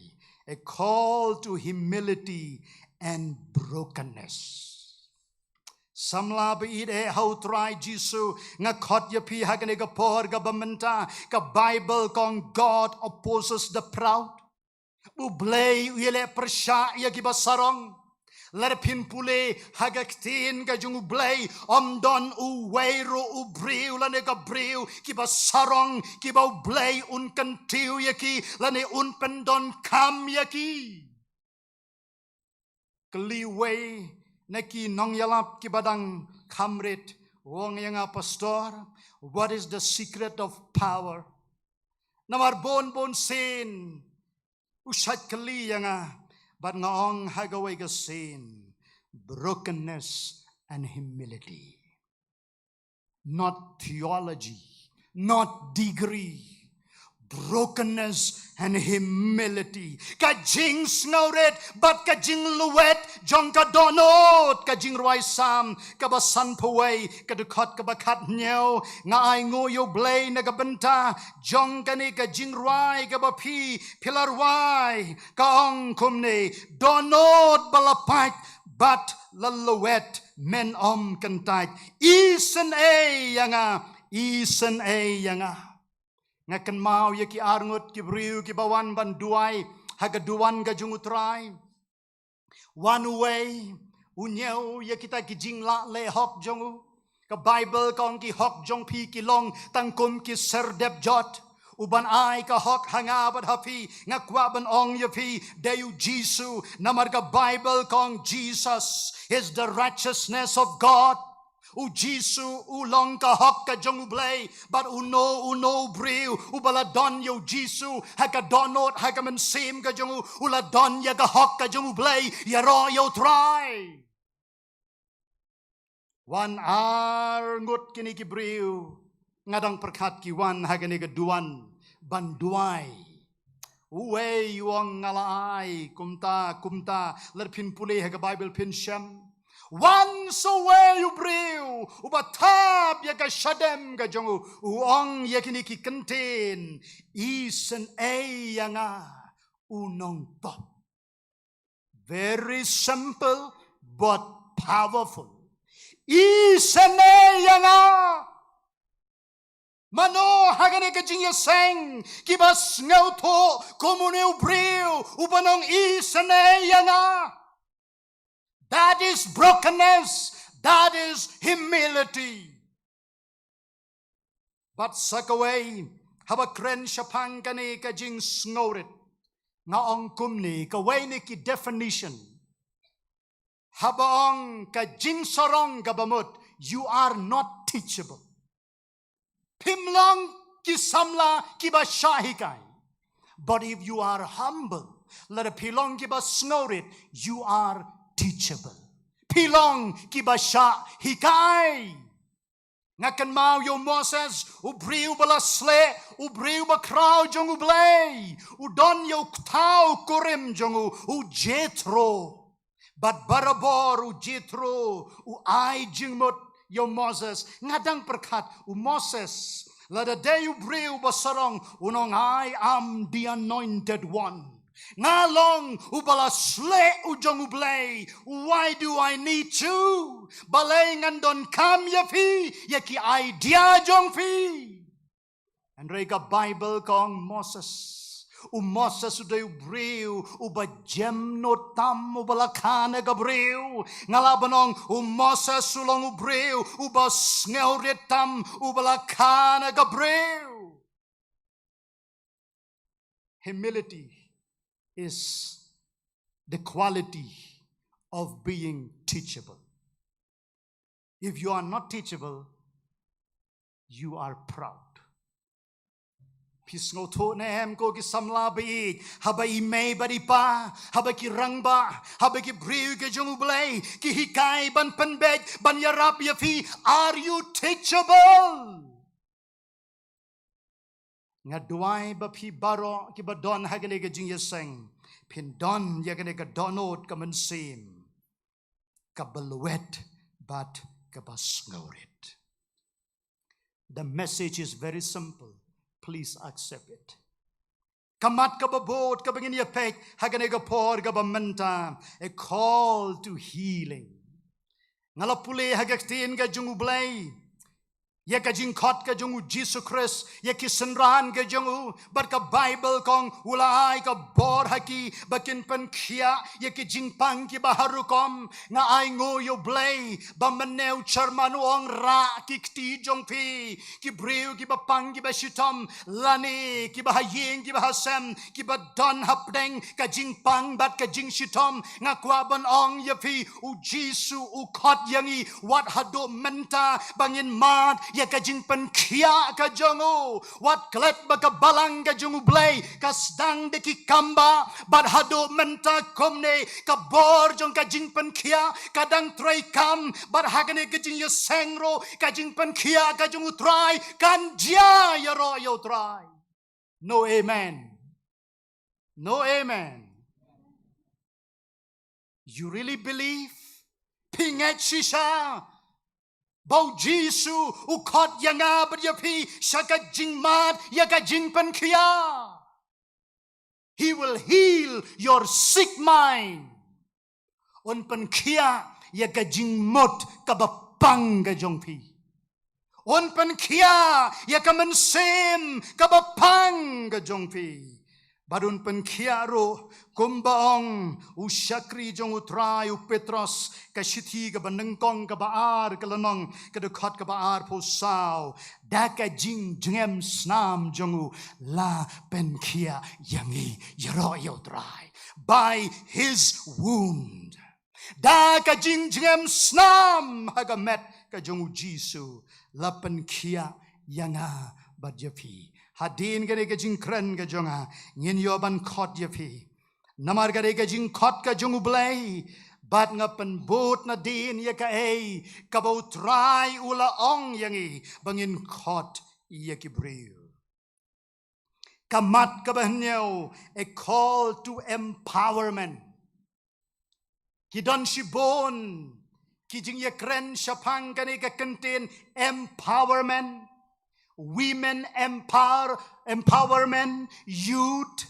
A call to humility and brokenness. Samla ba ïeit ha U Trai Jisu, nga khot ïa phi ha kane ka por kaba mynta, ka Bible ka ong God opposes the proud. U Blei u ïaleh pyrshah ïa kiba sarong. Lada phin pule ha ka ktien ka jong U Blei, ym don uwei ruh u briew lane ka briew kiba sarong, kiba U Blei un kyntiew ïa ki lane un pyndonkam ïa ki. Kylli uwei na ki nongïalap kiba dang kham rit, u ong ïa nga, Pastor, what is the secret of power? Namar bun bun sien u shait kylli ïa nga, bad nga ong ha kawei ka sien, brokenness and humility. Not theology, not degree. Brokenness and humility. Ka jingsngewrit bad ka jinglwet jong ka dohnud, ka Jingrwai Salm kaba sanphew wei, ka dkhot kaba khathynñiew. Nga ainguh ïa U Blei na ka bynta jong kane ka jingrwai kaba phi, phi la rwai, ka ong kumne: Dohnud ba la pait bad la lwet, men ym kyntait. Isynei ïa nga, isynei ïa nga. Nga kynmaw ïa ki arngut ki briew kiba wan ban duwai ha ka duwan ka jong U Trai. Wan uwei, u ñiew ïa kita ki jinglah leh hok jong u. Ka Bible ka ong, ki hok jong phi ki long tang kum ki syrdep jot. U ban ai ka hok ha nga bad ha phi, nga kwah ban ong ïa phi, dei U Jisu. Namar ka Bible ka ong, Jesus is the righteousness of God. U Jisu u long ka hok ka jong U Blei. Bad uno uno u briew uba la don ïa U Jisu ha ka dohnud, ha ka mynsiem ka jong u, u la don ïa ka hok ka jong U Blei. Ïaroh ïa U Trai. Wan arngut kine ki briew, nga dang pyrkhat, ki wan ha kane ka duwan ban duwai. Uwei u ong, nga la ai kumta kumta. Lada phin pule ha ka Bible phin shem. Wan sa uwei u briew uba thap ïa ka shadem ka jong u, u ong ïa kine ki kyntien: Isynei ïa nga, u nongpop. Very simple but powerful. Isynei ïa nga. Mano ha kane ka jingïaseng kiba sngewthuh kum une u briew uba ong, isynei ïa nga? That is brokenness. That is humility. Bad sa kawei, haba kren shaphang kane ka jingsngewrit, nga ong kumne, kawei na ki definition. Haba ong ka jingsarong kaba mut, you are not teachable. Phim long ki samla kiba shah hikai. But if you are humble, lada phi long kiba sngewrit, you are teachable. Phi long kiba shah hikai. Nga kynmaw ïa u Moses, u briew ba la sleh, u briew ba khraw jong U Blei. U don ïa u kthaw kurim jong u, u Jethro. Bad barabor u Jethro u ai jingmut ïa u Moses. Nga dang pyrkhat, u Moses, lada dei u briew ba sarong, un ong, I am the anointed one. Nga long uba la sleh u jong U Blei. Why do I need you? Balei ngan donkam ïa phi, ïa ki idea jong phi? Hynrei ka Bible ka ong, Moses, U Moses u dei u briew uba jem noh tam, uba la kha na ka briew. Nga lah ban ong, u Moses u long u briew uba sngewrit tam, uba la kha na ka briew. Humility is the quality of being teachable. If you are not teachable, you are proud. Phi sngewthuh ne em, ko ki samla ba ïeit, haba i mei bad i pa, haba ki rangbah, haba ki briew ki jong U Blei ki hikai ban pynbeit, ban ïarap ïa phi, are you teachable? Nga duwai ba phi baroh kiba don ha kane ka jingïaseng, phin don ïa kane ka dohnud ka mynsiem kaba lwet bad kaba sngewrit. The message is very simple. Please accept it. Ka mat kaba bud kaba ngin ïa peit ha kane ka por kaba mynta, a call to healing. Nga la pule ha ka ktien ka jong U Blei ïa ka jingkhot ka jong U Jisu Khrist ïa ki synran ka jong u, bad ka Baibl ka ong u la ai ka bor ha ki ba kin pynkhiah ïa ki jingpang kiba har rukom. Nga ai nguh ïa U Blei ba mynne u Chairman u ong, rah ki kti jong phi, ki briew kiba pang kiba shitom, lane kiba ha ïing kiba ha sem, kiba don hapdeng ka jingpang bad ka jingshitom. Nga kwah ban ong ïa phi, U Jisu u khot ïa ngi wat haduh mynta ba ngin mad ïa ka jingpynkhiah ka jong u. Wat klet ba ka balang ka jong U Blei ka sdang da ki kambah, bad haduh mynta kumne ka bor jong ka jingpynkhiah ka dang trei kam, bad ha kane ka jingïaseng ruh ka jingpynkhiah ka jong U Trai kan jia ïaroh ïa U Trai. No amen. No amen. You really believe? Phi ngeit shisha ba U Jisu u khot ïa nga bad ïa phi sha ka jingmad ïa ka jingpynkhiah? He will heal your sick mind. Un pynkhiah ïa ka jingmut kaba pang ka jong phi. Un pynkhiah ïa ka mynsiem kaba pang ka jong phi. Bad un pynkhiah ruh, kumba ong u shakri jong U Trai u Petros, ka shithi kaba nyngkong kaba ar, ka lynnong ka dkhot kaba arphew saw, da ka jingjngem snam jong u la pynkhiah ïa ngi ïaroh ïa U Trai. By his wound. Da ka jingjngem snam ha ka met ka jong U Jisu la pynkhiah ïa nga bad ïa phi. Hadien kane ka jingkren ka jong nga, ngin ïoh ban khot ïa phi. Namar kane ka jingkhot ka jong U Blei, bad nga pynbud nadien ïa kaei kaba U Trai u la ong ïa ngi ba ngin khot ïa ki briew. Ka mat kaba hynñiew, a call to empowerment. Ki don shibun ki jingïakren shaphang kane ka kyntien empowerment. Women empower, empowerment, youth.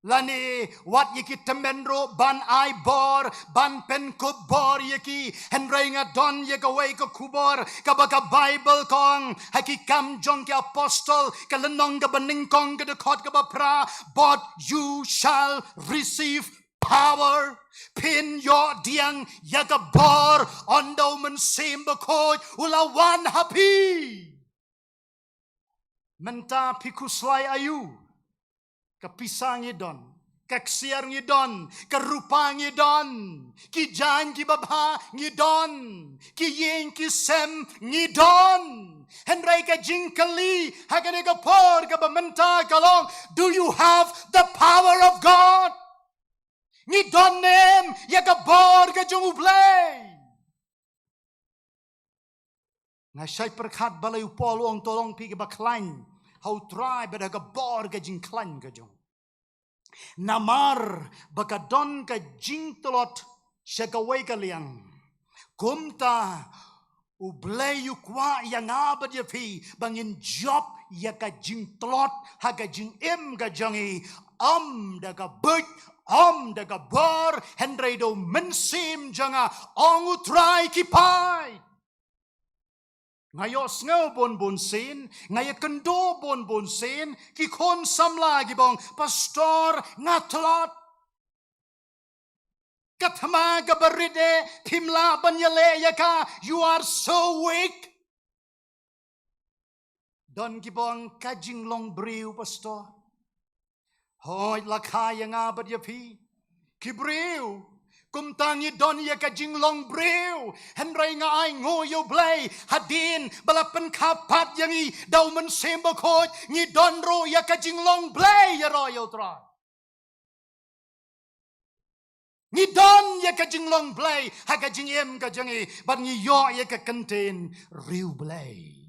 Lane wat ïa ki tymmen ruh ban ai bor, ban pynkup bor ïa ki. Hynrei nga don ïa kawei ka khubor kaba ka Baibl ka ong ha Ki Kam jong ki Apostol, ka lynnong kaba nyngkong, ka dkhot kaba phra, "But you shall receive power." Phin ïoh diang ïa ka bor ynda U Mynsiem Bakhuid u la wan ha phi. Mynta phi khuslai aïu? Ka pisa ngi don, ka ksiar ngi don, ka rupa ngi don, ki jaiñ kiba bha ngi don, ki ïing ki sem ngi don. Hynrei ka jingkylli ha kane ka por kaba mynta ka long, do you have the power of God? Ngi don ne em ïa ka bor ka jong U Blei? Nga shai pyrkhat balei u Paul u ong, to long phi kiba khlaiñ ha U Trai bad ha ka bor ka jingkhlaiñ ka jong u. Namar ba ka don ka jingtlot sha kawei ka liang. Kumta U Blei u kwah ïa nga bad ïa phi ba ngin jop ïa ka jingtlot ha ka jingim ka jong ngi, ym da ka buit, ym da ka bor, hynrei da U Mynsiem jong nga, ong U Trai, ki paid. Nga ïohsngew bun bun sien, nga ïakynduh bun bun sien, ki khun samla ki ba ong, "Pastor, nga tlot." Ka thma kaba rit eh, phim lah ban ïaleh ïa ka, you are so weak. Don ki ba ong ka jinglong briew, Pastor. Hooid, la kha ïa nga bad ïa phi. Ki briew, kumta ngi don ïa ka jinglong briew. Hynrei nga ainguh ïa U Blei, hadien ba la pynkha pat ïa ngi da U Mynsiem Bakhuid, ngi don ruh ïa ka jinglong Blei ïaroh ïa U Trai. Ngi don ïa ka jinglong Blei ha ka jingim ka jong ngi, bad ngi ïoh ïa ka kyntien riewblei.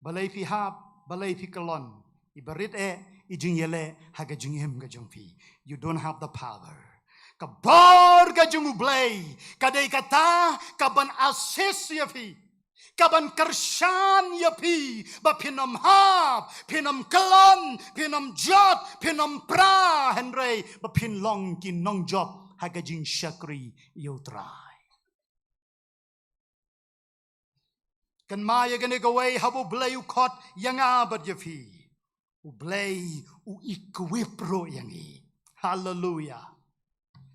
Balei phi hap, balei phi kyllon, i ba rit eh i jingïaleh ha ka jingim ka jong phi. You don't have the power. Ka bor ka jong U Blei ka dei kata ka ban assist ïa phi, ka ban kyrshan ïa phi ba phin ym hap, phin ym kyllon, phin ym jot, phin ym pra, hynrei ba phin long ki nongjop ha ka jingshakri ïa U Trai. Kynmaw ïa kane kawei, haba U Blei u khot ïa nga bad ïa phi, U Blei u equip ruh ïa ngi. Haleluia.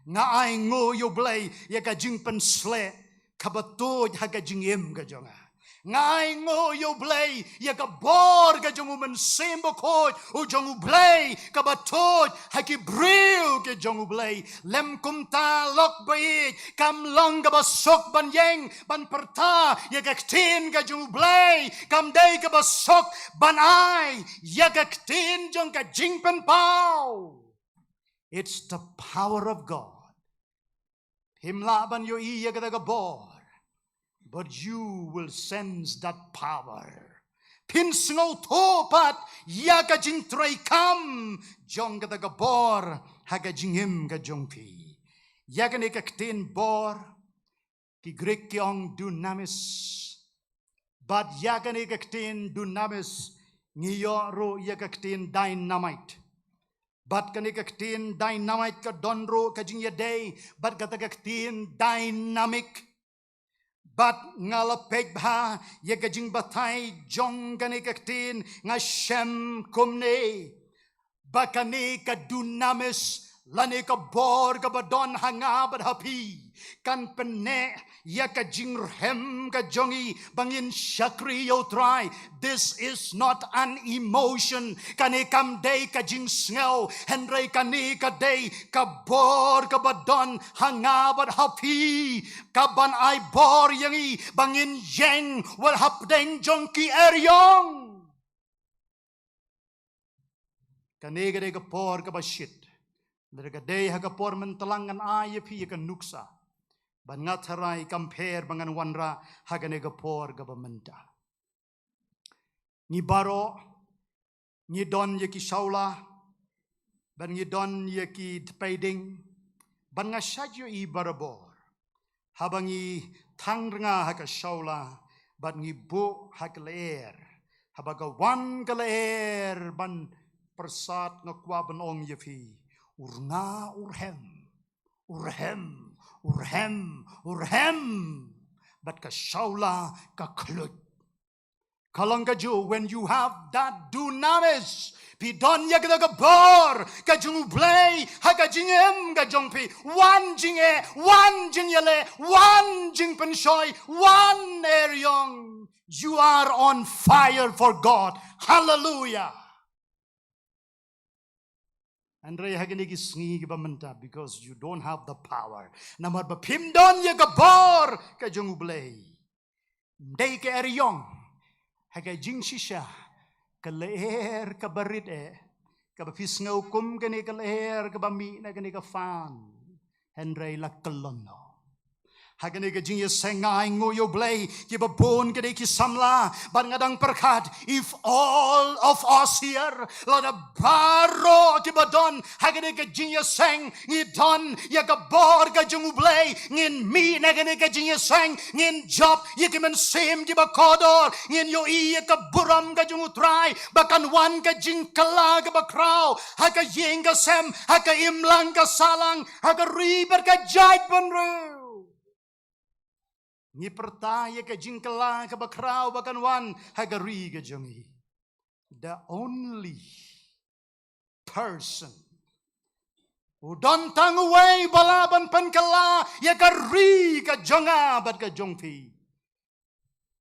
Nga ainguh ïa U Blei ïa ka jingpynsleh kaba tuid ha ka jingim ka jong nga. Nga ainguh ïa U Blei ïa ka bor ka jong U Mynsiem Bakhuid u jong U Blei kaba tuid ha ki briew ka jong U Blei. Lym kumta, lok baieit, kam long kaba suk ban ïeng ban pyrta ïa ka ktien ka jong U Blei. Kam dei kaba suk ban ai ïa ka ktien jong ka jingpynpaw. It's the power of God. Phim lah ban ïohi ïa kata ka bor, but you will sense that power. Phin sngewthuh pat ïa ka jingtrei kam jong kata ka bor ha ka jingim ka jong phi. Ïa kane ka ktien bor, ki Greek ki ong dunamis. Bad ïa kane ka ktien dunamis, ngi ïoh ruh ïa ka ktien dynamite. Bad kane ka ktien dynamite ka don ruh ka jingïadei bad kata ka ktien dynamic. Bad nga la peit bha ïa ka jingbatai jong kane ka ktien, nga shem kumne ba kane ka dunamis lane ka bor kaba don ha nga bad ha phi kan pynneh ïa ka jingrhem ka jong ngi ba ngin shakri ïa U Trai. This is not an emotion. Kane kam dei ka jingsngew, hynrei kane ka dei ka bor kaba don ha nga bad ha phi, ka ban ai bor ïa ngi ba ngin ïeng wat hapdeng jong ki eriong. Kane ka dei ka por kaba shit. Lada ka dei ha ka por mynta lang ngan ai ïa phi ïa ka nuksa, bad nga tharai kam pher ba ngan wanrah ha kane ka por kaba mynta. Ngi baroh ngi don ïa ki shawla, bad ngi don ïa ki dpei ding, bad nga shait ïohi barabor haba ngi thang rnga ha ka shawla bad ngi buh ha ka lyer. Haba ka wan ka lyer ban pyrsad, nga kwah ban ong ïa phi, u rnga u rhem, u rhem, u rhem, u rhem, bad ka shawla ka khluit. Ka long kajuh, when you have that dunamis, phi don ïa kata ka bor ka jong U Blei ha ka jingim ka jong phi, wan jingeh, wan jingïaleh, wan jingpynshoi, wan eriong. You are on fire for God. Hallelujah. Hynrei ha kine ki sngi kiba mynta, because you don't have the power, namar ba phim don ïa ka bor ka jong U Blei, dei ka eriong ha ka jingshisha, ka lyer kaba rit eh, kaba phi sngew kum kane ka lyer kaba mih na kane ka fan, hynrei la kyllon noh. Ha kane ka jingïaseng nga ainguh ïa U Blei, kiba bun ki dei ki samla, bad nga dang pyrkhat, if all of us here, lada baroh kiba don ha kane ka jingïaseng ngi don ïa ka bor ka jong U Blei, ngin mih na kane ka jingïaseng, ngin jop ïa ki mynsiem kiba kordor, ngin ïohi ïa ka burom ka jong U Trai, ba kan wan ka jingkylla kaba khraw ha ka ïing ka sem, ha ka imlang ka sahlang, ha ka ri bad ka jaitbynriew. Ngi pyrta ïa ka jingkylla kaba khraw ba kan wan ha ka ri ka jong ngi. The only person u don tang uwei ba lah ban pynkylla ïa ka ri ka jong nga bad ka jong phi.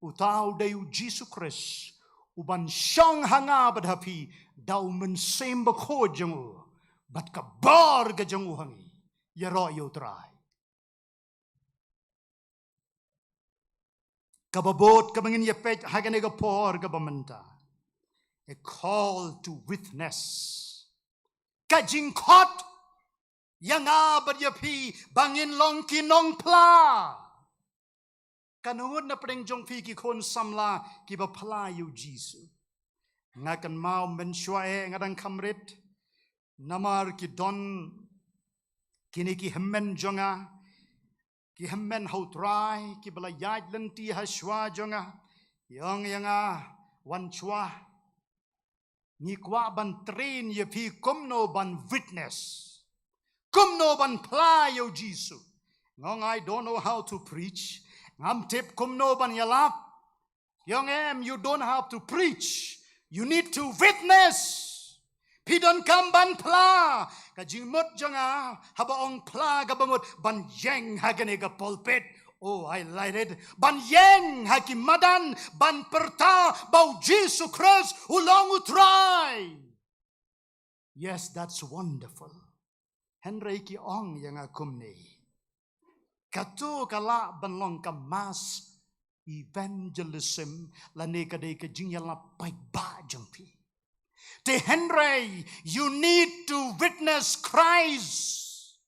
Uta u dei u Jisu Khrist, u ban shong ha nga bad ha phi, da u Mynsiem Bakhuid jong u, bad ka bor ka jong u ha ngi. Ïaroh ïa u Trai. Kaba bud kaba ngin ïa peit ha kane ka por kaba mynta. A call to witness. Ka jingkhot ïa nga bad ïa phi ba ngin long ki nongphla. Katno ngut na pdeng jong phi ki khun samla kiba phla ïa u Jisu? Nga kynmaw mynshuwa eh nga dang kham rit. Namar ki don kine ki hynmen jong nga, ki hynmen ha u Trai, kiba la ïaid lynti ha shuwa jong nga, ki ong ïa nga, wan shuwa. Ngi kwah ban train ïa phi kumno ban witness. Kumno ban phla ïa u Jisu. Nga ong, "I don't know how to preach." Ngam tip kumno ban ïalap. Ki ong, "Em, you don't have to preach. You need to witness." Phi donkam ban phla. Ka jingmut jong nga, haba ong phla kaba mut, ban ïeng ha kane ka pulpit. Oh, I like it. Ban ïeng ha ki madan, ban pyrta ba u Jisu Khrist u long u Trai. Yes, that's wonderful. Hynrei ki ong ïa nga kumne, kato ka lah ban long ka mass evangelism, lane ka dei ka jingïalap paidbah jong phi. Te hynrei, you need to witness Christ.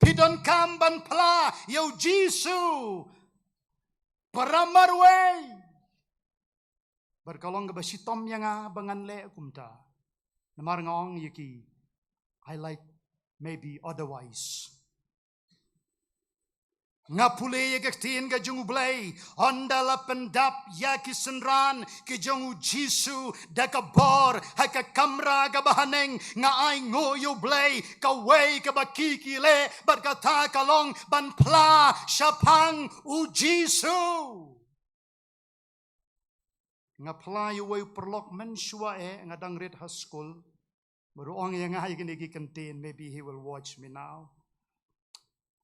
Phi donkam ban phla ïa u Jisu para marwei. Bad ka long kaba shitom ïa nga ba ngan leh kumta. Namar nga ong ïa ki, I like maybe otherwise. Nga pule ïa ka ktien ka jong u Blei, hynda la pyndap ïa ki synran ki jong u Jisu da ka bor ha ka kamra kaba haneng, nga ainguh ïa u Blei, kawei kaba ki ki leh, bad kata ka long ban phla shaphang u Jisu. Nga phla ïa uwei u paralok mynshuwa eh nga dang rit ha skul. Bad u ong ïa nga ïa kine ki kyntien, maybe he will watch me now.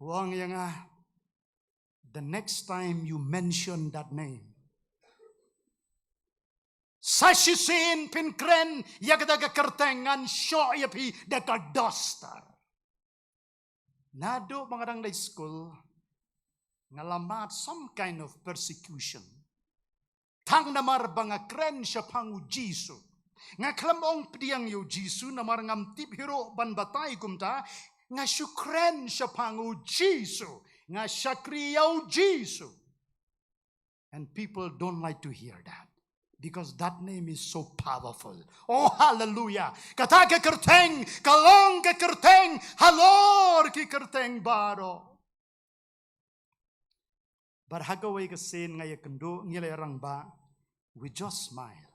U ong ïa nga, "The next time you mention that name, sa shisien phin kren ïa kata ka kyrteng, ngan shoh ïa phi da ka duster." Naduh ba nga dang dei skul, nga la mad some kind of persecution. Tang namar ba nga kren shaphang u Jisu. Nga khlem ong pdiang ïa u Jisu namar ngam tip hi ruh ban batai kumta, nga shu kren shaphang u Jisu. Nga shakri ïa u Jisu. And people don't like to hear that. Because that name is so powerful. Oh, hallelujah. Kata ka kyrteng, ka long ka kyrteng halor ki kyrteng baroh. Bad ha kawei ka sien nga ïakynduh, ngi la ïarangbah, we just smile.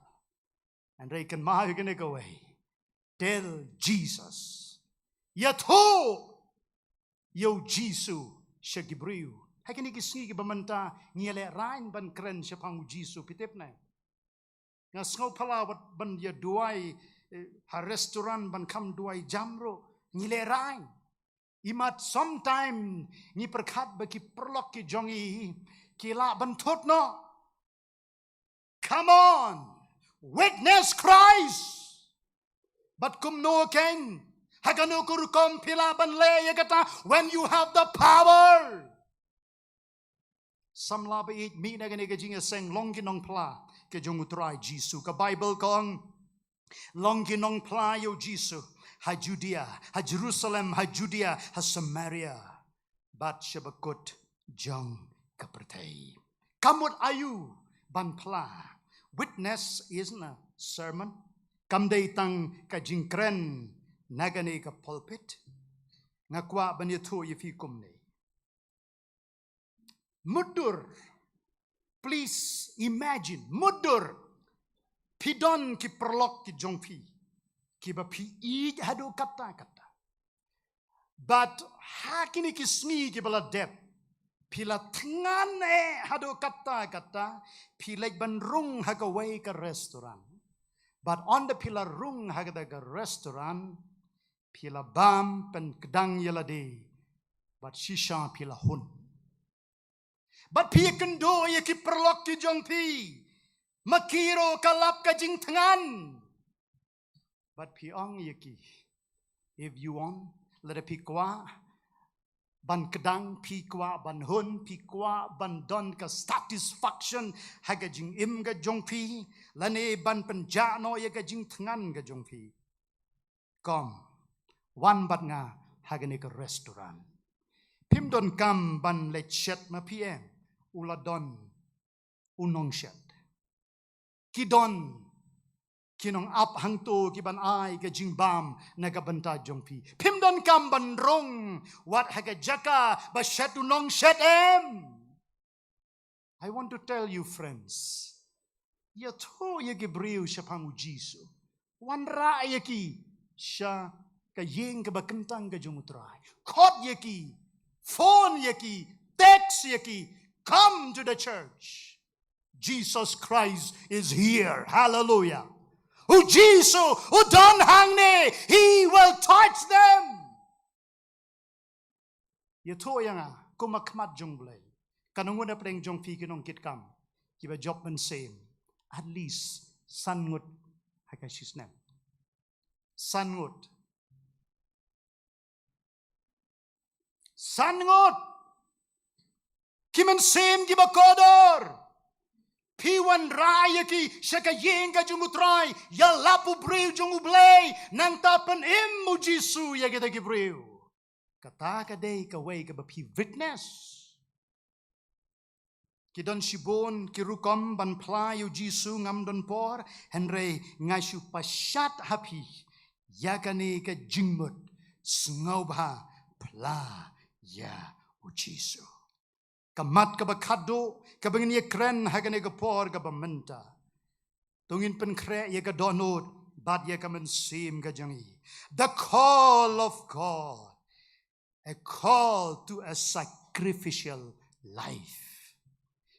Hynrei kynmaw ïa kane kawei. Tell Jesus. Ïathuh ïa u Jisu sha ki briew. Ha kine ki sngi kiba mynta ngi ïalehrain ban kren shaphang u Jisu, phi tip ne? Nga sngew phylla wat ban ïa duwai, eh, ha restaurant ban kham duwai jam ruh, ngi lehrain. Imat sometime ngi pyrkhat ba ki paralok ki jong ngi ki lah ban thut noh. Come on, witness Christ. Bad kumno kein, ha kano ka rukom phi lah ban leh ïa kata, when you have the power. Samla ba ïeit, mih na kane ka jingïaseng, long ki nongphla ki jong u Trai Jisu. Ka Baibl ka ong, long ki nongphla ïa u Jisu ha Judea, ha Jerusalem, ha Judea, ha Samaria, bad sha bakut jong ka pyrthei. Ka mut aïu ban phla? Witness isn't a sermon. Kam dei tang ka jingkren na kane ka pulpit. Nga kwah ban ïathuh ïa phi kumne. Mutdur. Please imagine. Mutdur. Phi don ki paralok ki jong phi, kiba phi ïeit haduh katta katta. Bad ha kine ki sngi kiba la dep, Phi la thngan eh haduh katta katta, phi leit ban rung ha kawei ka restaurant. Bad ynda phi la rung ha kata ka restaurant, phi la bam pynkdang ïa lade, bad shisha phi la hun. Bad phi ïakynduh ïa ki paralok ki jong phi, ma ki ruh ka lap ka jingthngan. Bad phi ong ïa ki, if you want, lada phi kwah ban kdang, phi kwah ban hun, phi kwah ban don ka satisfaction ha ka jingim ka jong phi, lane ban pynjah noh ïa ka jingthngan ka jong phi, come, wan bad nga ha kane ka restaurant. Phim donkam ban leit shet ma phi, em, u la don u nongshet. Ki don ki nongap hangto ki ban ai ka jingbam na ka bynta jong phi. Phim donkam ban rung wat ha ka jaka ba shet u nongshet, em. I want to tell you, friends, ïathuh ïa ki briew shaphang U Jisu. Wanrah ïa ki sha ka ïing kaba kyntang ka jong U Trai. Khot ïa ki, phone ïa ki, text ïa ki, come to the church. Jesus Christ is here. Hallelujah. U Jisu u don hangne, he will touch them. Ïathuh ïa nga, kum ka khmat jong U Blei, katno ngut na pdeng jong phi ki nongkitkam kiba jop mynsiem at least san ngut ha ka shisnem? San ngut. San ngut. Ki mynsiem kiba kordor. Phi wanrah ïa ki sha ka ïing ka jong U Trai, ïalap u briew jong U Blei, nangta pynim U Jisu ïa kita ki briew. Kata ka dei kawei kaba phi witness. Ki don shibun ki rukom ban phla ïa U Jisu, ngam don por, hynrei nga shu pashat ha phi ïa kane ka jingmut, sngewbha phla ïa U Jisu. Ka mat kaba khatduh kaba ngin ïakren ha kane ka por kaba mynta, to ngin pynkhreh ïa ka dohnud bad ïa ka mynsiem ka jong ngi. The call of God, a call to a sacrificial life.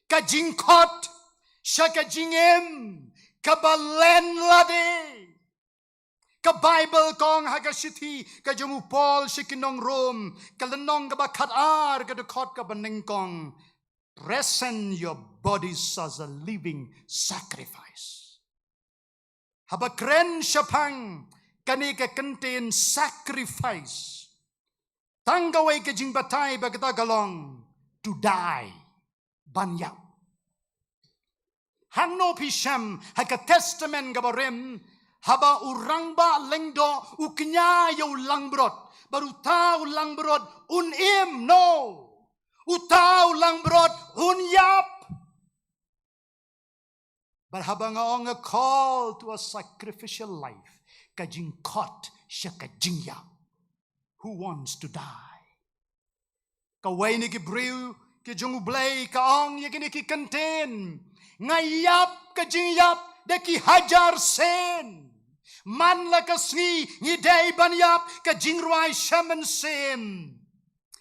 Ka jingkhot sha ka jingim kaba len lade. Ka Baibl ka ong ha ka shithi ka jong u Paul sha ki nong Rom, ka lynnong kaba khatar, ka dkhot kaba nyngkong, present your bodies as a living sacrifice. Haba kren shaphang kane ka kyntien sacrifice, tang kawei ka jingbatai ba kata ka long to die, ban ïap. Hangno phi shem ha ka Testament kaba rim, haba u rangbah lyngdoh u kñia ïa u langbrot, bad uta u langbrot un im? No. Uta u langbrot un ïap. Bad haba nga ong a call to a sacrificial life, ka jingkhot sha ka jingïap. Who wants to die? Kawei na ki briew ki jong U Blei ka ong ïa kine ki kyntien, nga ïap ka jingïap da ki hajar sien. Man la ka sngi ngi dei ban ïap, ka jingrwai sha mynsiem.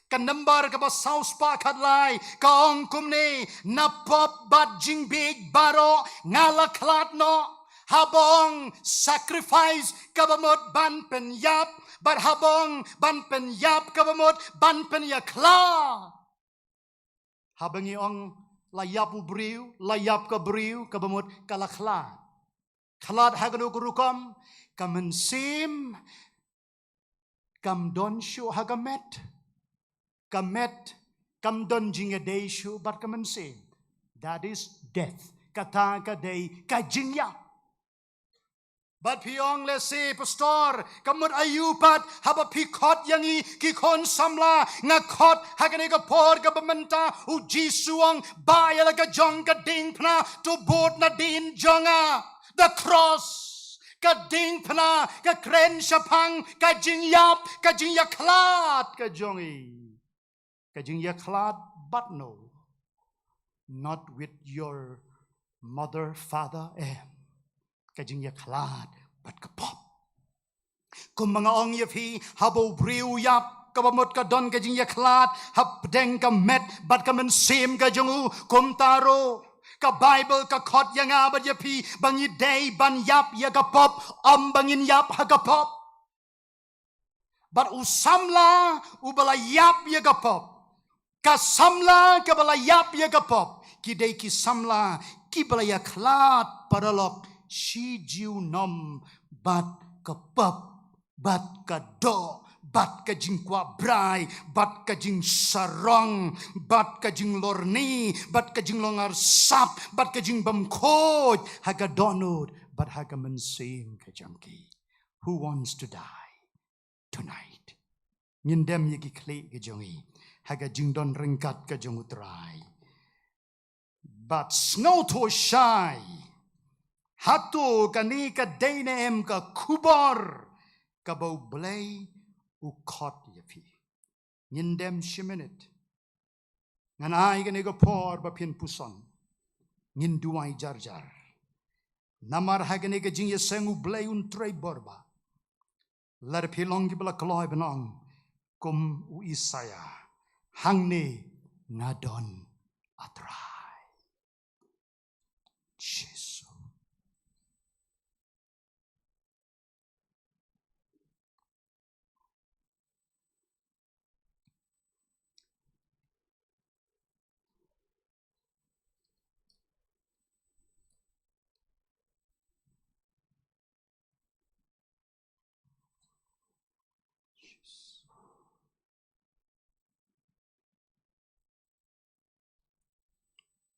Ka nambar kaba saw spah khatlai ka ong kumne, na pop bad jingbieit baroh nga la khlad noh. Haba ong sacrifice kaba mut ban pynïap, bad haba ong ban pynïap kaba mut ban pynïakhlad. Haba ngi ong la ïap u briew, la ïap ka briew, kaba mut ka la khlad. Khlad ha kano ka rukom? Ka mynsiem kam don shuh ha ka met. Ka met kam don jingïadei shuh bad ka mynsiem. That is death. Kata ka dei ka jingïap. Bad phi ong lehse, Pastor, ka mut aïu pat haba phi khot ïa ngi ki khun samla? Nga khot ha kane ka por kaba mynta, U Jisu u ong, bah ïa la ka jong ka diengphna, to bud nadien jong nga. The cross. Ka diengphna ka kren shaphang ka jingïap, ka jingïakhlad ka jong ngi. Ka jingïakhlad bad no? Not with your mother, father, em. Ka jingïakhlad bad ka pop. Kumba nga ong ïa phi, haba u briew u ïap, kaba mut ka don ka jingïakhlad hapdeng ka met bad ka mynsiem ka jong u. Kumta ruh ka Baibl ka khot ïa nga bad ïa phi ba ngi dei ban ïap ïa ka pop, ym ba ngin ïap ha ka pop. Bad u samla uba la ïap ïa ka pop, ka samla kaba la ïap ïa ka pop, ki dei ki samla kiba la ïakhlad paralok shi junom bad ka pop, bad ka doh, bad ka jingkwah brai, bad ka jingsarong, bad ka jinglorni, bad ka jinglong arsap, bad ka jingbymkhuid ha ka dohnud bad ha ka mynsiem ka jong ki. Who wants to die tonight? Ngin dem ïa ki khlieh ka jong ngi ha ka jingdon ryngkat ka jong U Trai. Bad sngewthuh shai, hato kane ka dei ne em ka khubor kaba U Blei u khot ïa phi? Ngin dem shi minit. Ngan ai kane ka por ba phin puson. Ngin duwai jar jar. Namar ha kane ka jingïaseng U Blei un trei bor ba lada phi long kiba la kloi ban ong kum u Isaïah, hangne nga don, A Trai Jisu.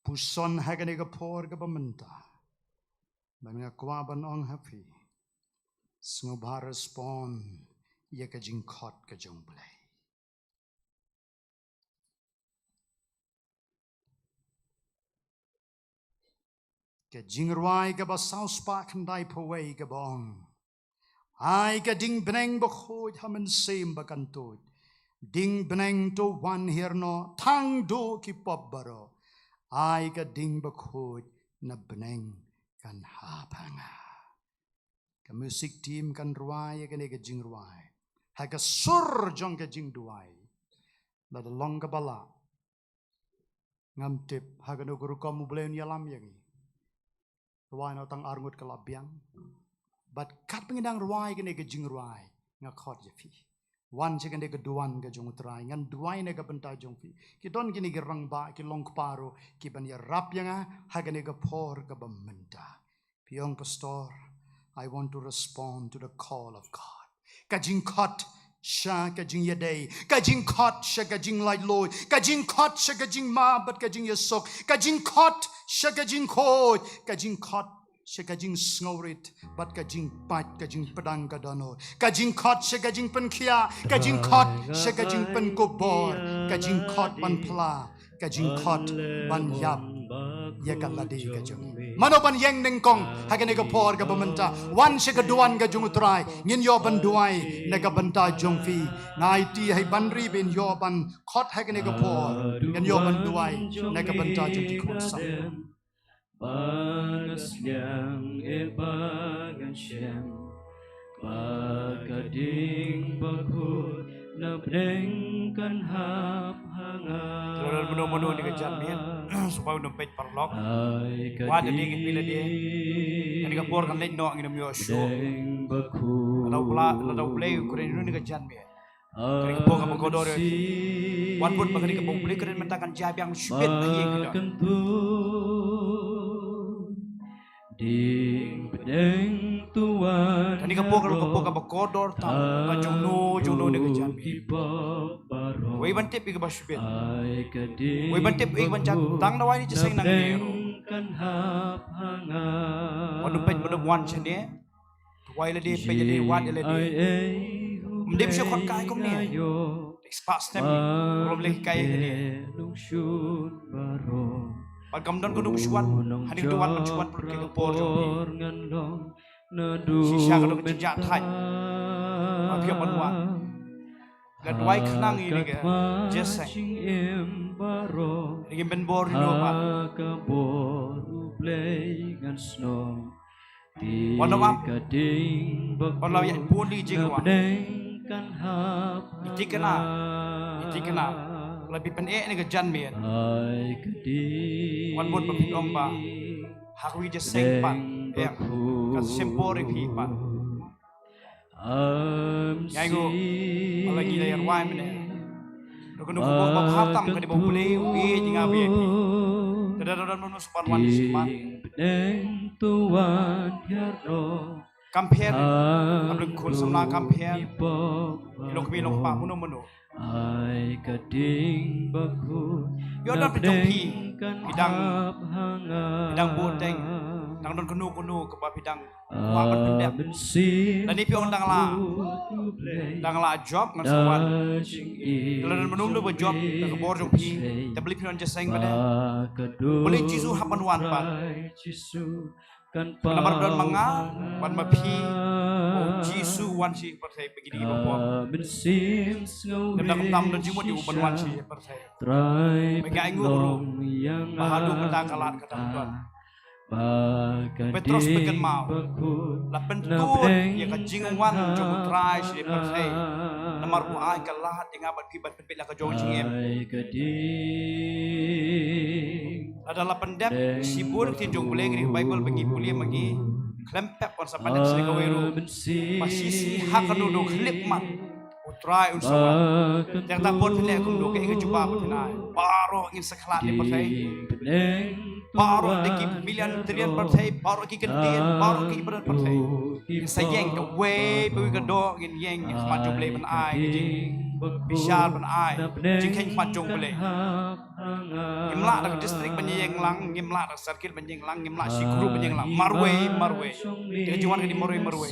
Puson ha kane ka por kaba mynta. Ban nga kwah ban ong ha phi, sngewbha respond ïa ka jingkhot ka jong U Blei. Ka jingrwai kaba saw spah khyndai phew wei kaba ong, ai ka ding bneng bakhuid ha mynsiem ba kan tuid. Ding bneng to wan hiar noh, thang duh ki pop baroh. Ai ka ding bakhuid na bneng kan hap ha nga. Ka music team kan rwai ïa kane ka jingrwai ha ka sur jong ka jingduwai. Lada long kaba lah, ngam tip ha kano ka rukom U Blei un ïalam ïa ngi. Rwai noh tang ar ngut ka la biang. Bad katba ngi dang rwai kane ka jingrwai, nga khot ïa phi, wan sha kane ka duwan ka jong U Trai, ngan duwai na ka bynta jong phi. Ki don kine ki rangbah, ki long kpa ruh, ki ban ïarap ïa nga ha kane ka por kaba mynta. Phi ong, Pastor, I want to respond to the call of God. Ka jingkhot sha ka jingïadei, ka jingkhot sha ka jinglaitluid, ka jingkhot sha ka jingmap bad ka jingïasuk, ka jingkhot sha ka jingkhuid, ka jingkhot sha ka jingsngewrit bad ka jingpait, ka jingpdang ka dohnud, ka jingkhot sha ka jingpynkhiah, ka jingkhot sha ka jingpynkup bor, ka jingkhot ban phla, ka jingkhot ban ïap ïa ka lade ka jong ngi. Mano ban ïeng nyngkong ha kane ka por kaba mynta? Wan sha ka duwan ka jong U Trai. Ngin ïoh ban duwai na ka bynta jong phi. Nga aiti ha i Banri ba in ïoh ban khot ha kane ka por. Ngin ïoh ban duwai na ka bynta jong ki khun samla. Ba nga sliang eh ba ngan shem, ba ka ding bakhuid na bneng kan hap ha nga. Lada mano mano ne ka janmiet, sngewbha ym peit paralok. Ai ka, wat da ding, ding phi lade. Kane ka por kan leit noh, ngin ym ïoh shuh. Bneng bakhuid. Lada U Blei, lada U Blei u kren ïa une ka janmiet, kane ka por kaba kordor. Wan bud ba kane ka por U Blei kren mynta kan jia biang shibit na ïing ka doh. Ding bneng to wan. Kane ka por ka por kaba kordor tang na jong no jong no ne ka janmiet. Wei ban tip ïa kaba shibit. Wei ban tip ïa kaba jia tang na wai ni jingïaseng nangne ruh. Wan ym peit, wan ym wan shane. Wai lade, peit lade, wad ïa lade. Ym dei shu khot kai kumne. Spah snem rum leh kai lade. Bad kam don kano ka shuwa, hangne ka duwan, shuwa pynlut ka por jong phi. Shisha ka don ka jingjia thait. Ba phi ïoh ban wan. Nga duwai khnang ïa kane ka jingïaseng. Ïa kane ka bynbor ïa u Blei. Wan ym ap. Wan ym ap ïa bun ki jingrwai. Kan hap. Iti kana. Iti kana. La phi pyneh ne ka janmiet. Ai ka ding. Wan mut ba phi ong ba. Ha ka wi jaseng pat. Em. Ka sempor phi pat. Ngai ngu. Ba la ngi la ïa rwai mynne. Dok ndu ko ba phatam ka di ba pule u i jinga bi. Tada tada manu supan wan di supan. Kam pher, a bring khun samla kam pher. Ki long kmie long kpa mano mano. Ai ka ding ba khun. Ïoh don phi jong phi. Phi dang, phi dang buh teng. Dang don kano kano kaba phi dang kwah ban pyndep. Lane phi ong dang la, dang la job ngan sa wan. Te lada don mano mano ba job da ka bor jong phi. Te balei phi don jaseng ba de. Balei Jisu hap ban wan pat. Namar don ma nga, wan ma phi, oh Jisu wan sha pyrthei ba ngi dei kiba pop. Lymda kumta ym don jingmut ïa u ban wan sha pyrthei. Ba ngi ainguh ruh ba haduh mynta ka lad ka dang don. Petros ba kynmaw la pyntud ïa ka jingwan jong U Trai sha pyrthei. Namar u ai ka lad ïa nga bad phi ban pynbeit la ka jong jingim. Lada la pyndep shibun ktien jong U Blei, ngi Baibl ba ngi pule ma ngi khlem pep, wan sa pyndep sha kawei ruh. Ba shisha ha kano kano khyllipmat U Trai un sa wan. Te ta por phi leh kumno, kaei ka jubab ba phin ai? Baroh ngin sa khlad ne pyrthei. Baroh da ki million trillion pyrthei, baroh ki kyntien, baroh ki pyrthei. Ngin sa ïeng kawei pa kawei ka doh, ngin ïeng ha khmat jong U Blei ban ai ka jingbishar, ban ai jingkheiñ khmat jong U Blei. Ngim lah da ka district ban ïeng lang, ngim lah da ka circle ban ïeng lang, ngim lah shi group ban ïeng lang. Marwei, marwei. Te ka jingwan ka dei marwei, marwei.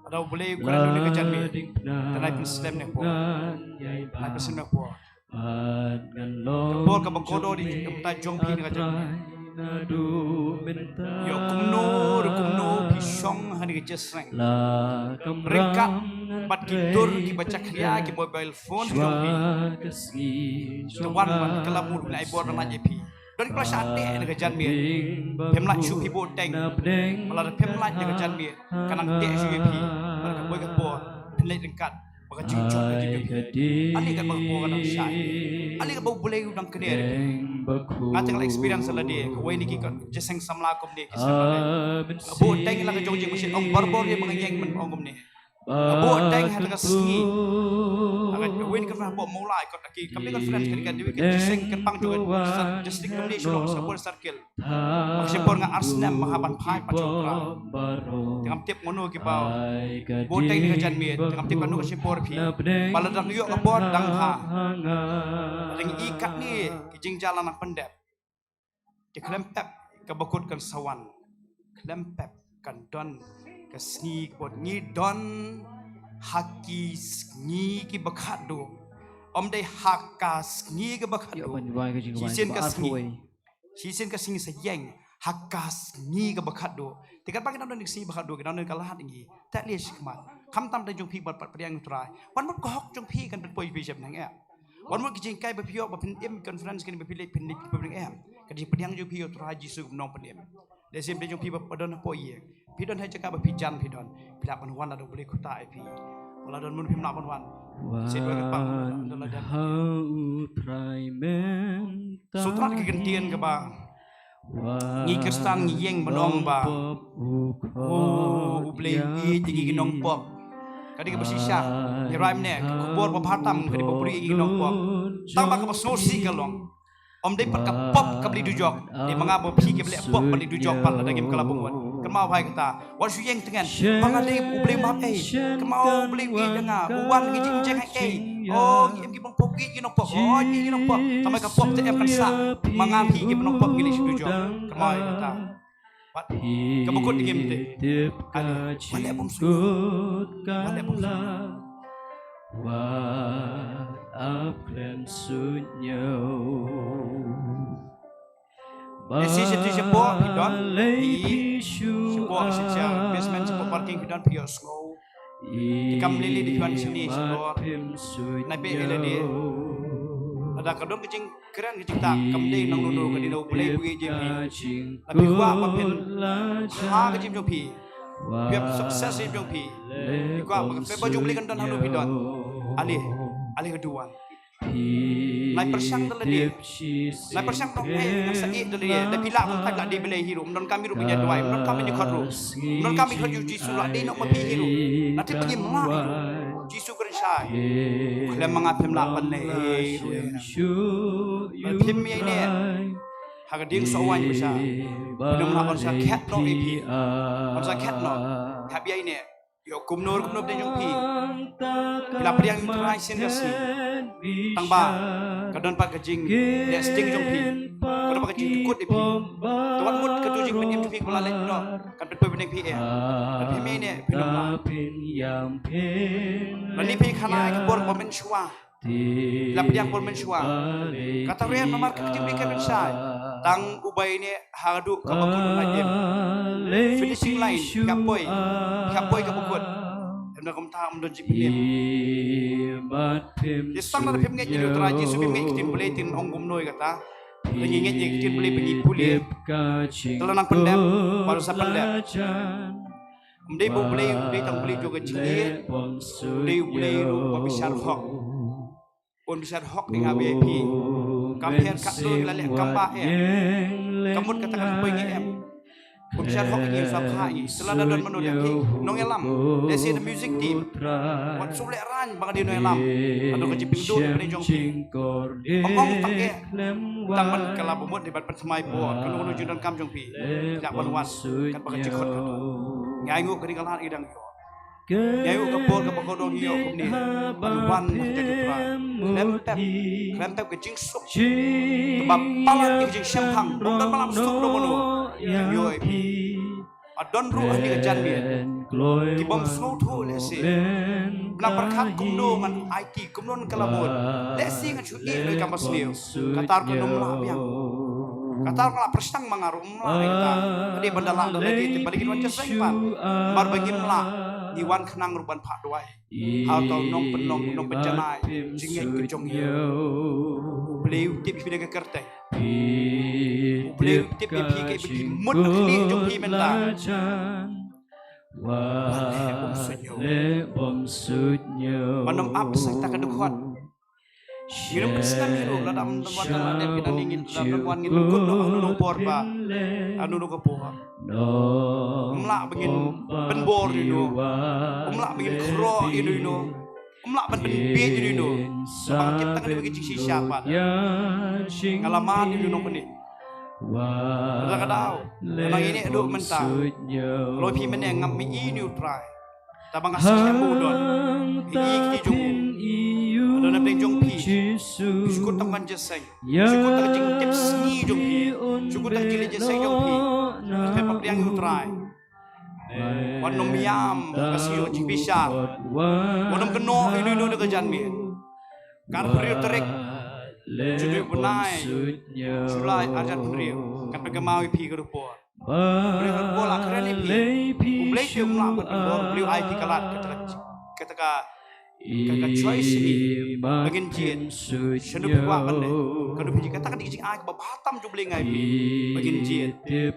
Lada U Blei u kren ïa une ka janmiet, te nai pynslem ne por. Nai pynslem ne por. Ka por kaba kordor dei kumta jong phi ne ka janmiet. Ïoh kumno ruh kumno phi shong ha kane ka jaseng. Ryngkat bad ki dur kiba jakhlia, ki mobile phone jong phi. Te wan ban kylla mut na ai bor na ïa phi. Don ki ba la shah teh na ka janmiet. Phim lah shuh phi buh teng. Ba lada phim lah na ka janmiet, ka nang teh shuh ïa phi. Bad ka poi ka por phin leit ryngkat ba ka jingjop ka jingkyrkhu. Ale katba ka por ka dang shai, ale katba U Blei u dang kner ïa phi. Nga te nga la experience lade, kawei na ki ka jaseng samla kumne ki samla. Buh teng la ka jong jingmynsiem, ong barabor ïa ma nga ïeng, men ong kumne. Buh teng ha ka sngi. Ha ka win ka ba Mawlai kot ki kam conference ka ka dei ka seng ka pang jong ka district kam ni shuh sa buh circle. Ka shipor nga ar snem ma ha ban phai pat jong ka. Te ngam tip mano ki ba buh teng ni ka janmiet, te ngam tip mano ka shipor phi. Ba la dang ïoh ka bor dang ha. Dang i kat ni ki jingjia la nang pyndep. Te khlem pep kaba kut kan sa wan. Khlem pep kan don ka sngi kaba ngi don ha ki sngi kiba khatduh. Ym dei ha ka sngi kaba khatduh. Shisien ka sngi. Shisien ka sngi sa ïeng ha ka sngi kaba khatduh. Te katba ki dang don ka sngi ba khatduh, ki dang don ka lad ngi. Te leh shi khmat. Khamtam da jong phi bad pat pdiang U Trai. Wan mut ka hok jong phi kan pynpoi phi shem nang eh. Wan mut ki jingkai ba phi ïoh ba phin im conference kane ba phi leit phin leit phin pdiang em. Ka jingpdiang jong phi ïa U Trai Jisu kum nongpynim. Lehse ym dei jong phi ba don hapoh ïing. Phi don ha jaka ba phi jan phi don. Phi lah ban wan lada U Blei kyrta ïa phi. Wat la don mano phim lah ban wan. Shisha ka pang don la jan. Sutrat ki kyntien kaba ngi Khristan ngi ïeng ban ong ba, oh, U Blei u ïeit ïa ngi ki nongpop. Ka dei kaba shisha. Ngi rai mynne ka khubor ba bha tam ka dei ba u briew ïeit ïa ngi ki nongpop. Tang ba kaba sngewsih ka long, ym dei pat ka pop kaba leit dujok. Dei ma nga bad phi kiba leh pop ban leit dujok pat lada ngim kylla bynrap. Kynmaw bha ïa kata. Wat shu ïeng tngen ba nga dei, U Blei map ei. Kynmaw U Blei u ïeit ïa nga, u wan ngi jingjeng ha ei. Oh, ngi im ki nongpop, ngi nongpop. Oh, ngi nongpop. Tang ba ka pop te em kan sah. Ma nga phi ki nongpop ngi leit shu dujok. Kynmaw ïa kata. Wat kaba kut ngim te. Ale, wat leh bym sngewthuh. Wat leh bym sngewthuh. Wat ap khlem suidñiew. Lehse shapoh phi don, phi, shapoh sha basement, shapoh parking phi don, phi ïohsngew. Te kam lei lei da phi wan shane sha dor. Nai beh ïa lade. Lada ka don ka jingkren ka jingtah, kam dei nongno nongno, ka dei na U Blei u ïeit ïa phi. Lada phi kwah ba phin bha ka jingim jong phi. Phi ïoh success ïa jong phi. Phi kwah ba ka favor jong U Blei kan don ha u phi don. Ale, ale ka duwan. Nai pyrshang da lade. Nai pyrshang nong eh ngan sa eh da lade. Da phi lah kumta lah dei Blei hi ruh. Ym donkam hi ruh ban ïa duwai. Ym donkam ban ïa khot ruh. Ym donkam ban khot ïa u Jisu lah dei noh ma phi hi ruh. Lah dei phi ym lah hi ruh. Jisu kren shai. U khlem ma nga phim lah ban leh ei ruh. Phim ïa ine. Ha ka dieng soh waiñ ba sha. Phin ym lah ban sa khet noh ïa phi. Ban sa khet noh. Hap ïa ine. Ïoh kumno kumno pdeng jong phi. Phi la pdiang ïa u Trai sien ka sngi. Tang ba ka don pat ka jingleh sting jong phi. Ka don pat ka jingkut ïa phi. Te wat mut ka tu jingpynim jong phi ka la leit noh. Kan pynpoi pdeng phi eh. Kan phi mei ne phi nong la. Lani phi khana ïa ka bor ba mynshuwa. La pdiang por mynshuwa. Kata rian namar ka kti bri ka pynshai. Tang ubai ne haduh kaba kut na jem. Finishing line ka poi. Ka poi kaba kut. Em da kumta um don jingpynim. Te sang da phim ngeit ïa u Trai Jisu phim ngeit ktien Blei tin ong kumno ïa kata. Te ngi ngeit ïa ktien Blei ba ngi pule. Te la nang pyndep. Baroh sa pyndep. Ym dei ba U Blei, U Blei tang U Blei jong ka jingïeit. U dei U Blei ruh ba bishar hok. Un bishar hok ïa nga bad ïa phi. Kam her katto la leh kam ba her. Ka mut kata ka poi ngi em. Un bishar hok ïa ngi, sa pha ïa ngi. Te lada don mano leh phi nongïalam. Lehse the music team. Wat shu leh rang ba ka dei nongïalam. Haduh ka jingpynduh pdeng jong phi. Ym ong tang eh. Tang ban kylla ba mut dei ban pynthymmai por. Kano kano jingdonkam jong phi. Ïa ban wan. Katba ka jingkhot ka. Ngi ainguh kane ka lad ngi dang ïoh. Ngi ainguh ka por kaba kordor ngi ïoh kumne. Ban wan ha ka jingduwai. Khlem pep. Khlem pep ka jingsuk. Ba palat ïa ka jingshemphang. Ba ym don ba lam suk da mano. Ngi ïoh ïa phi. Ba don ruh ha kane ka janmiet. Ki bym sngewthuh lehse. Ba nang pyrkhat kumno ngan aiti kumno ngan kylla mut. Lehse ngan shu ïeh ruh ïa ka ba sniew. Kata ruh kan ym lah biang. Kata ruh ka la pyrshang ma nga ruh ym lah ïa kata. Ka dei ban da lah da lade te ba dei kin wan jingïaseng pat. Namar ba ngim lah. Ngi wan khnang ruh ban phah duwai. Ha uta u nongpynlong, u nongpynjanai jingngeit ka jong ngi. U Blei u tip ïa phi da ka kyrteng. U Blei u tip ïa phi ka ba ki mut ha khlieh jong phi mynta. Wat leh bym suidñiew. Wat nym ap sa ïa kata ka dkhot. Ngin ym pynslem hi ruh lada ym don wan ka la dep, ki dang ngin, lada ym don wan ngin kut noh ha uno uno u por ba, ha uno uno ka por. Ym lah ba ngin pynbor ïano, ym lah ba ngin khroh ïano ïano, ym lah ban pynbieit ïano ïano. Ba nga tip tang ka dei ba ki jingshisha pat. Nga la mad ïano ïano kane. Lada ka daw, nga nang ïeh duh mynta. Loi phi mynne ngam ïohi ïa u Trai. Tangba nga sngewthuh ba u don. Phi ïohi kti jong u. U don hapdeng jong phi. Phi shu kut tang ban jingïaseng. Phi shu kut tang ka jingtip sngi jong phi. Phi shu kut tang ka jingleh jingïaseng jong phi. Phi pdiang ïa u Trai. Wat nym ïam ka sngi jong ka jingbishar. Wat nym kynnoh ïano ïano da ka janmiet. Ka arphew hynriew tarik. Jong u bnai July arhajar arphew hynriew. Kan pynkynmaw ïa phi ka por. Hynriew ka por la kren ïa phi. U Blei te um lah ban pynbor, U Blei u ai phi ka lad kata ka, kata ka, ka, ka choice ïa phi. Ba ngin jied. Shano phi kwah ban leh. Kano phi jied, kata ka dei ka jingai kaba bha tam jong U Blei ïa ngi. Ba ngin jied. Ïa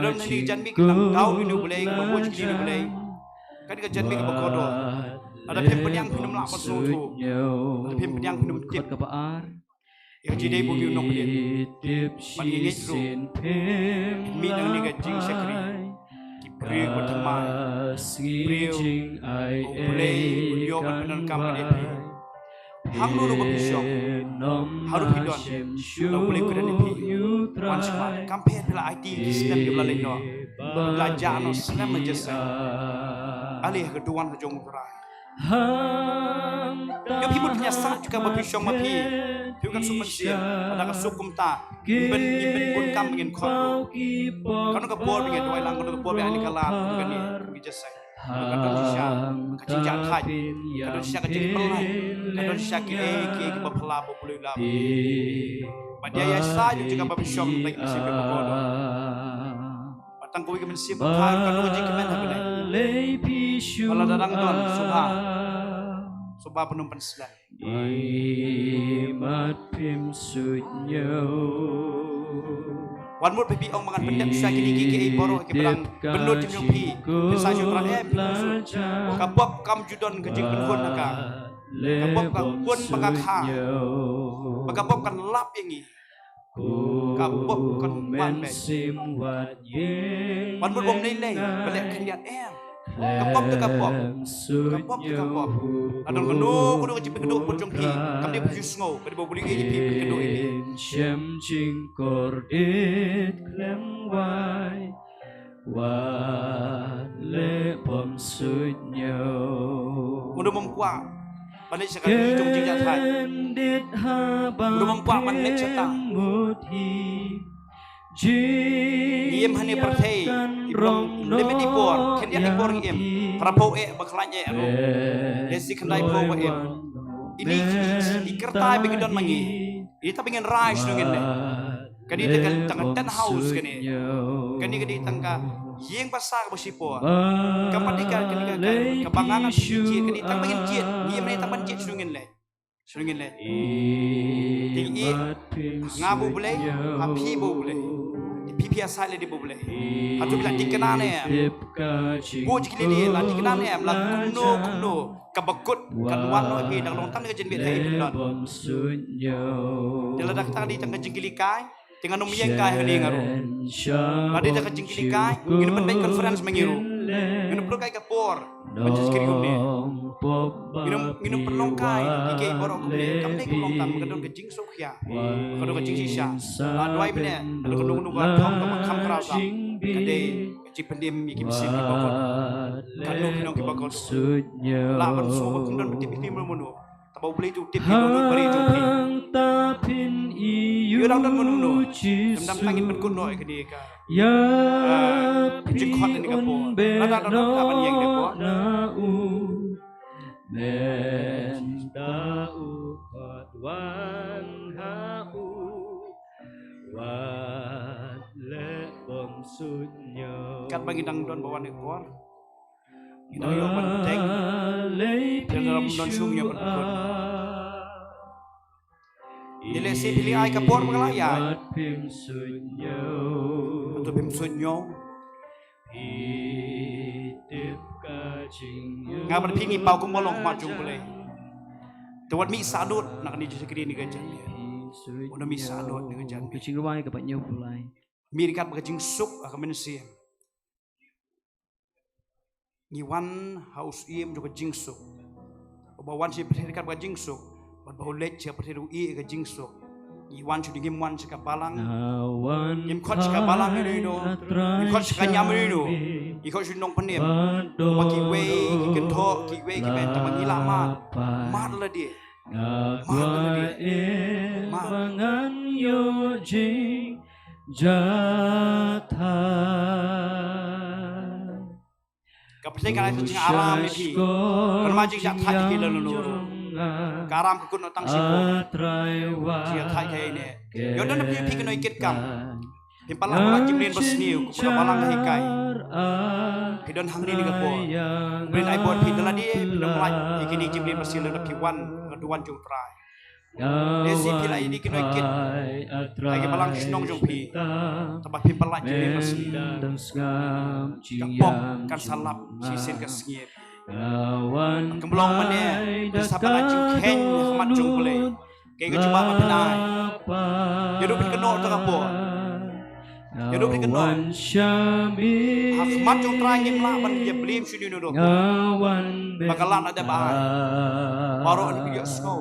don hangne ka janmiet ka dang daw ïa U Blei, kaba buh jingkylli ïa U Blei. Ka dei ka janmiet kaba kordor. Lada phim pdiang phin ym lah ban sngewthuh. Lada phim pdiang phin ym tip. Ïa ka jingdei ba u nongpynim. Ban ngeit ruh. Mih na kane ka jingshakri. Ki briew ba thymmai. Briew. U Blei u ïoh ban pyndonkam ïa phi. Hangno ruh ba phi shong. Haduh phi don. Lada U Blei u kren ïa phi. Wan shakhmat. Kam pher phi la aiti ki snem kiba la leit noh. Phi la jah noh snem ha jingïaseng. Ale ha ka duwan ka jong U Trai. Ïa phi mut phin ïa sah jong kaba phi shong ma phi. Phi kan suk mynsiem. Lada ka suk kumta. Ngin, ngin bun kam ngin khot ruh. Kano ka por ngin duwai lang, kano ka por ngin ai ka lad, kano kane, ngin jingïaseng. Ka don shisha ka jingjahthait. Ka don shisha ka jingpynlait. Ka don shisha kiei kiei kiba phylla ba U Blei u la. Bad ïa ïa sah jong kaba phi shong, tang ki mynsiem kiba kordor. Bad tang kawei ka mynsiem ba kha ka long jingkmen ha bneng. Ba lada dang don, sngewbha. Sngewbha pynum pynslem. Imat phim suidñiew. Wan mut phi, phi ong ba ngan pyndep sha kine kiei kiei baroh kiba dang pynlut jingmut jong phi. Phin sa shu trai em, phi sa shu. Ka pop kam ju don ka jingpynhun ha ka. Ka pop ka kun ba ka kha. Ba ka pop kan lap ïa ngi. Ka pop kan wan beit. Wan mut bym lei lei ba leh khyndiat em. Ka pop te ka pop. Ka pop te ka pop. La don kano kano ka jingpynkhuid bad jong phi. Kam dei ba phi sngew, ka dei ba U Blei ïa phi, pynkhuid ïa phi. Shem jingkordit khlem wai. Wat leh bym suidñiew. Uno bym kwah ban leit sha ka ri jong jingjahthait. Uno bym kwah ban leit shata. Ngi im hangne pyrthei, i prong limit i por, khyndiat i por ngi im. Phraphew eh ba khlaiñ eh ruh. Lehse khyndai phew ba im. Ini i kyrta ba ngi don ma ngi. Ini tang ba ngin rai shu ngin leh. Kane ka tang ka tent house kane. Kane ka dei tang ka ïing basa kaba shipor. Ka pat dei ka, kane ka, ka, kaba nga ngan jied, kane tang ba ngin jied. Ngi im ne tang ban jied shu ngin leh. Shu ngin leh. Te i nga ba U Blei, ha phi ba U Blei. Te phi phi ïa said lade ba U Blei. Hato phi la dikna ne em? Buh jingkylli, la dikna ne em? La kumno kumno. Kaba kut kan wan noh ïa phi, dang long tang ka jingmut ha i phi don. Te lada kata ka dei tang ka jingkylli kai. Te ngan ym ïeng kai hangne nga ruh. Lada dei ka jingkylli kai, ngin ym pynbeit conference ma ngi ruh. Ngin ym pynlong kai ka por ban jingkylli kumne. Ngin ym, ngin ym pynlong kai ïa kiei baroh kumne. Kam dei ka long tam, ka don ka jingsuk ïa. Ka don ka jingshisha. La duwai mynne, la ka nung nung ka thong ka kham khraw tam. Ka dei ka jingpynim ïa ki mynsiem ki bakut. Ka nung ki nong ki bakut. La ban sngewbha kum don ba tip ïa ki mano mano. Tang ba U Blei u tip ïa u bari jong phi. Ïoh dang don mano mano. Ym dang tang ngin pynkut noh ïa kane ka. Ïa ka jingkhot kane ka por. Lada don don ban ïeng kane ka por. Mynta u khot wan ha u. Wat leh bym suidñiew. Katba ngi dang don ba wan ïa ka por. Ngi dang ïoh ban teng. Te lada ym don shuh ngi ïoh ban pynkut. Te lehse phi la ai ka por ba ka la ïaid. Hato phim suidñiew? Nga bad phi ngi paw kumba long ha khmat jong U Blei. Te wat mih sahlut na kane ka jingkyrkhu ne ka jingkyrkhu. Wat mih sahlut ne ka jingkyrkhu. Ka jingrwai kaba hynñiew phew lai. Mih ryngkat bad ka jingsuk ha ka mynsiem. Ngi wan ha u syiem jong ka jingsuk. Uba wan sha pyrthei ryngkat bad ka jingsuk. Bad ba u leit sha pyrthei ruh ïa ka jingsuk. Ngi wan sha, ngim wan sha ka balang. Ngim khot sha ka balang ïano ïano. Ngim khot sha ka niam ïano ïano. Ngi khot sha u nongpynim. Ba kiwei ki kynthoh, kiwei ki mut, tang ba ngi la mad. Mad lade. Mad lade. Mad. Jahthait. Ka pyrthei ka ai ka jingaram ïa phi. Kynmaw jingjahthait ïa phi lano lano ruh. Ka aram ka kut noh tang shibun. Jingjahthait ka ïa ne. Ïoh don na phi phi kano i kit kam. Phim pat lah ban lait jingmlien basniew kumba ka balang ka hikai. Phi don hangne ne ka por. Phi don ai bor phi da lade phi don lait ïa kine jingmlien basniew lada phi wan ka duwan jong U Trai. Lehse phi la ïoh kine ki kit ha ki balang shnong jong phi. Tang ba phim pat lait jingmlien basniew. Ka pop kan sa lap shisien ka sngi. Ka mlong mane ka sa pat lait jingkheiñ ha khmat jong U Blei. Kaei ka jubab ba phin ai? Ïa ruh phin kynnoh ïa ka por. Ïa ruh phin kynnoh. Ha khmat jong U Trai ngim lah ban ïa blame shuh ïano ïano ruh. Ba ka lad la dep ai. Baroh ngi ïohsngew.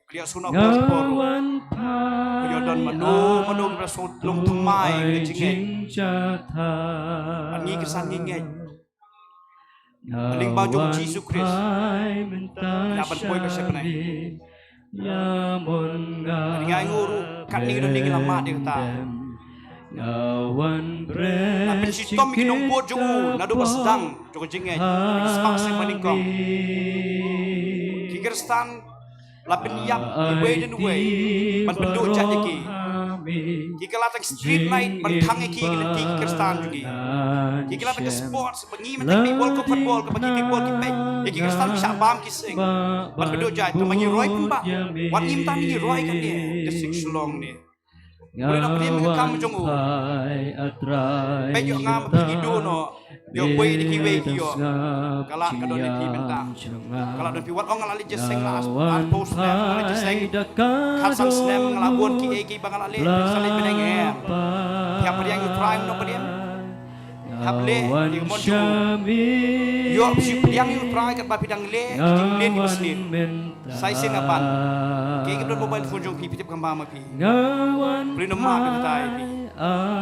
Ka ïa shu na por por. Ka ïa don mano mano kiba shu long thymmai ka jingngeit. Ngi Khristan ngi ngeit. Lyngba jong Jisu Khrist. Ïa ban poi ba shepnai. Ngi ainguh ruh katne ka don ngi la mad ïa kata. La pynshitom ïa ki nongbud jong u naduh ba sdang jong ka jingngeit. Ki spah seh ba nyngkong. Ki Khristan la pynïap iwei na iwei ban pynduh jait ïa ki. Ki kylla tang street light ban thang ïa ki, ki lynti ki Khristan jong ki. Ki kylla tang ka sports ba ngi mynta ngi mih World Cup football kaba ki football ki peit ïa ki Khristan ki shah bam ki seng ban pynduh jait. Tang ba ngi roi pynbah. Wat im tang ngi roi kane district Shillong ne. Pule na pule ka kam jong u. Peit ïoh nga ma phi ki duh noh. Ïoh wei da kiwei ki ïoh. Ka lad ka don ïa phi mynta. Ka lad don phi wat ong nga la leit jingïaseng la arphew snem nga la leit jingïaseng. Khatsan snem nga la bun kiei kiei ba nga la leh. Phin sa leit bneng em. Phi hap pdiang ïa u Trai noh pdiang. Hap leh ïa ka mon jong u. Ïoh phi pdiang ïa u Trai katba phi dang leh ki jingleh ki basniew. Sa shisien nga pan. Kiei ki don mobile phone jong phi, phi tip kham bha ma phi. Pule namar ka batai phi.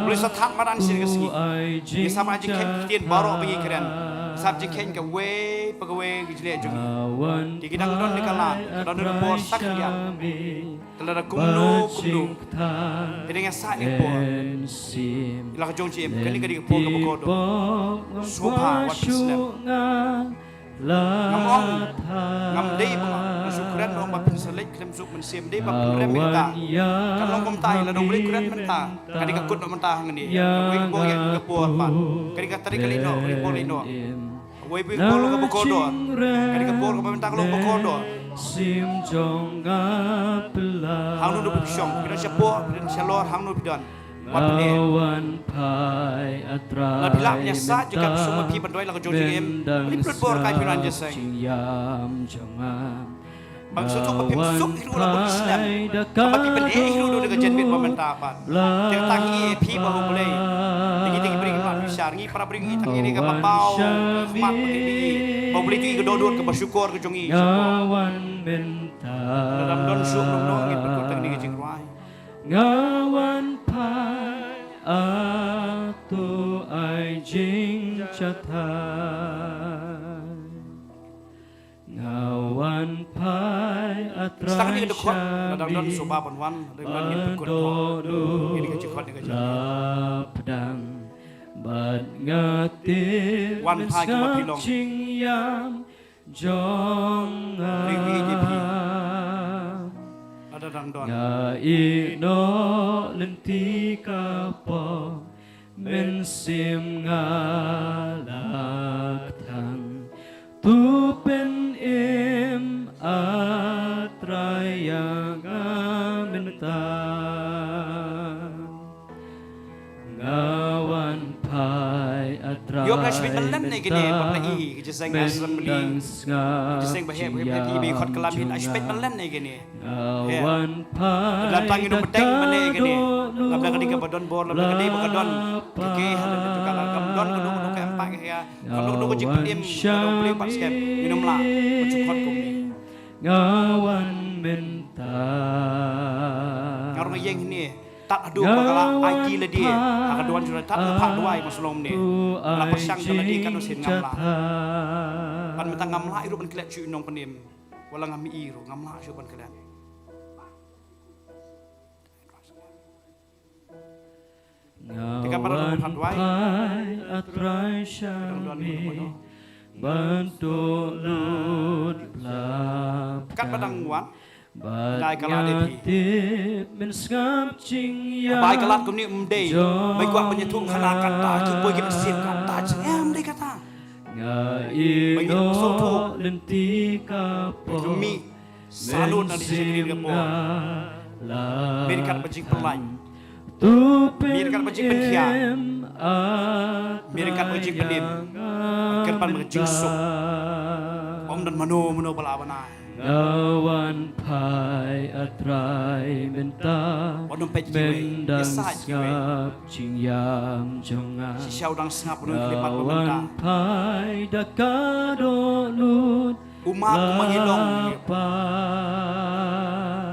Pule sa thad madan shisien ka sngi. Ngi sa ban jingkheiñ ktien baroh ba ngi kren. Sa ban jingkheiñ kawei pa kawei ka jingleh jong ngi. Ki ki dang don ne ka lad, ka don ne ka bor sa khyndiat. Te lada kumno kumno. Phi dang ïasaid ne ka por. Ïa la ka jong jingim, kane ka dei ka por kaba kordor. Sngewbha wat pynslem. Ngam ong, ngam dei ba nga shu kren ba ong ba phin sa leit khlem suk mynsiem, dei ba pynrem ïa kata. Kan long kumta, lada u leit kren mynta, ka dei ka kut noh mynta hangne. Kawei ka por ïa ka por pat. Ka dei ka tarik ka leit noh, ka dei ka por leit noh. Kawei ka por long kaba kordor. Ka dei ka por kaba mynta ka long kaba kordor. Hangno phi shong, phi don shapoh, phi don shalor, hangno phi don. Wat pyneh. Lada phi lah ban ïasaid jingkam suk ma phi ban duwai la ka jong jingim. Phi pynlut bor kai phi wan jingïaseng. Ban suk ba phim suk hi ruh la bun ki slem. Ba phi pyneh hi ruh da ka jingmut ba mynta pat. Te tang ïa phi ba U Blei. Ngi te ngi briew ngi mat bishar, ngi para briew ngi tang ngi ka ba paw. Mat ba ngi. Ba U Blei tu i ka dohnud kaba shukor ka jong ngi. Lada ym don suk ym don ngi pynlut tang ngi ka jingrwai. Nga wan phai, A to ai jingjathai. Nga wan phai, A Trai Shami. Sdang ni ka dkhot, lada ym don suk ba ban wan, lada ym don ngin pynkut. Ngin ka jingkhot ni ka jingkhot. Lapdang bad nga tip wan phai kumba phi long. Jong nga. Riwi ïa phi. Lada dang don. Nga ïeh noh lynti ka pop, mynsiem nga la kthang. To pynim, A Trai, ïa nga mynta. Nga wan phai, A Trai. Ïoh ba la shibit ban len ne kine, mynta, ba la i, ka jingïaseng assembly. Ka jingïaseng ba heh, ba heh, ba heh, ba khot ka lam hi, la shibit ban len ne kine. Nga wan phai. Lada tang ïa u bteng ban ne kine. Lada ka dei kaba don bor, lada ka dei ba ka don. Ka ke ha lada ka don ka don ka don ka em pa ka ya. Ka don ka don ka jingpynim, ka don plim pat skhem. Ngin ym lah ban shu khot kumne. Nga wan mynta. Nga rung ïeng hynne. Tad haduh ba ka la aiti lade ha ka duwan jong u Trai, tad nga phah duwai ba shlong ne. Nga la pyrshang ka lade katno sien ngam lah. Ban mynta ngam lah ruh ban klet shuh nongpynim. Wat la ngam ïohi ruh ngam lah shuh ban klet. Te katba dang phah duwai. Nga wan phai, A Trai Shami. Ban to lut bla. Katba dang wan. Dei ka la dei phi. Bai ka lad kumne ym dei. Bai kwah ban ïathuh khana kata ki poi ki mynsiem kata jingem dei kata. Bai ngi sngewthuh. Ki mih salut na di jingim ka por. Mih ryngkat bad jingpynlait. Mih ryngkat bad jingpynkhiah. Mih ryngkat bad jingpynim. Kyrpad bad jingsuk. Ym don mano mano ba lah ban ai. Nga wan phai, A Trai, mynta. Wat nym peit kiwei, ïasaid kiwei. Shisha u dang sngap, u dang khyllipmat ba mynta. Nga wan phai da ka dohnud. U map, u map ngi long.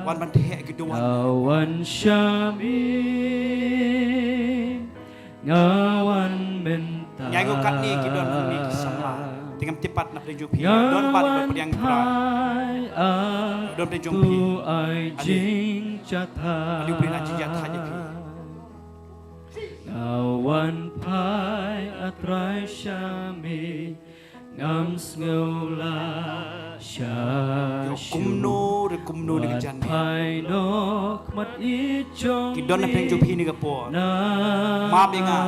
Wan ban theh ki duwan. Nga wan shami. Nga wan mynta. Nga ïoh katne ki don hangne ki samla. Te ngam tip pat na pdeng jong phi. Don pat ba pdiang pra. Don pdeng jong phi. Ali. Ali u Blei un ai jingïatai ïa phi. Nga wan phai, A Trai Shami. Ngam sngew la sha. Ïoh kumno re kumno ne ka jan ne. Ki don na pdeng jong phi ne ka por. Map ïa nga.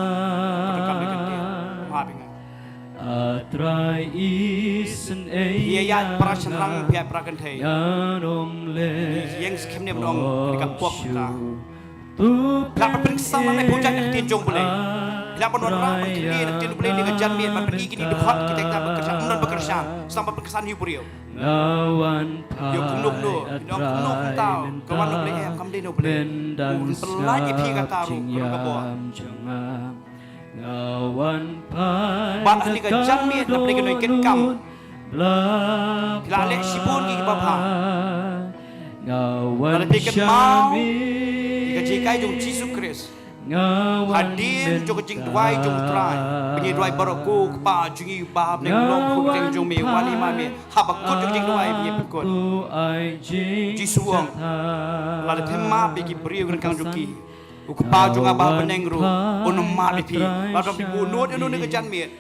Map ïa nga. Phi ïa ïaid para shynrang, phi ïaid para kynthei. Ïeng skhem ne ban ong ne ka pop ta. Lah ban pynksan lane pynjah ïa ka ktien jong U Blei. Lah ban wanrah ban kylli ïa ka ktien U Blei ïa ka janmiet, ban pyni kine ki dkhot kita kiba kyrshan, ym don ba kyrshan, sdang ban pynksan ïa u briew. Ïa kumno kumno, ïa kumno kumta ka wan na U Blei, em, kam dei na U Blei. Un pynlait ïa phi kata ruh, ka ruh ka bor. Bad ha kane ka janmiet na pdeng kane ka kam, phi la leh shibun kiba bha. Lada phi kynmaw ïa ka jinghikai jong U Jisu Khrist, hadien jong ka jingduwai jong U Trai, ba ngi duwai baroh, Ko Kpa jong ngi uba ha bneng, long ha ka kyrteng jong me, wan ïa i map me, haba kut jong ka jingduwai ba ngi pynkut. U Jisu u ong, lada phim map ïa ki briew ryngkang jong ki, U Kpa jong nga uba ha bneng ruh un ym map ïa phi. Lada phi buh nud ïa u kane ka janmiet,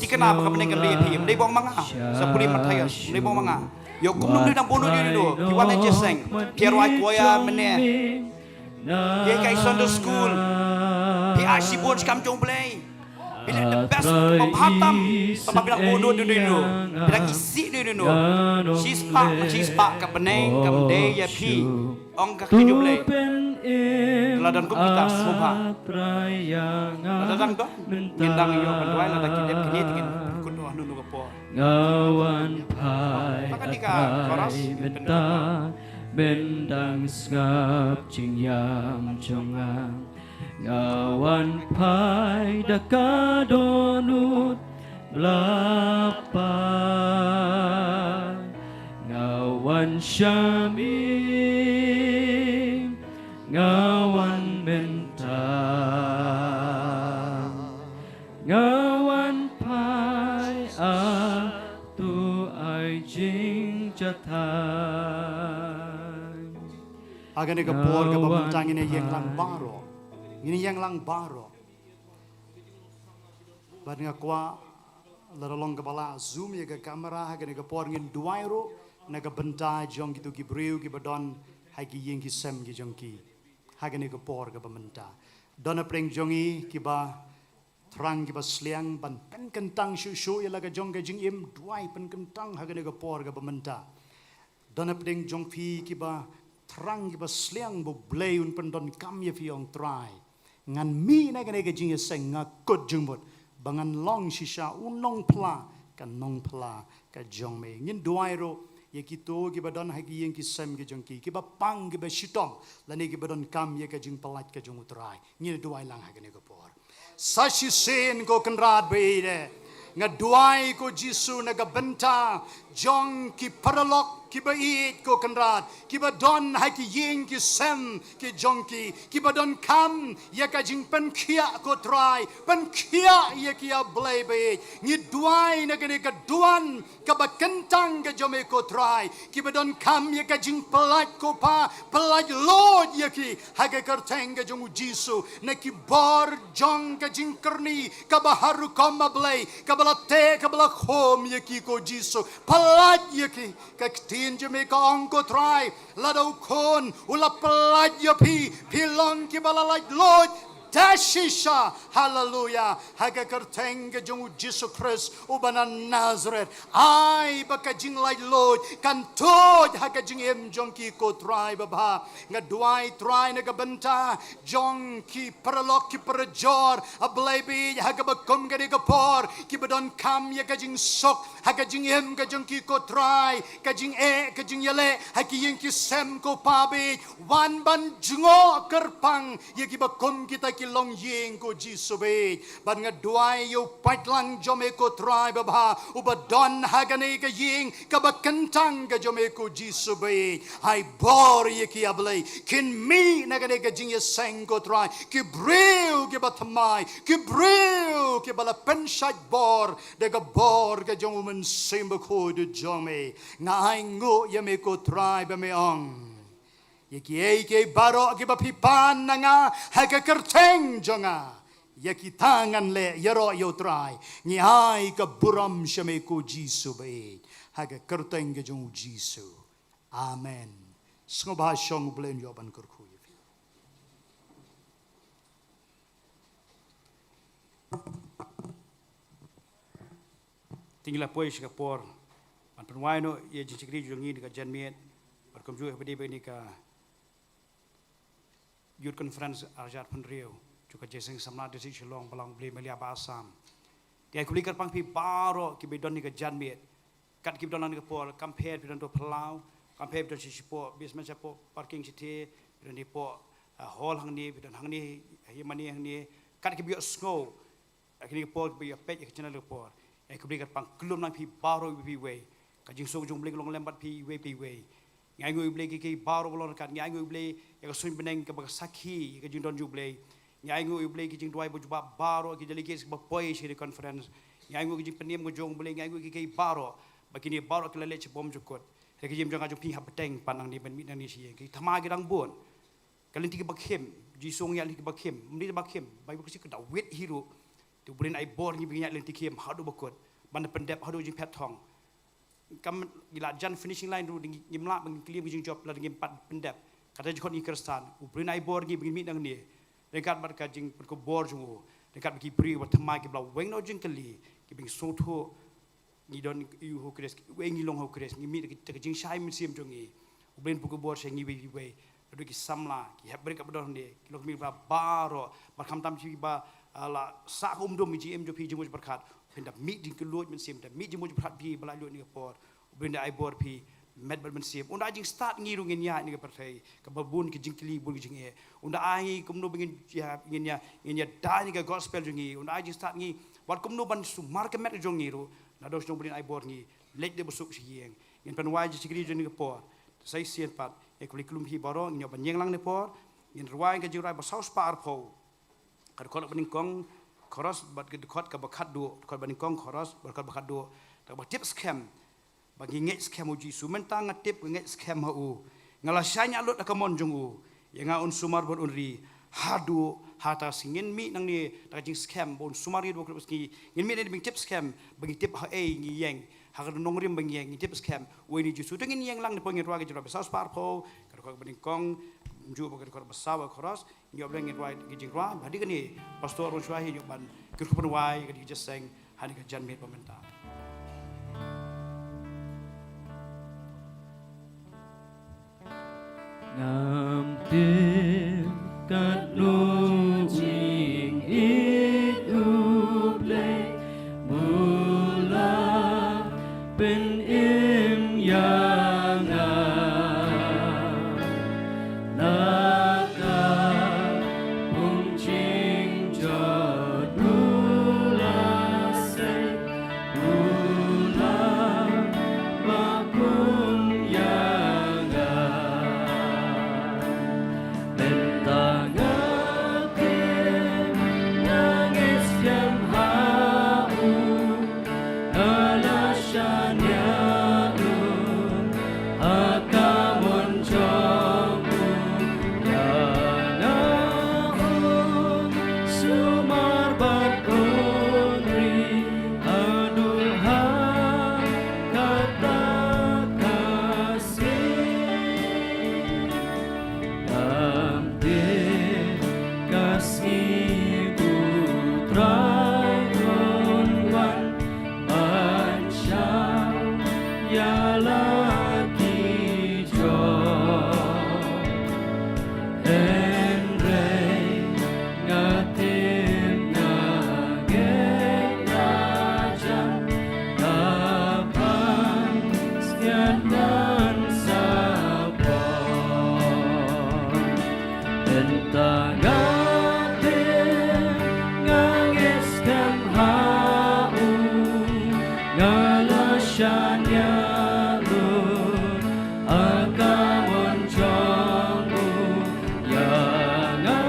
thikna ba ka bneng kan leh ïa phi. Ym dei ba ong ma nga, sa pule Mathaios, ym dei ba ong ma nga. Ïoh kumno kumno dang buh nud ïa u, phi wan ha jingïaseng, phi ïa rwai choir mynne, phi ïa hikai Sunday school, phi ai shibun sha kam jong U Blei. Phi leh the best ba bha tam, tangba phi dang buh nud ïa u, phi dang isih ïa u. Shispah ma shispah ka bneng kam dei ïa phi, ong ka ktien jong U Blei. Te la don kum kita sngewbha. Lada dang don, ngin dang ïoh ban duwai, lada ki dep kine te ngin pynkut noh ha kano kano ka por. Nga wan phai, Tang kane ka chorus, ngin pynkut noh. Bendang sngap jingïam jong nga. Nga wan phai da ka dohnud ba la pah. Nga wan shane, nga wan mynta. Nga wan phai, ah, to ai jingjatai. Ha kane ka por kaba mynta ngin ïeng lang baroh. Ngin ïeng lang baroh. Bad nga kwah lada long kaba lah zoom ïa ka kamera, ha kane ka por ngin duwai ruh na ka bynta jong kito ki briew kiba don ha ki ïing ki sem ki jong ki. Ha kane ka por kaba mynta, don na pdeng jong ngi kiba thrang kiba sliang ban pynkyntang shuh shuh ïa la ka jong ka jingim, duwai pynkyntang ha kane ka por kaba mynta. Don na pdeng jong phi kiba thrang kiba sliang ba U Blei un pyndonkam ïa phi, ong Trai, ngan mih na kane ka jingïaseng, nga kut jingmut ba ngan long shisha u nongphla, ka nongphla ka jong me. Ngin duwai ruh ïa kito kiba don ha ki ïing ki sem ki jong ki, kiba pang, kiba shitom, lane kiba donkam ïa ka jingpyllait ka jong U Trai. Ngin duwai lang ha kane ka por. Sa shisien ko Kynrad ba ïeit, nga duwai ko Jisu na ka bynta jong ki paralok kiba ïeit ko Kynrad, kiba don ha ki ïing ki sem ki jong ki, kiba donkam ïa ka jingpynkhiah ko Trai, pynkhiah ïa ki, A Blei ba ïeit. Ngi duwai na kane ka duwan kaba kyntang ka jong me ko Trai, kiba donkam ïa ka jingpyllait ko Pa, pyllait luid ïa ki ha ka kyrteng ka jong U Jisu, na ki bor jong ka jingkyrni kaba ha rukom, A Blei, kaba la teh, kaba la khum ïa ki ko Jisu, pyllait ïa ki. Ka ktien jong me ka ong ko Trai, lada U Khun u la pyllait ïa phi, phi long kiba la lait luid da shisha. Haleluya. Ha ka kyrteng ka jong U Jisu Khrist uba na Nasareth, ai ba ka jinglait luid kan tuid ha ka jingim jong ki ko Trai babha. Nga duwai Trai na ka bynta jong ki paralok ki parajor, A Blei ba ïeit, ha kaba kum kane ka por, kiba donkam ïa ka jingsuk ha ka jingim ka jong ki ko Trai, ka jingeh, ka jingïaleh ha ki ïing ki sem ko Pa ba ïeit. Wan ban jngoh kyrpang ïa kiba kum kita ki longïing ko Jisu ba ïeit. Bad nga duwai ïa u paidlang jong me ko Trai babha, uba don ha kane ka ïing kaba kyntang ka jong me ko Jisu ba ïeit. Ai bor ïa ki, A Blei, kin mih na kane ka jingïaseng ko Trai, ki briew kiba thymmai, ki briew kiba la pynshait bor da ka bor ka jong U Mynsiem Bakhuid u jong me. Nga ainguh ïa me ko Trai ba me ong, ïa kiei kiei baroh kiba phi pan na nga ha ka kyrteng jong nga, ïa kita ngan leh ïaroh ïa U Trai. Ngi ai ka burom sha me ko Jisu ba ïeit, ha ka kyrteng ka jong U Jisu. Amen. Sngewbha shong, U Blei un ïoh ban kyrkhu ïa phi. Te ngi la poi sha ka por ban pynwai noh ïa ka jingshakri jong ngi na ka janmiet. Bad kumjuh ïa phi, ba dei ba kane ka Youth Conference arjar pynriew jong ka Jaiñtia Samla District Shillong, Balang Blei Melia ba Assam. Te ai khublei kyrpang phi baroh kiba don ha ka janmiet. Kat kiba don ha ka por, kam pher phi don to phyllaw, kam pher phi don shi shipoh basement, shapoh parking shithe, phi don hapoh, ah, hall hangne, phi don hangne, ha ïing mane hangne, kat kiba ïohsngew ha kine ki por kiba ïa peit ïa ka channel ki por. Ai khublei kyrpang, khublei lang phi baroh iwei pa iwei. Ka jingsuk jong U Blei ka long lem bad phi iwei pa iwei. Ngi ainguh ïa U Blei ki, ki baroh ba long ryngkat. Ngi ainguh ïa U Blei ïa ka suiñ bneng kaba ka sakhi ïa ka jingdon jong U Blei. Ngi ainguh ïa U Blei ki jingduwai ba jubab baroh ki delegates kiba poi sha kane ka conference. Ngi ainguh ïa ka jingpynim ka jong U Blei, ngi ainguh ïa ki, ki baroh. Ba kine baroh ki la leit sha bymjukut. Ïa ka jingim jong nga jong phi hapdeng pat nangne ban mih nangne sha ïing. Ki thma ki dang bun. Ka lynti kaba khim, Jisu ong ïa lynti kaba khim, ym dei ba khim, Baibl ka ong ka da wit hi ruh. Te U Blei un ai bor ngi ba ngin ïaid lynti khim haduh ba kut, ban da pyndep haduh jingphet thong. Kam ngi la jan finishing line ruh, ngim lah ban kylli ïa ka jingjop lada ngim pat pyndep. Kata jingkhot ngi Khristan, U Blei un ai bor ngi ba ngin mih nangne ryngkat bad ka jingpynkhuid bor jong u, ryngkat bad ki briew ba thymmai kiba la weng noh jingkylli, kiba ngi sngewthuh ngi don ïa u ha U Khrist, uei ngi long ha U Khrist, ngi mih da ka jingshai mynsiem jong ngi. U Blei un pynkup bor sha ngi iwei pa iwei, naduh ki samla, ki hep briew kiba don hangne, ki lok mih ba baroh, bad khamtam kiba, ah, la sah ka umdum ïa ka jingim jong phi jingmut jingpyrkhat, phin da mih jingkylluid mynsiem, da mih jingmut jingpyrkhat phi ba la lut ha kane ka por. U Blei un da ai bor phi, met bad mynsiem. Un da ai jingstad ngi ruh ngin ïaid ha kane ka pyrthei kaba bun ki jingkylli, bun ki jingeh. Un da ai ngi kumno ba ngin ïa, ngin ïa, ngin ïada ïa ka gospel jong ngi. Un da ai jingstad ngi wat kumno ban sumar ka met jong ngi ruh. Naduh sha U Blei un ai bor ngi leit da basuk sha ïing. Ngin pynwai jingshakri jong kane ka por. Sa shisien pat, ïa khublei kylluid phi baroh, ngin ïoh ban ïeng lang ha kane ka por. Ngin rwai ka jingrwai ba saw spah arphew. Ka dkhot kaba nyngkong, chorus, bad ka dkhot kaba khatduh, dkhot ba nyngkong, chorus, bad dkhot ba khatduh. Kaba tip skhem ba ngi ngeit skhem ha U Jisu, mynta nga tip, nga ngeit skhem ha u. Nga la shaniah lut ha ka mon jong u. Ïa nga un sumar bad un ri haduh ha kata ka sngi. Ngin mih nangne da ka jingskhem ba un sumar ïa u, ba u kyrpad ïa ngi. Ngin mih nangne ba ngi tip skhem, ba ngi tip haei ngi ïeng, ha ka nongrim ba ngi ïeng, ngi tip skhem uei u Jisu. Te ngin ïeng lang, napoh ngin rwai ka jingrwai ba saw spah arphew, ka dkhot kaba nyngkong, kumjuh bad ka dkhot ba saw, ka chorus. Ngi ïoh ban ngin rwai ka jingrwai, bad ha kane ka sngi Pastor Aaron Shuai un ïoh ban kyrkhu pynwai ïa ka jingïaseng ha kane ka janmiet ba mynta. Ngam tip katno u jingïeit U Blei, u la pynim ïa nga. Na ka pung jingjot u la sei, u la bakun ïa nga. Mynta nga tip, nga ngeit skhem ha u, nga la shaniah lut ha ka mon jong u. Ïa nga un sumar bad un ri haduh ha kata ka sngi. Ngam tip ka sngi U Trai un wan ban shah ïa la ki jong. Hynrei nga tip, nga ngeit, nga jan, nga pan sngewthuh sa pop. Mynta nga tip, nga ngeit skhem ha u, nga la shaniah lut ha ka mon jong u. Ïa nga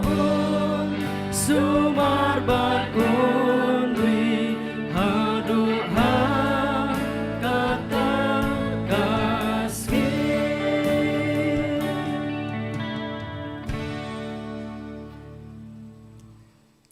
un sumar bad un ri haduh ha kata ka sngi.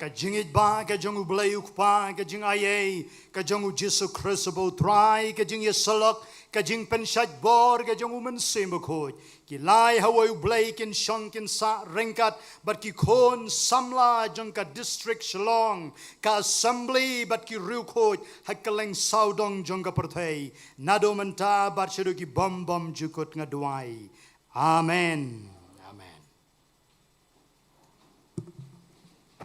Ka jingïeit ba ka jong U Blei U Kpa, ka jingaiei ka jong U Jisu Khrist uba U Trai, ka jingïasyllok, ka jingpynshait bor ka jong U Mynsiem Bakhuid, ki lai ha uwei U Blei kin shong kin sah ryngkat bad ki khun samla jong ka district Shillong, ka assembly bad ki riewkhuid ha kylleng sawdong jong ka pyrthei, naduh mynta bad shaduh ki bym bymjukut, nga duwai. Amen. Amen.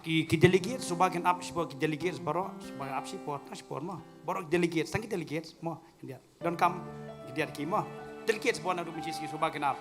Ki, ki delegates, shuwa ba kin ap shipor ki delegates baroh, shuwa ba ap shipor, ta shipor mo. Baroh ki delegates, tang ki delegates mo. Khyndiat. Donkam khyndiat ki mo. Delegates baroh naduh Mynshisngi shuwa ba kin ap.